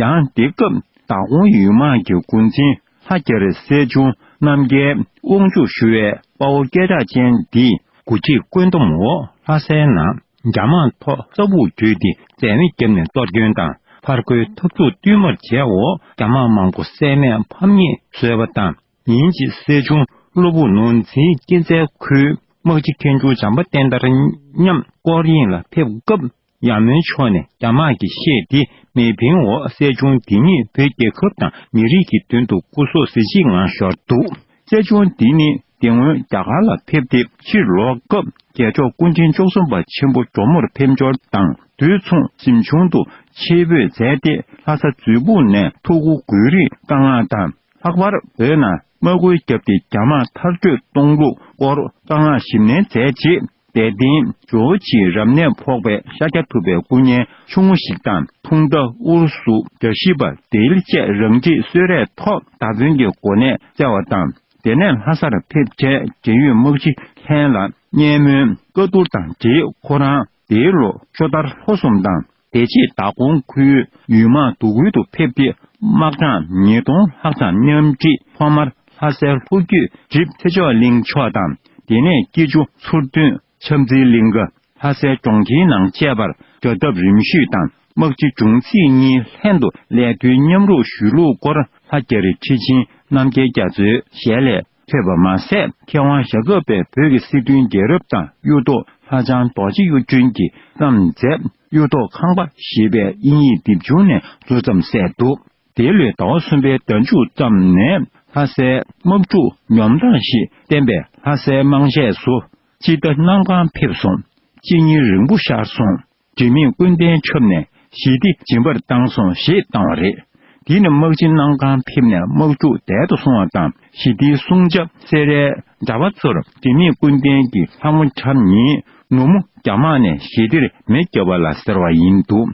ཡང་དེ་སྐབས་མདང་དགོང་ཡུལ་དམག་གི་འགོ་འཛིན་ལྷ་རྒྱ་རི་སྲས་ཆུང་རྣམ་རྒྱལ་དབང་ཕྱུག་ཞུ་བའི་དཔའ་བོ་སྐད་གྲགས་ཅན་འདིས་འགོ་ཁྲིད་བཀོད་འདོམས་འོག་ལྷ་སའི་ནང་རྒྱ་དམག་ཐོག་ས་སྦུག་བརྒྱུད་དེ་འཛད་མེད་བརྒྱབ་ནས་གཏོར་སྐྱོན་དང་ཕར་རྒོལ་འཐབ་འཁྲུག་བསྟུད་མར་བྱས་འོག་རྒྱ་དམག་མང་པོ་བསད་རྨས་ཕམ་ཉེས་བཟོས་པ་དང་། ཉིན་གཅིག་སྲས་ཆུང་སློབ་དཔོན་ནོར་འཛིན་སྐྱིད་མཛེས་ཁུལ་དམག་སྤྱི་མཁན་ཆུང་བྱམས་པ་བསྟན་དར་མཉམ་སྐོར་གཡེང་ལ་ཕེབས་སྐབས། ཡར་མོའི་ཕྱོགས་ནས་རྒྱ་དམག་གིས་བཤད་དེ་མེ་ཕིང་འོག་སྲས་ཆུང་འདི་ཉིད་བོད་རྒྱལ་ཁབ་དང་མི་རིགས་ཀྱི་དོན་དུ་སྐུ་སྲོག་གཟི་བརྗིད་ངང་ཤོར་འདུག་རྩེ་ལྗོངས་འདི་ནི་དེ་སྔོན་རྒྱ་གར་ལ་ཕེབས་ཏེ་ཕྱིར་ལོག་སྐབས་རྒྱལ་མཆོག་སྐུ་ཕྲེང་བཅུ་གསུམ་པ་ཆེན་པོ་ཇོ་མོར་ཕེབས་འབྱོར་དང་དུས་མཚུངས་གཟིམ་ཆུང་དུ་ཆེད་འབོད་མཛད་དེ་ལྷ་ས་འཛུལ་ཕུག་ནས་ཐུགས་ཁུར་དགོས་རིགས་བཀའ་མངགས་དང་། ལྷག་པར་བོད་ནང་དམག་རྒོལ་བརྒྱབ་སྟེ་རྒྱ་དམག་མཐར་སྐྲོད་གཏོང་ལུགས་སྐོར་བཀའ་མངགས་ཞིབ་ནན་མཛད་རྗེས། དད་ལྡན་ཇོ་བོ་རྗེའི་རབ་གནས་ཕོག་པའི་ཤཱཀྱ་ཐུབ་པའི་སྐུ་བརྙན་ཆུང་ངུ་ཞིག་དང་ཐུང་མདའ་ཨུ་རུ་སུ་བརྒྱ་བཞི་པ་དིལ་བཅས་རང་འཁྲིད་གསོལ་རས་ཐོག་མདའ་དཔོན་གྱི་གོ་གནས་བསྩལ་བ་དང་། དེ་ནས་ལྷ་སར་ཕེབས་མཁན་འབྲེལ་ཡོད་དམག་སྤྱི་ལྷན་ལ་སྙན་སྨོན་བཀའ་བསྡུར་དང་འབྲེལ་ཁོ་རང་དེའི་ལོ་ཤོ་ལྟར་ལྷོ་གསུམ་དང་། དེ་རྗེས་མདང་དགོང་ཁུལ་ཡུལ་དམག་དུ་ཁུལ་དུ་ཕེབས་ཏེ་དམག་གྲངས་ཉིས་སྟོང་ལྷག་ཙམ་མཉམ་ཁྲིད་ཐོག་མར་ལྷ་སའི་ལྷོ་རྒྱུད་གྲིབ་ཚེ་མཆོག་གླིང་ཕྱོགས་དང་། དེ་ནས་སྐྱིད་ཆུ་མཚུར་སྟོན་ཆབ་འཛིན་གླིང་ག་ལྷ་སའི་གྲོང་ཁྱེར་ནང་བཅས་པར་བྱ་ཐབས་རིམ་བཞིན་དང་དམག་སྤྱི་དྲུང་ཆེ་གཉིས་ལྷན་དུ་ལས་དོན་མཉམ་རུབ་ཞུས་ལུགས་སྐོར་ལྷ་རྒྱ་རི་ཁྲི་ཆེན་རྣམ་རྒྱལ་རྒྱ་མཚོའི་ཞལ་ལས་ཐོས་པ་མ་ཟད། མཁས་དབང་ཞྭ་སྒབ་པས་བོད་ཀྱི་སྲིད་དོན་རྒྱལ་རབས་དང་གཡུ་ཐོག་ལྷ་བྱང་རྡོ་རྗེ་གཡུ་སྒྲོན་གྱིས་བརྩམས་མཛད་གཡུ་ཐོག་ཁང་པ་ཞེས་པའི་དབྱིན་ཡིག་དེབ་ཆུང་ནས་མཛུབ་ཙམ་བསལ་འདུག་དེ་ལོའི་ཟླ་བ་གསུམ་པའི་ཟླ་མཇུག་ཙམ་ནས་ལྷ་སའི་དམག་འཁྲུག་ཉོབ་ཐང་ཞིག་བསྟན་པས་ལྷ་སའི་དམངས་གཞས་སུ་སྤྱི་ཟླ་གནམ་གང་ཕེབས་སོང་། གཅིན་སྙི་རིང་པོ་ཤར་སོང་། དྲི་མེད་ཀུན་ལྡན་ཁྱབ་ནས་ཞི་བདེ་སྦྱིན་པར་བཏང་སོང་ཞེས་བཏང་བ་རེད། དེ་ནི་དམག་སྤྱི་གནམ་གང་ཕེབས་ནས་དམག་འཁྲུག་བདལ་དུ་སོང་བ་དང་ཞི་བདེའི་སྲུང་བྱ་སེ་རའི་གྲྭ་པ་ཚོར་དྲི་མེད་ཀུན་ལྡན་གྱི་ལྷ་མོ་འཁྲབ་ཉིན་ནུབ་མོ་རྒྱ་དམག་ནས་ཞི་བདེར་མེ་བརྒྱབ་པ་ལ་ཟེར་བ་ཡིན་འདུག་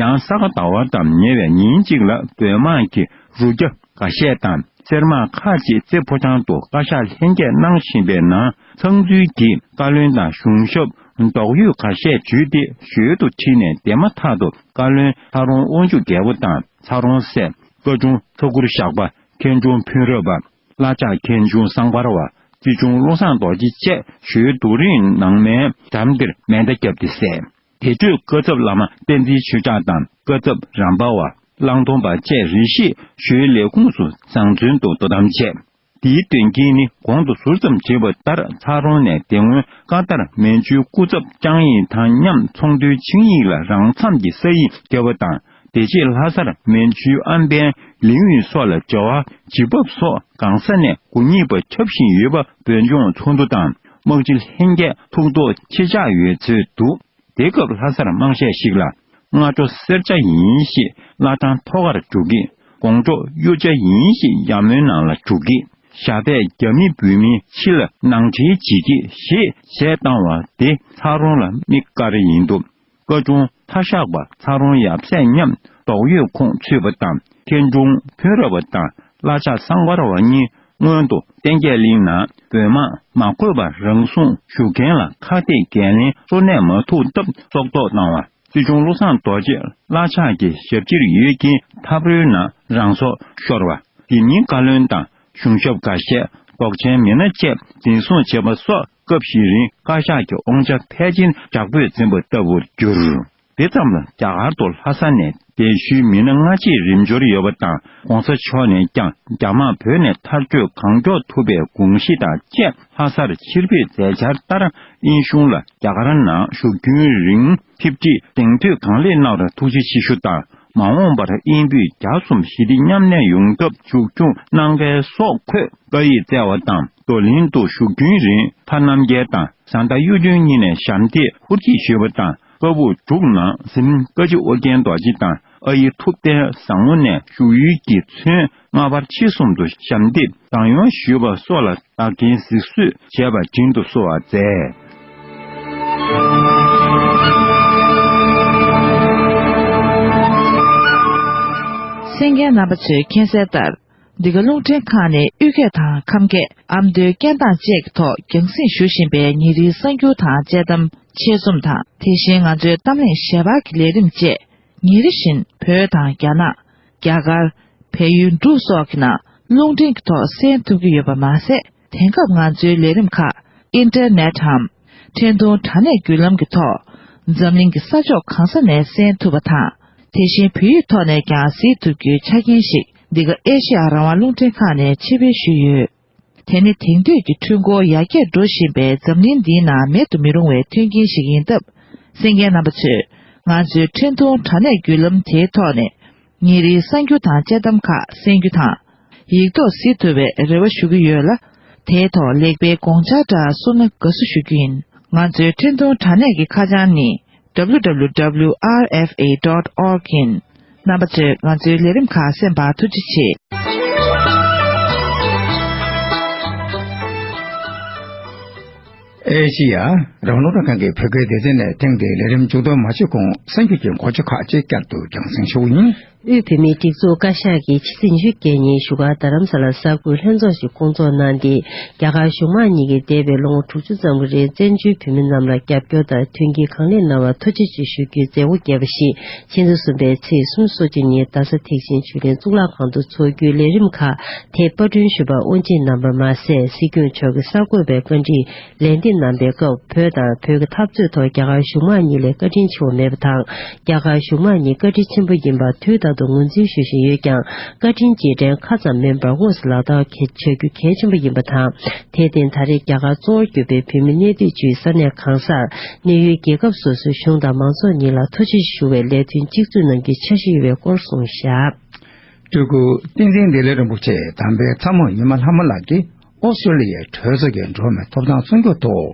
ཡང་ས་ག་ཟླ་བ་དང་ཉེ་བའི་ཉིན་གཅིག་ལ་བོད་དམག་གི་རུ་རྒྱ་འགའ་ཤས་དང་། གསེར་དམག་ཁག་ཅིག་རྩེ་ཕོ་བྲང་དུ་བཀའ་ཤག་ལྷན་རྒྱས་གནང་བཞིན་པའི་ནང་། ཚང་འཛུལ་གྱིས་བཀའ་བློན་དང་གཞུང་ཞབས་མདོག་ཡོད་ཁ་ཤས་འཇུས་ཏེ་ཞོལ་དུ་ཁྲིད་ནས་འདས་མ་ཐག་ཏུ་བཀའ་བློན་ཚ་རོང་དབང་ཕྱུག་རྒྱལ་པོ་དང་། ཚ་རོང་སྲས། བཀའ་དྲུང་ཚ་གུར་ཞགས་པ། མཁན་དྲུང་ཕུན་རབ་པ། བླ་ཕྱག་མཁན་ཆུང་བསམ་དཀར་བ། རྩིས་གཞུང་བློ་བཟང་རྡོ་རྗེ་བཅས་ཞོལ་རྡོ་རིང་ནང་མའི་འགྲམ་དེར་མེ་མདའ་བརྒྱབ་སྟེ་བསད། དེ་འཕྲོས་བཀའ་ཚབ་བླ་མ་བསྟན་འཛིན་ཆོས་གྲགས་དང་བཀའ་ཚབ་རམས་པ་བ་གླང་གདོང་པ་བཅས་རེ་ཞིག་ཞོལ་ལས་ཁུངས་སུ་བཟང་བཙོན་དུ་དོ་དམ་བྱས། དེའི་དོན་རྐྱེན་ནི་གོང་དུ་ཟུར་ཙམ་བྲིས་པ་ལྟར་ཚ་རོང་ནས་དེ་སྔོན་ཀ་ཏར་མན་ཇུའི་སྐུ་ཚབ་ཅང་ཡིན་ཐང་མཉམ་ཚོང་དོན་ཆིངས་ཡིག་ལ་རང་འཚམ་གྱི་ས་ཡིག་བརྒྱབ་པ་དང་། དེ་རྗེས་ལྷ་སར་མན་ཇུའི་ཨམ་བན་ལིའུ་ཡིན་སོགས་ལ་འབྲེལ་བ་ཇི་བབས་སོགས་གང་ས་ནས་དགུ་ཉིས་པ་ཁྱབ་བཞིན་ཡོད་པ་བོད་ལྗོངས་ཚོགས་འདུ་དང་དམག་སྤྱི་ལྷན་རྒྱས་ཐུགས་དོགས་ཆེ་ཆགས་ཡོད་ཚོད་འདུག་དེ་སྐབས་ལྷ་སར་དམངས་གཞས་ཤིག་ལ། སྔ་དྲོ་སེར་ཆ་ཡིན་ཞེས་བླ་བྲང་ཐོག་ཁར་འགྲོ་གི། དགོང་དྲོ་གཡུ་བྱ་ཡིན་ཞེས་ཡར་མོའི་ནང་ལ་འགྲོ་གི། ཞྭ་བས་རྒྱ་མི་བོད་མིའི་ཕྱི་ལ་ནང་འཁྲིལ་བྱེད་ཀྱི་ཞེས་གཞས་བཏང་བ་དེ་ཚ་རོང་ལ་དམིགས་བཀར་ཡིན་འདུག་བཀའ་དྲུང་ཐ་ཤག་པ་ཚ་རོང་ཡབ་སྲས་མཉམ་དོག་ཡོད་ཁོངས་ཚུད་པ་དང་། མཁན་དྲུང་ཕུན་རབ་པ་དང་བླ་ཕྱག་བསམ་དཀར་བ་གཉིས་སྔོན་དུ་བསྟན་རྒྱས་གླིང་ནང་བོད་དམག་མ་འཁོད་པར་རང་སྲུང་ཞུ་མཁན་ལ་ཁག་ཐེག་འགན་ལེན་གཙོ་གནད་མ་ཐུག་སྟབས་སྲོག་ཐོག་བཏང་བ། རྩིས་གཞུང་བློ་བཟང་རྡོ་རྗེ་བླ་ཕྱག་གི་ཞབས་ཕྱིར་ཡོད་རྐྱེན་འཐབ་རོལ་ནང་རང་སྲོག་ཤོར་བ། དེ་མིན་བཀའ་བློན་དང་གཞུང་ཞབས་འགའ་ཤས་མདོག་ཅན་མི་སྣ་བཅས་འཛིན་བཟུང་བྱས་པ་སོགས་སྐབས་ཤིག་རིང་བཀའ་ཤག་གི་དབང་ཆ་ཕལ་ཆེར་དྲག་པོས་འཛིན་པ་ལྟ་བུར་གྱུར། དེ་ཙམ་ལ་རྒྱ་གར་དུ་ལྷ་ས་ནས་གདན་ཞུའི་མི་སྣ་སྔ་ཕྱིར་རིམ་འབྱོར་ཡོད་པ་དང་། ྋགོང་ས་མཆོག་ནས་ཀྱང་རྒྱ་དམག་བོད་ནས་མཐར་སྐྲོད་གང་མགྱོགས་ཐུབ་པའི་དགོངས་གཞི་དང་བཅས་ལྷ་སར་ཕྱིར་འབུད་མཛད་འཆར་ལྟར། དབྱིན་གཞུང་ལ་རྒྱ་གར་ནང་བཞུགས་རྒྱུན་རིང་ཐེབས་ཁྲིད་གདེང་ཐོད་གང་ལེགས་གནང་བར་ཐུགས་རྗེ་ཆེ་ཞུ་དང་། མ་འོངས་པར་དབྱིན་བོད་རྒྱ་གསུམ་ཞི་བདེ་མཉམ་གནས་ཡོང་ཐབས་མཛུབ་སྟོན་གནང་གལ་སོགས་འཁོད་བཀའ་ཡིག་སྩལ་བ་དང་། རྡོར་གླིང་དུ་བཞུགས་རྒྱུན་རིང་ཕ་རྣམ་རྒྱལ་དང་བཟའ་ཟླ་གཡུ་སྒྲོན་གཉིས་ནས་ཞབས་འདེགས་ཧུར་གྱིས་ཞུས་པ་དང་། བཀའ་སྦུག་དྲུག་ནང་གཟིམ་བཀའ་སྤྱི་ཨོ་རྒྱན་རྡོ་རྗེ་དང་ཨ་ཡེ་ཐུབ་བསྟན་བཟང་མོ་ནས་བཞུགས་ཡུལ་གྱི་ཚུན་སྔ་བར་ཕྱི་གསུམ་དུ་ཞབས་འདེགས་གདངས་དབྱངས་ཞུས་པ་སོགས་ལ་བདག་རྐྱེན་གཟིགས་གསོལ་བྱས་པ་བྲིན་དུ་གསོལ་བ་མཛད། གསན་མཁན་རྣམ་པ་ཚོས་མཁྱེན་གསལ་ལྟར། འདི་ག་རླུང་འཕྲིན་ཁང་ནས་དབུས་སྐད་དང་ཁམས་སྐད་ཨ་མདོའི་སྐད་གདངས་བཅས་ཀྱི་ཐོག་རྒྱང་སྲིང་ཞུ་བཞིན་པའི་ཉིན་རེའི་གསར་འགྱུར་དང་དཔྱད་གཏམ་ཆེད་རྩོམ་དང་། དེ་བཞིན་ང་ཚོའི་གཏམ་གླེང་ཞལ་པར་གྱི་ལས་རིམ་བཅས་ཉིན་རེ་བཞིན་བོད་དང་རྒྱ་ནག་རྒྱ་གར། བལ་ཡུལ་འབྲུག་སོགས་ཀྱི་ནང་རླུང་འཕྲིན་གྱི་ཐོག་གསན་ཐུབ་ཀྱི་ཡོད་པ་མ་ཟད། དེང་སྐབས་ང་ཚོའི་ལས་རིམ་ཁག་ཨིན་ཊར་ནེཊ་འམ། འཕྲིན་ཐུང་དྲ་གནས་བརྒྱུད་ལམ་གྱི་ཐོག་འཛམ་གླིང་གི་ས་ཕྱོགས་གང་ས་ནས་གསན་ཐུབ་པ་དང་། དེ་བཞིན་བོད་ཡིག་ཐོག་ནས་ཀྱང་གཟིགས་ཐུབ་རྒྱུའི་ཆ་རྐྱེན་ཞིག་འདི་ག་ཨེ་ཤེ་ཡ་རང་དབང་རླུང་འཕྲིན་ཁང་ནས་ཕྱིར་སྤེལ་ཞུས་ཡོད། དེ་ནི་དེང་དུས་ཀྱི་འཕྲུལ་འཁོར་ཡར་རྒྱས་འགྲོ་བཞིན་པའི་འཛམ་གླིང་འདིའི་ནང་མེད་དུ་མི་རུང་བའི་མཐུན་རྐྱེན་ཞིག་ཡིན་སྟབས། གསན་མཁན་རྣམ་པ་ཚོས་ང་ཚོའི་འཕྲིན་ཐུང་དྲ་གནས་བརྒྱུད་ལམ་དེའི་ཐོག་ནས་ཉིན་རེའི་གསར་འགྱུར་དང་དཔྱད་གཏམ་ཁག་གསན་རྒྱུ་དང་། ཡིག་ཐོག་གཟིགས་ཐུབ་པའི་རེ་བ་ཞུ་གི་ཡོད་ལ། དེའི་ཐོག་ལེགས་སྤེལ་དགོངས་འཆར་འདྲ་གསུང་ན་དགའ་བསུ་ཞུ་རྒྱུ་ཡིན། ང་ཚོའི་འཕྲིན་གཏོང་དྲ་གནས་ཀྱི་ཁ་བྱང་ནི། W W W R F A dot org ཡིན། རྣམ་པ་ཚོས་ང་ཚོའི་ལས་རིམ་ཁག་གསན་པར་ཐུགས་རྗེ་ཆེ། ཨེ་ཤི་ཡ་རང་དབང་རླུང་འཕྲིན་ཁང་གི་བོད་སྐད་སྡེ་ཚན་ནས་ཐེངས་འདིའི་ལས་རིམ་མཇུག་སྡོམ་མ་བྱས་གོང་གསར་འགྱུར་གྱི་མགོ་བརྗོད་ཁག་ཅིག་བསྐྱར་དུ་རྒྱང་སྲིང་ཞུ་གི་ཡིན། དབུས་བོད་མིའི་སྒྲིག་འཛུགས་བཀའ་ཤག་གིས་ཕྱི་ཚེས་ཉི་ཤུ་རྩ་གཉིས་བཞུགས་སྒར་རྡ་རམ་ས་ལ་གསར་འགོད་ལྷན་ཚོགས་ཤིག་བསྐོང་ཚོགས་གནང་སྟེ། རྒྱ་གར་གཞུང་མང་གཉིས་ཀྱིས་འདས་པའི་ལོ་ངོ་དྲུག་ཅུ་ཙམ་གྱི་རིང་བཙན་བྱོལ་བོད་མི་རྣམས་ལ་རྒྱབ་སྐྱོར་དང་མཐུན་རྐྱེན་གང་ལེགས་གནང་བར་ཐུགས་རྗེ་ཆེ་ཞུ་རྒྱུའི་མཛད་སྒོ་བརྒྱབ་པ་ཞིག་ཕྱི་ཟླ་གསུམ་པའི་ཚེས་སོ་གཅིག་ཉིན་རྡ་ས་ཐེག་ཆེན་ཆོས་གླིང་གཙུག་ལག་ཁང་དུ་འཚོགས་རྒྱུའི་ལས་རིམ་ཁག་དེ་པར་སྐྲུན་ཞུས་པར་དབུ་འབྱེད་གནང་པ་མ་ཟད། སྲིད་སྐྱོང་མཆོག་གིས་གསར་འགོད་པའི་བཀའ་འདྲི་ལན་འདེབས་གནང་པའི་སྐབས། བོད་དང་བོད་ཀྱི་འཐབ་རྩོད་ཐོག་རྒྱ་གར་གཞུང་མང་གཉིས་ལས་བཀའ་དྲིན་ཆེ་བ་མེད་པ་དང་། རྒྱ་གར་གཞུང་མང་གཉིས་བཀའ་དྲིན་ཆེན་པོ་ཡིན་པ་དུས་རྟག་ཏུ་ངོས་འཛིན་ཞུ་བཞིན་ཡོད་ཀྱང་། བཀའ་དྲིན་རྗེས་དྲན་ཁ་ཙམ་མིན་པར་དངོས་སུ་ལག་བསྟར་བྱ་རྒྱུ་གལ་ཆེན་པོ་ཡིན་པ་དང་། དེར་བརྟེན། ད་རེས་རྒྱ་གར་གཙོ་བོར་གྱུར་པའི་བོད་མི་གནས་སྡོད་བྱེད་ས་གནས་གང་སར་གནས་ཡུལ་རྒྱལ་ཁབ་སོ་སོའི་གཞུང་དང་མང་ཚོགས་གཉིས་ལ་ཐུགས་རྗེ་ཆེ་ཞུ་བའི་ལས་དོན་གཅིག་མཚུངས་གནང་རྒྱུའི་འཆར་གཞི་ཡོད་པའི་སྐོར་གསུངས་བཞག་སྤྲུལ་སྐུ་བསྟན་འཛིན་བདེ་ལེགས་རིན་པོ་ཆེ་དམ་པའི་ཚ་མོ་ཉི་མ་ལྷ་མོ་ལགས་ཀྱིས་ཨོ་སི་ཀྲོ་ལི་ཡའི་གྲོས་ཚོགས་ཀྱི་འགྲོ་བ་མིའི་ཐོབ་ཐང་སྲུང་སྐྱོབ་ཐོག་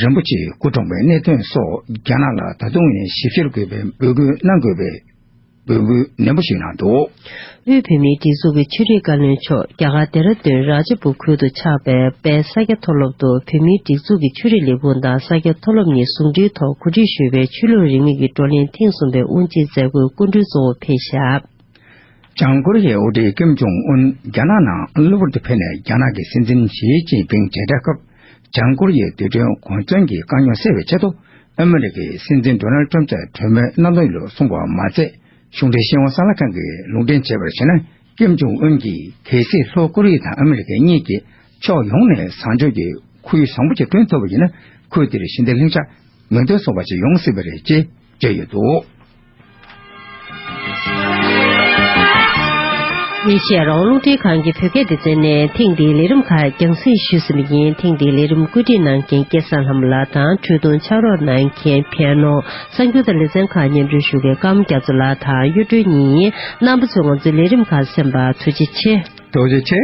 རིན་པོ་ཆེའི་སྐུ་གྲོངས་པའི་གནད་དོན་སོགས་རྒྱ་ནག་ལ་ད་དུང་ཡང་ཞིབ་བཤེར་དགོས་པའི་འབོད་སྐུལ་གནང་དགོས་པའི་འབོད་སྐུལ་ནན་པོ་ཞིག་གནང་འདུག་དབུས་བོད་མིའི་སྒྲིག་འཛུགས་ཀྱི་ཆོས་རིག་བཀའ་བློན་མཆོག་རྒྱ་གར་ལྡེ་ར་ལྡུན་རཱ་ཇ་པུར་ཁུལ་དུ་ཆགས་པའི་དཔལ་ས་སྐྱ་མཐོ་སློབ་ཏུ་བོད་མིའི་སྒྲིག་འཛུགས་ཀྱི་ཆོས་རིག་ལས་ཁུངས་དང་ས་སྐྱ་མཐོ་སློབ་གཉིས་ཟུང་འབྲེལ་ཐོག་གོ་སྒྲིག་ཞུས་པའི་ཆོས་ལུགས་རིས་མེད་ཀྱི་བགྲོ་གླེང་ཐེངས་གསུམ་པའི་དབུ་འབྱེད་མཛད་སྒོའི་སྐུ་མགྲོན་གཙོ་བོ་ཕེབས་བཞག་བྱང་ཀོ་རི་ཡའི་དབུ་ཁྲིད་ཀིམ་ཇོང་ཨུན་རྒྱ་ནག་ནང་གློ་བུར་དུ་ཕེབས་ནས། རྒྱ་ནག་གི་སྲིད་འཛིན་ཞི་ཅིན་ཕིང་མཇལ་འཕྲད་སྐབས། བྱང་ཀོ་རི་ཡའི་རྡུལ་ཕྲན་གོ་མཚོན་གྱི་དཀའ་རྙོག་སེལ་བའི་ཆེད་དུ། ཨ་མི་རི་ཀའི་སྲིད་འཛིན་ཌོ་ནལ་ཊམ་མཇལ་གྲོས་མོལ་གནང་དོན་ཡོད་གསུངས་པ་མ་ཚད། གཞུང་འབྲེལ་ཤེས་དབང་གསར་ལམ་ཁང་གིས་ལུང་འདྲེན་བྱས་པར་བྱས་ན། ཀིམ་ཇོང་ཨུན་གྱིས་གལ་སྲིད་ལྷོ་ཀོ་རི་ཡ་དང་ཨ་མི་རི་ཀ་གཉིས་ཀྱིས་ཕྱོགས་ཡོངས་ནས་བཟང་ཕྱོགས་ཀྱི་ཁོར་ཡུག་བཟང་པོ་ཞིག་བསྐྲུན་ཐུབ་པ་ཡིན་ན། ཁུལ་དེར་ཞི་བདེ་ལྷིང་འཇགས་མི་འདོད་བཟོ་བ་ཞིག་ཡོང་སྲིད་པ་རེད་ཅེས་བརྗོད་ཡོད་འདུག་ཨེ་ཤེ་ཡ་རང་དབང་རླུང་འཕྲིན་ཁང་གི་བོད་སྐད་སྡེ་ཚན་ནས་ཐེངས་འདིའི་ལས་རིམ་ཁག་རྒྱང་སྲིང་ཞུས་ཟིན་པ་ཡིན། ཐེངས་འདིའི་ལས་རིམ་བཀོད་སྒྲིག་གནང་མཁན་སྐལ་བཟང་ལྷ་མོ་ལགས་དང་། འཕྲོས་དུང་ཕྱག་རོགས་གནང་མཁན་པི་ཨ་ནོ་གསར་འགྱུར་དང་ལེ་ཚན་ཁག་སྙན་སྒྲོན་ཞུ་མཁན་ཀརྨ་རྒྱ་མཚོ་ལགས་དང་གཡུ་སྒྲོན་གཉིས་ཡིན། རྣམ་པ་ཚོས་ང་ཚོའི་ལས་རིམ་ཁག་གསན་པར་ཐུགས་རྗེ་ཆེ། ཐུགས་རྗེ་ཆེ།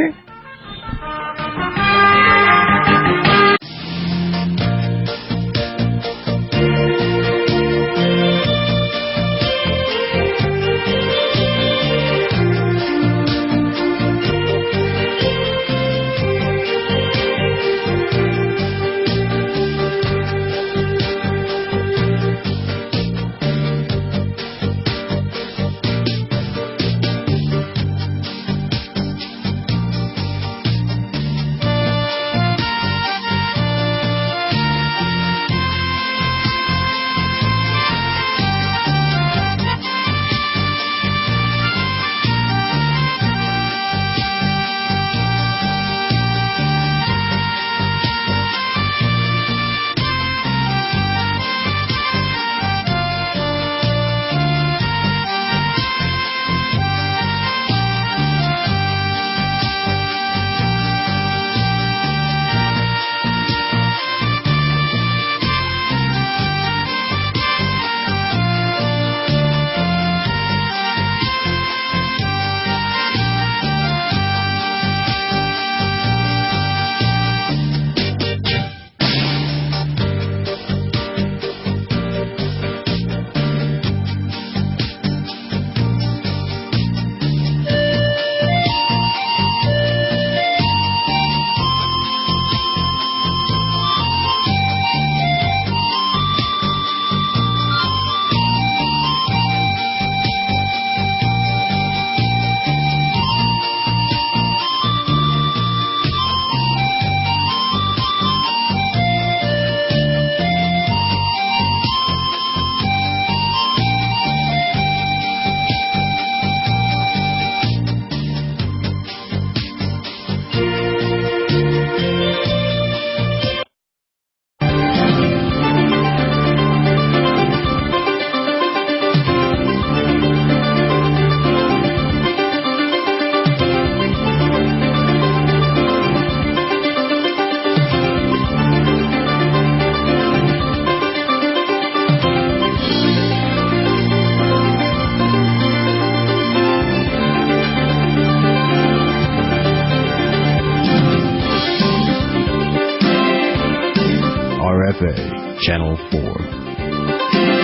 Channel four.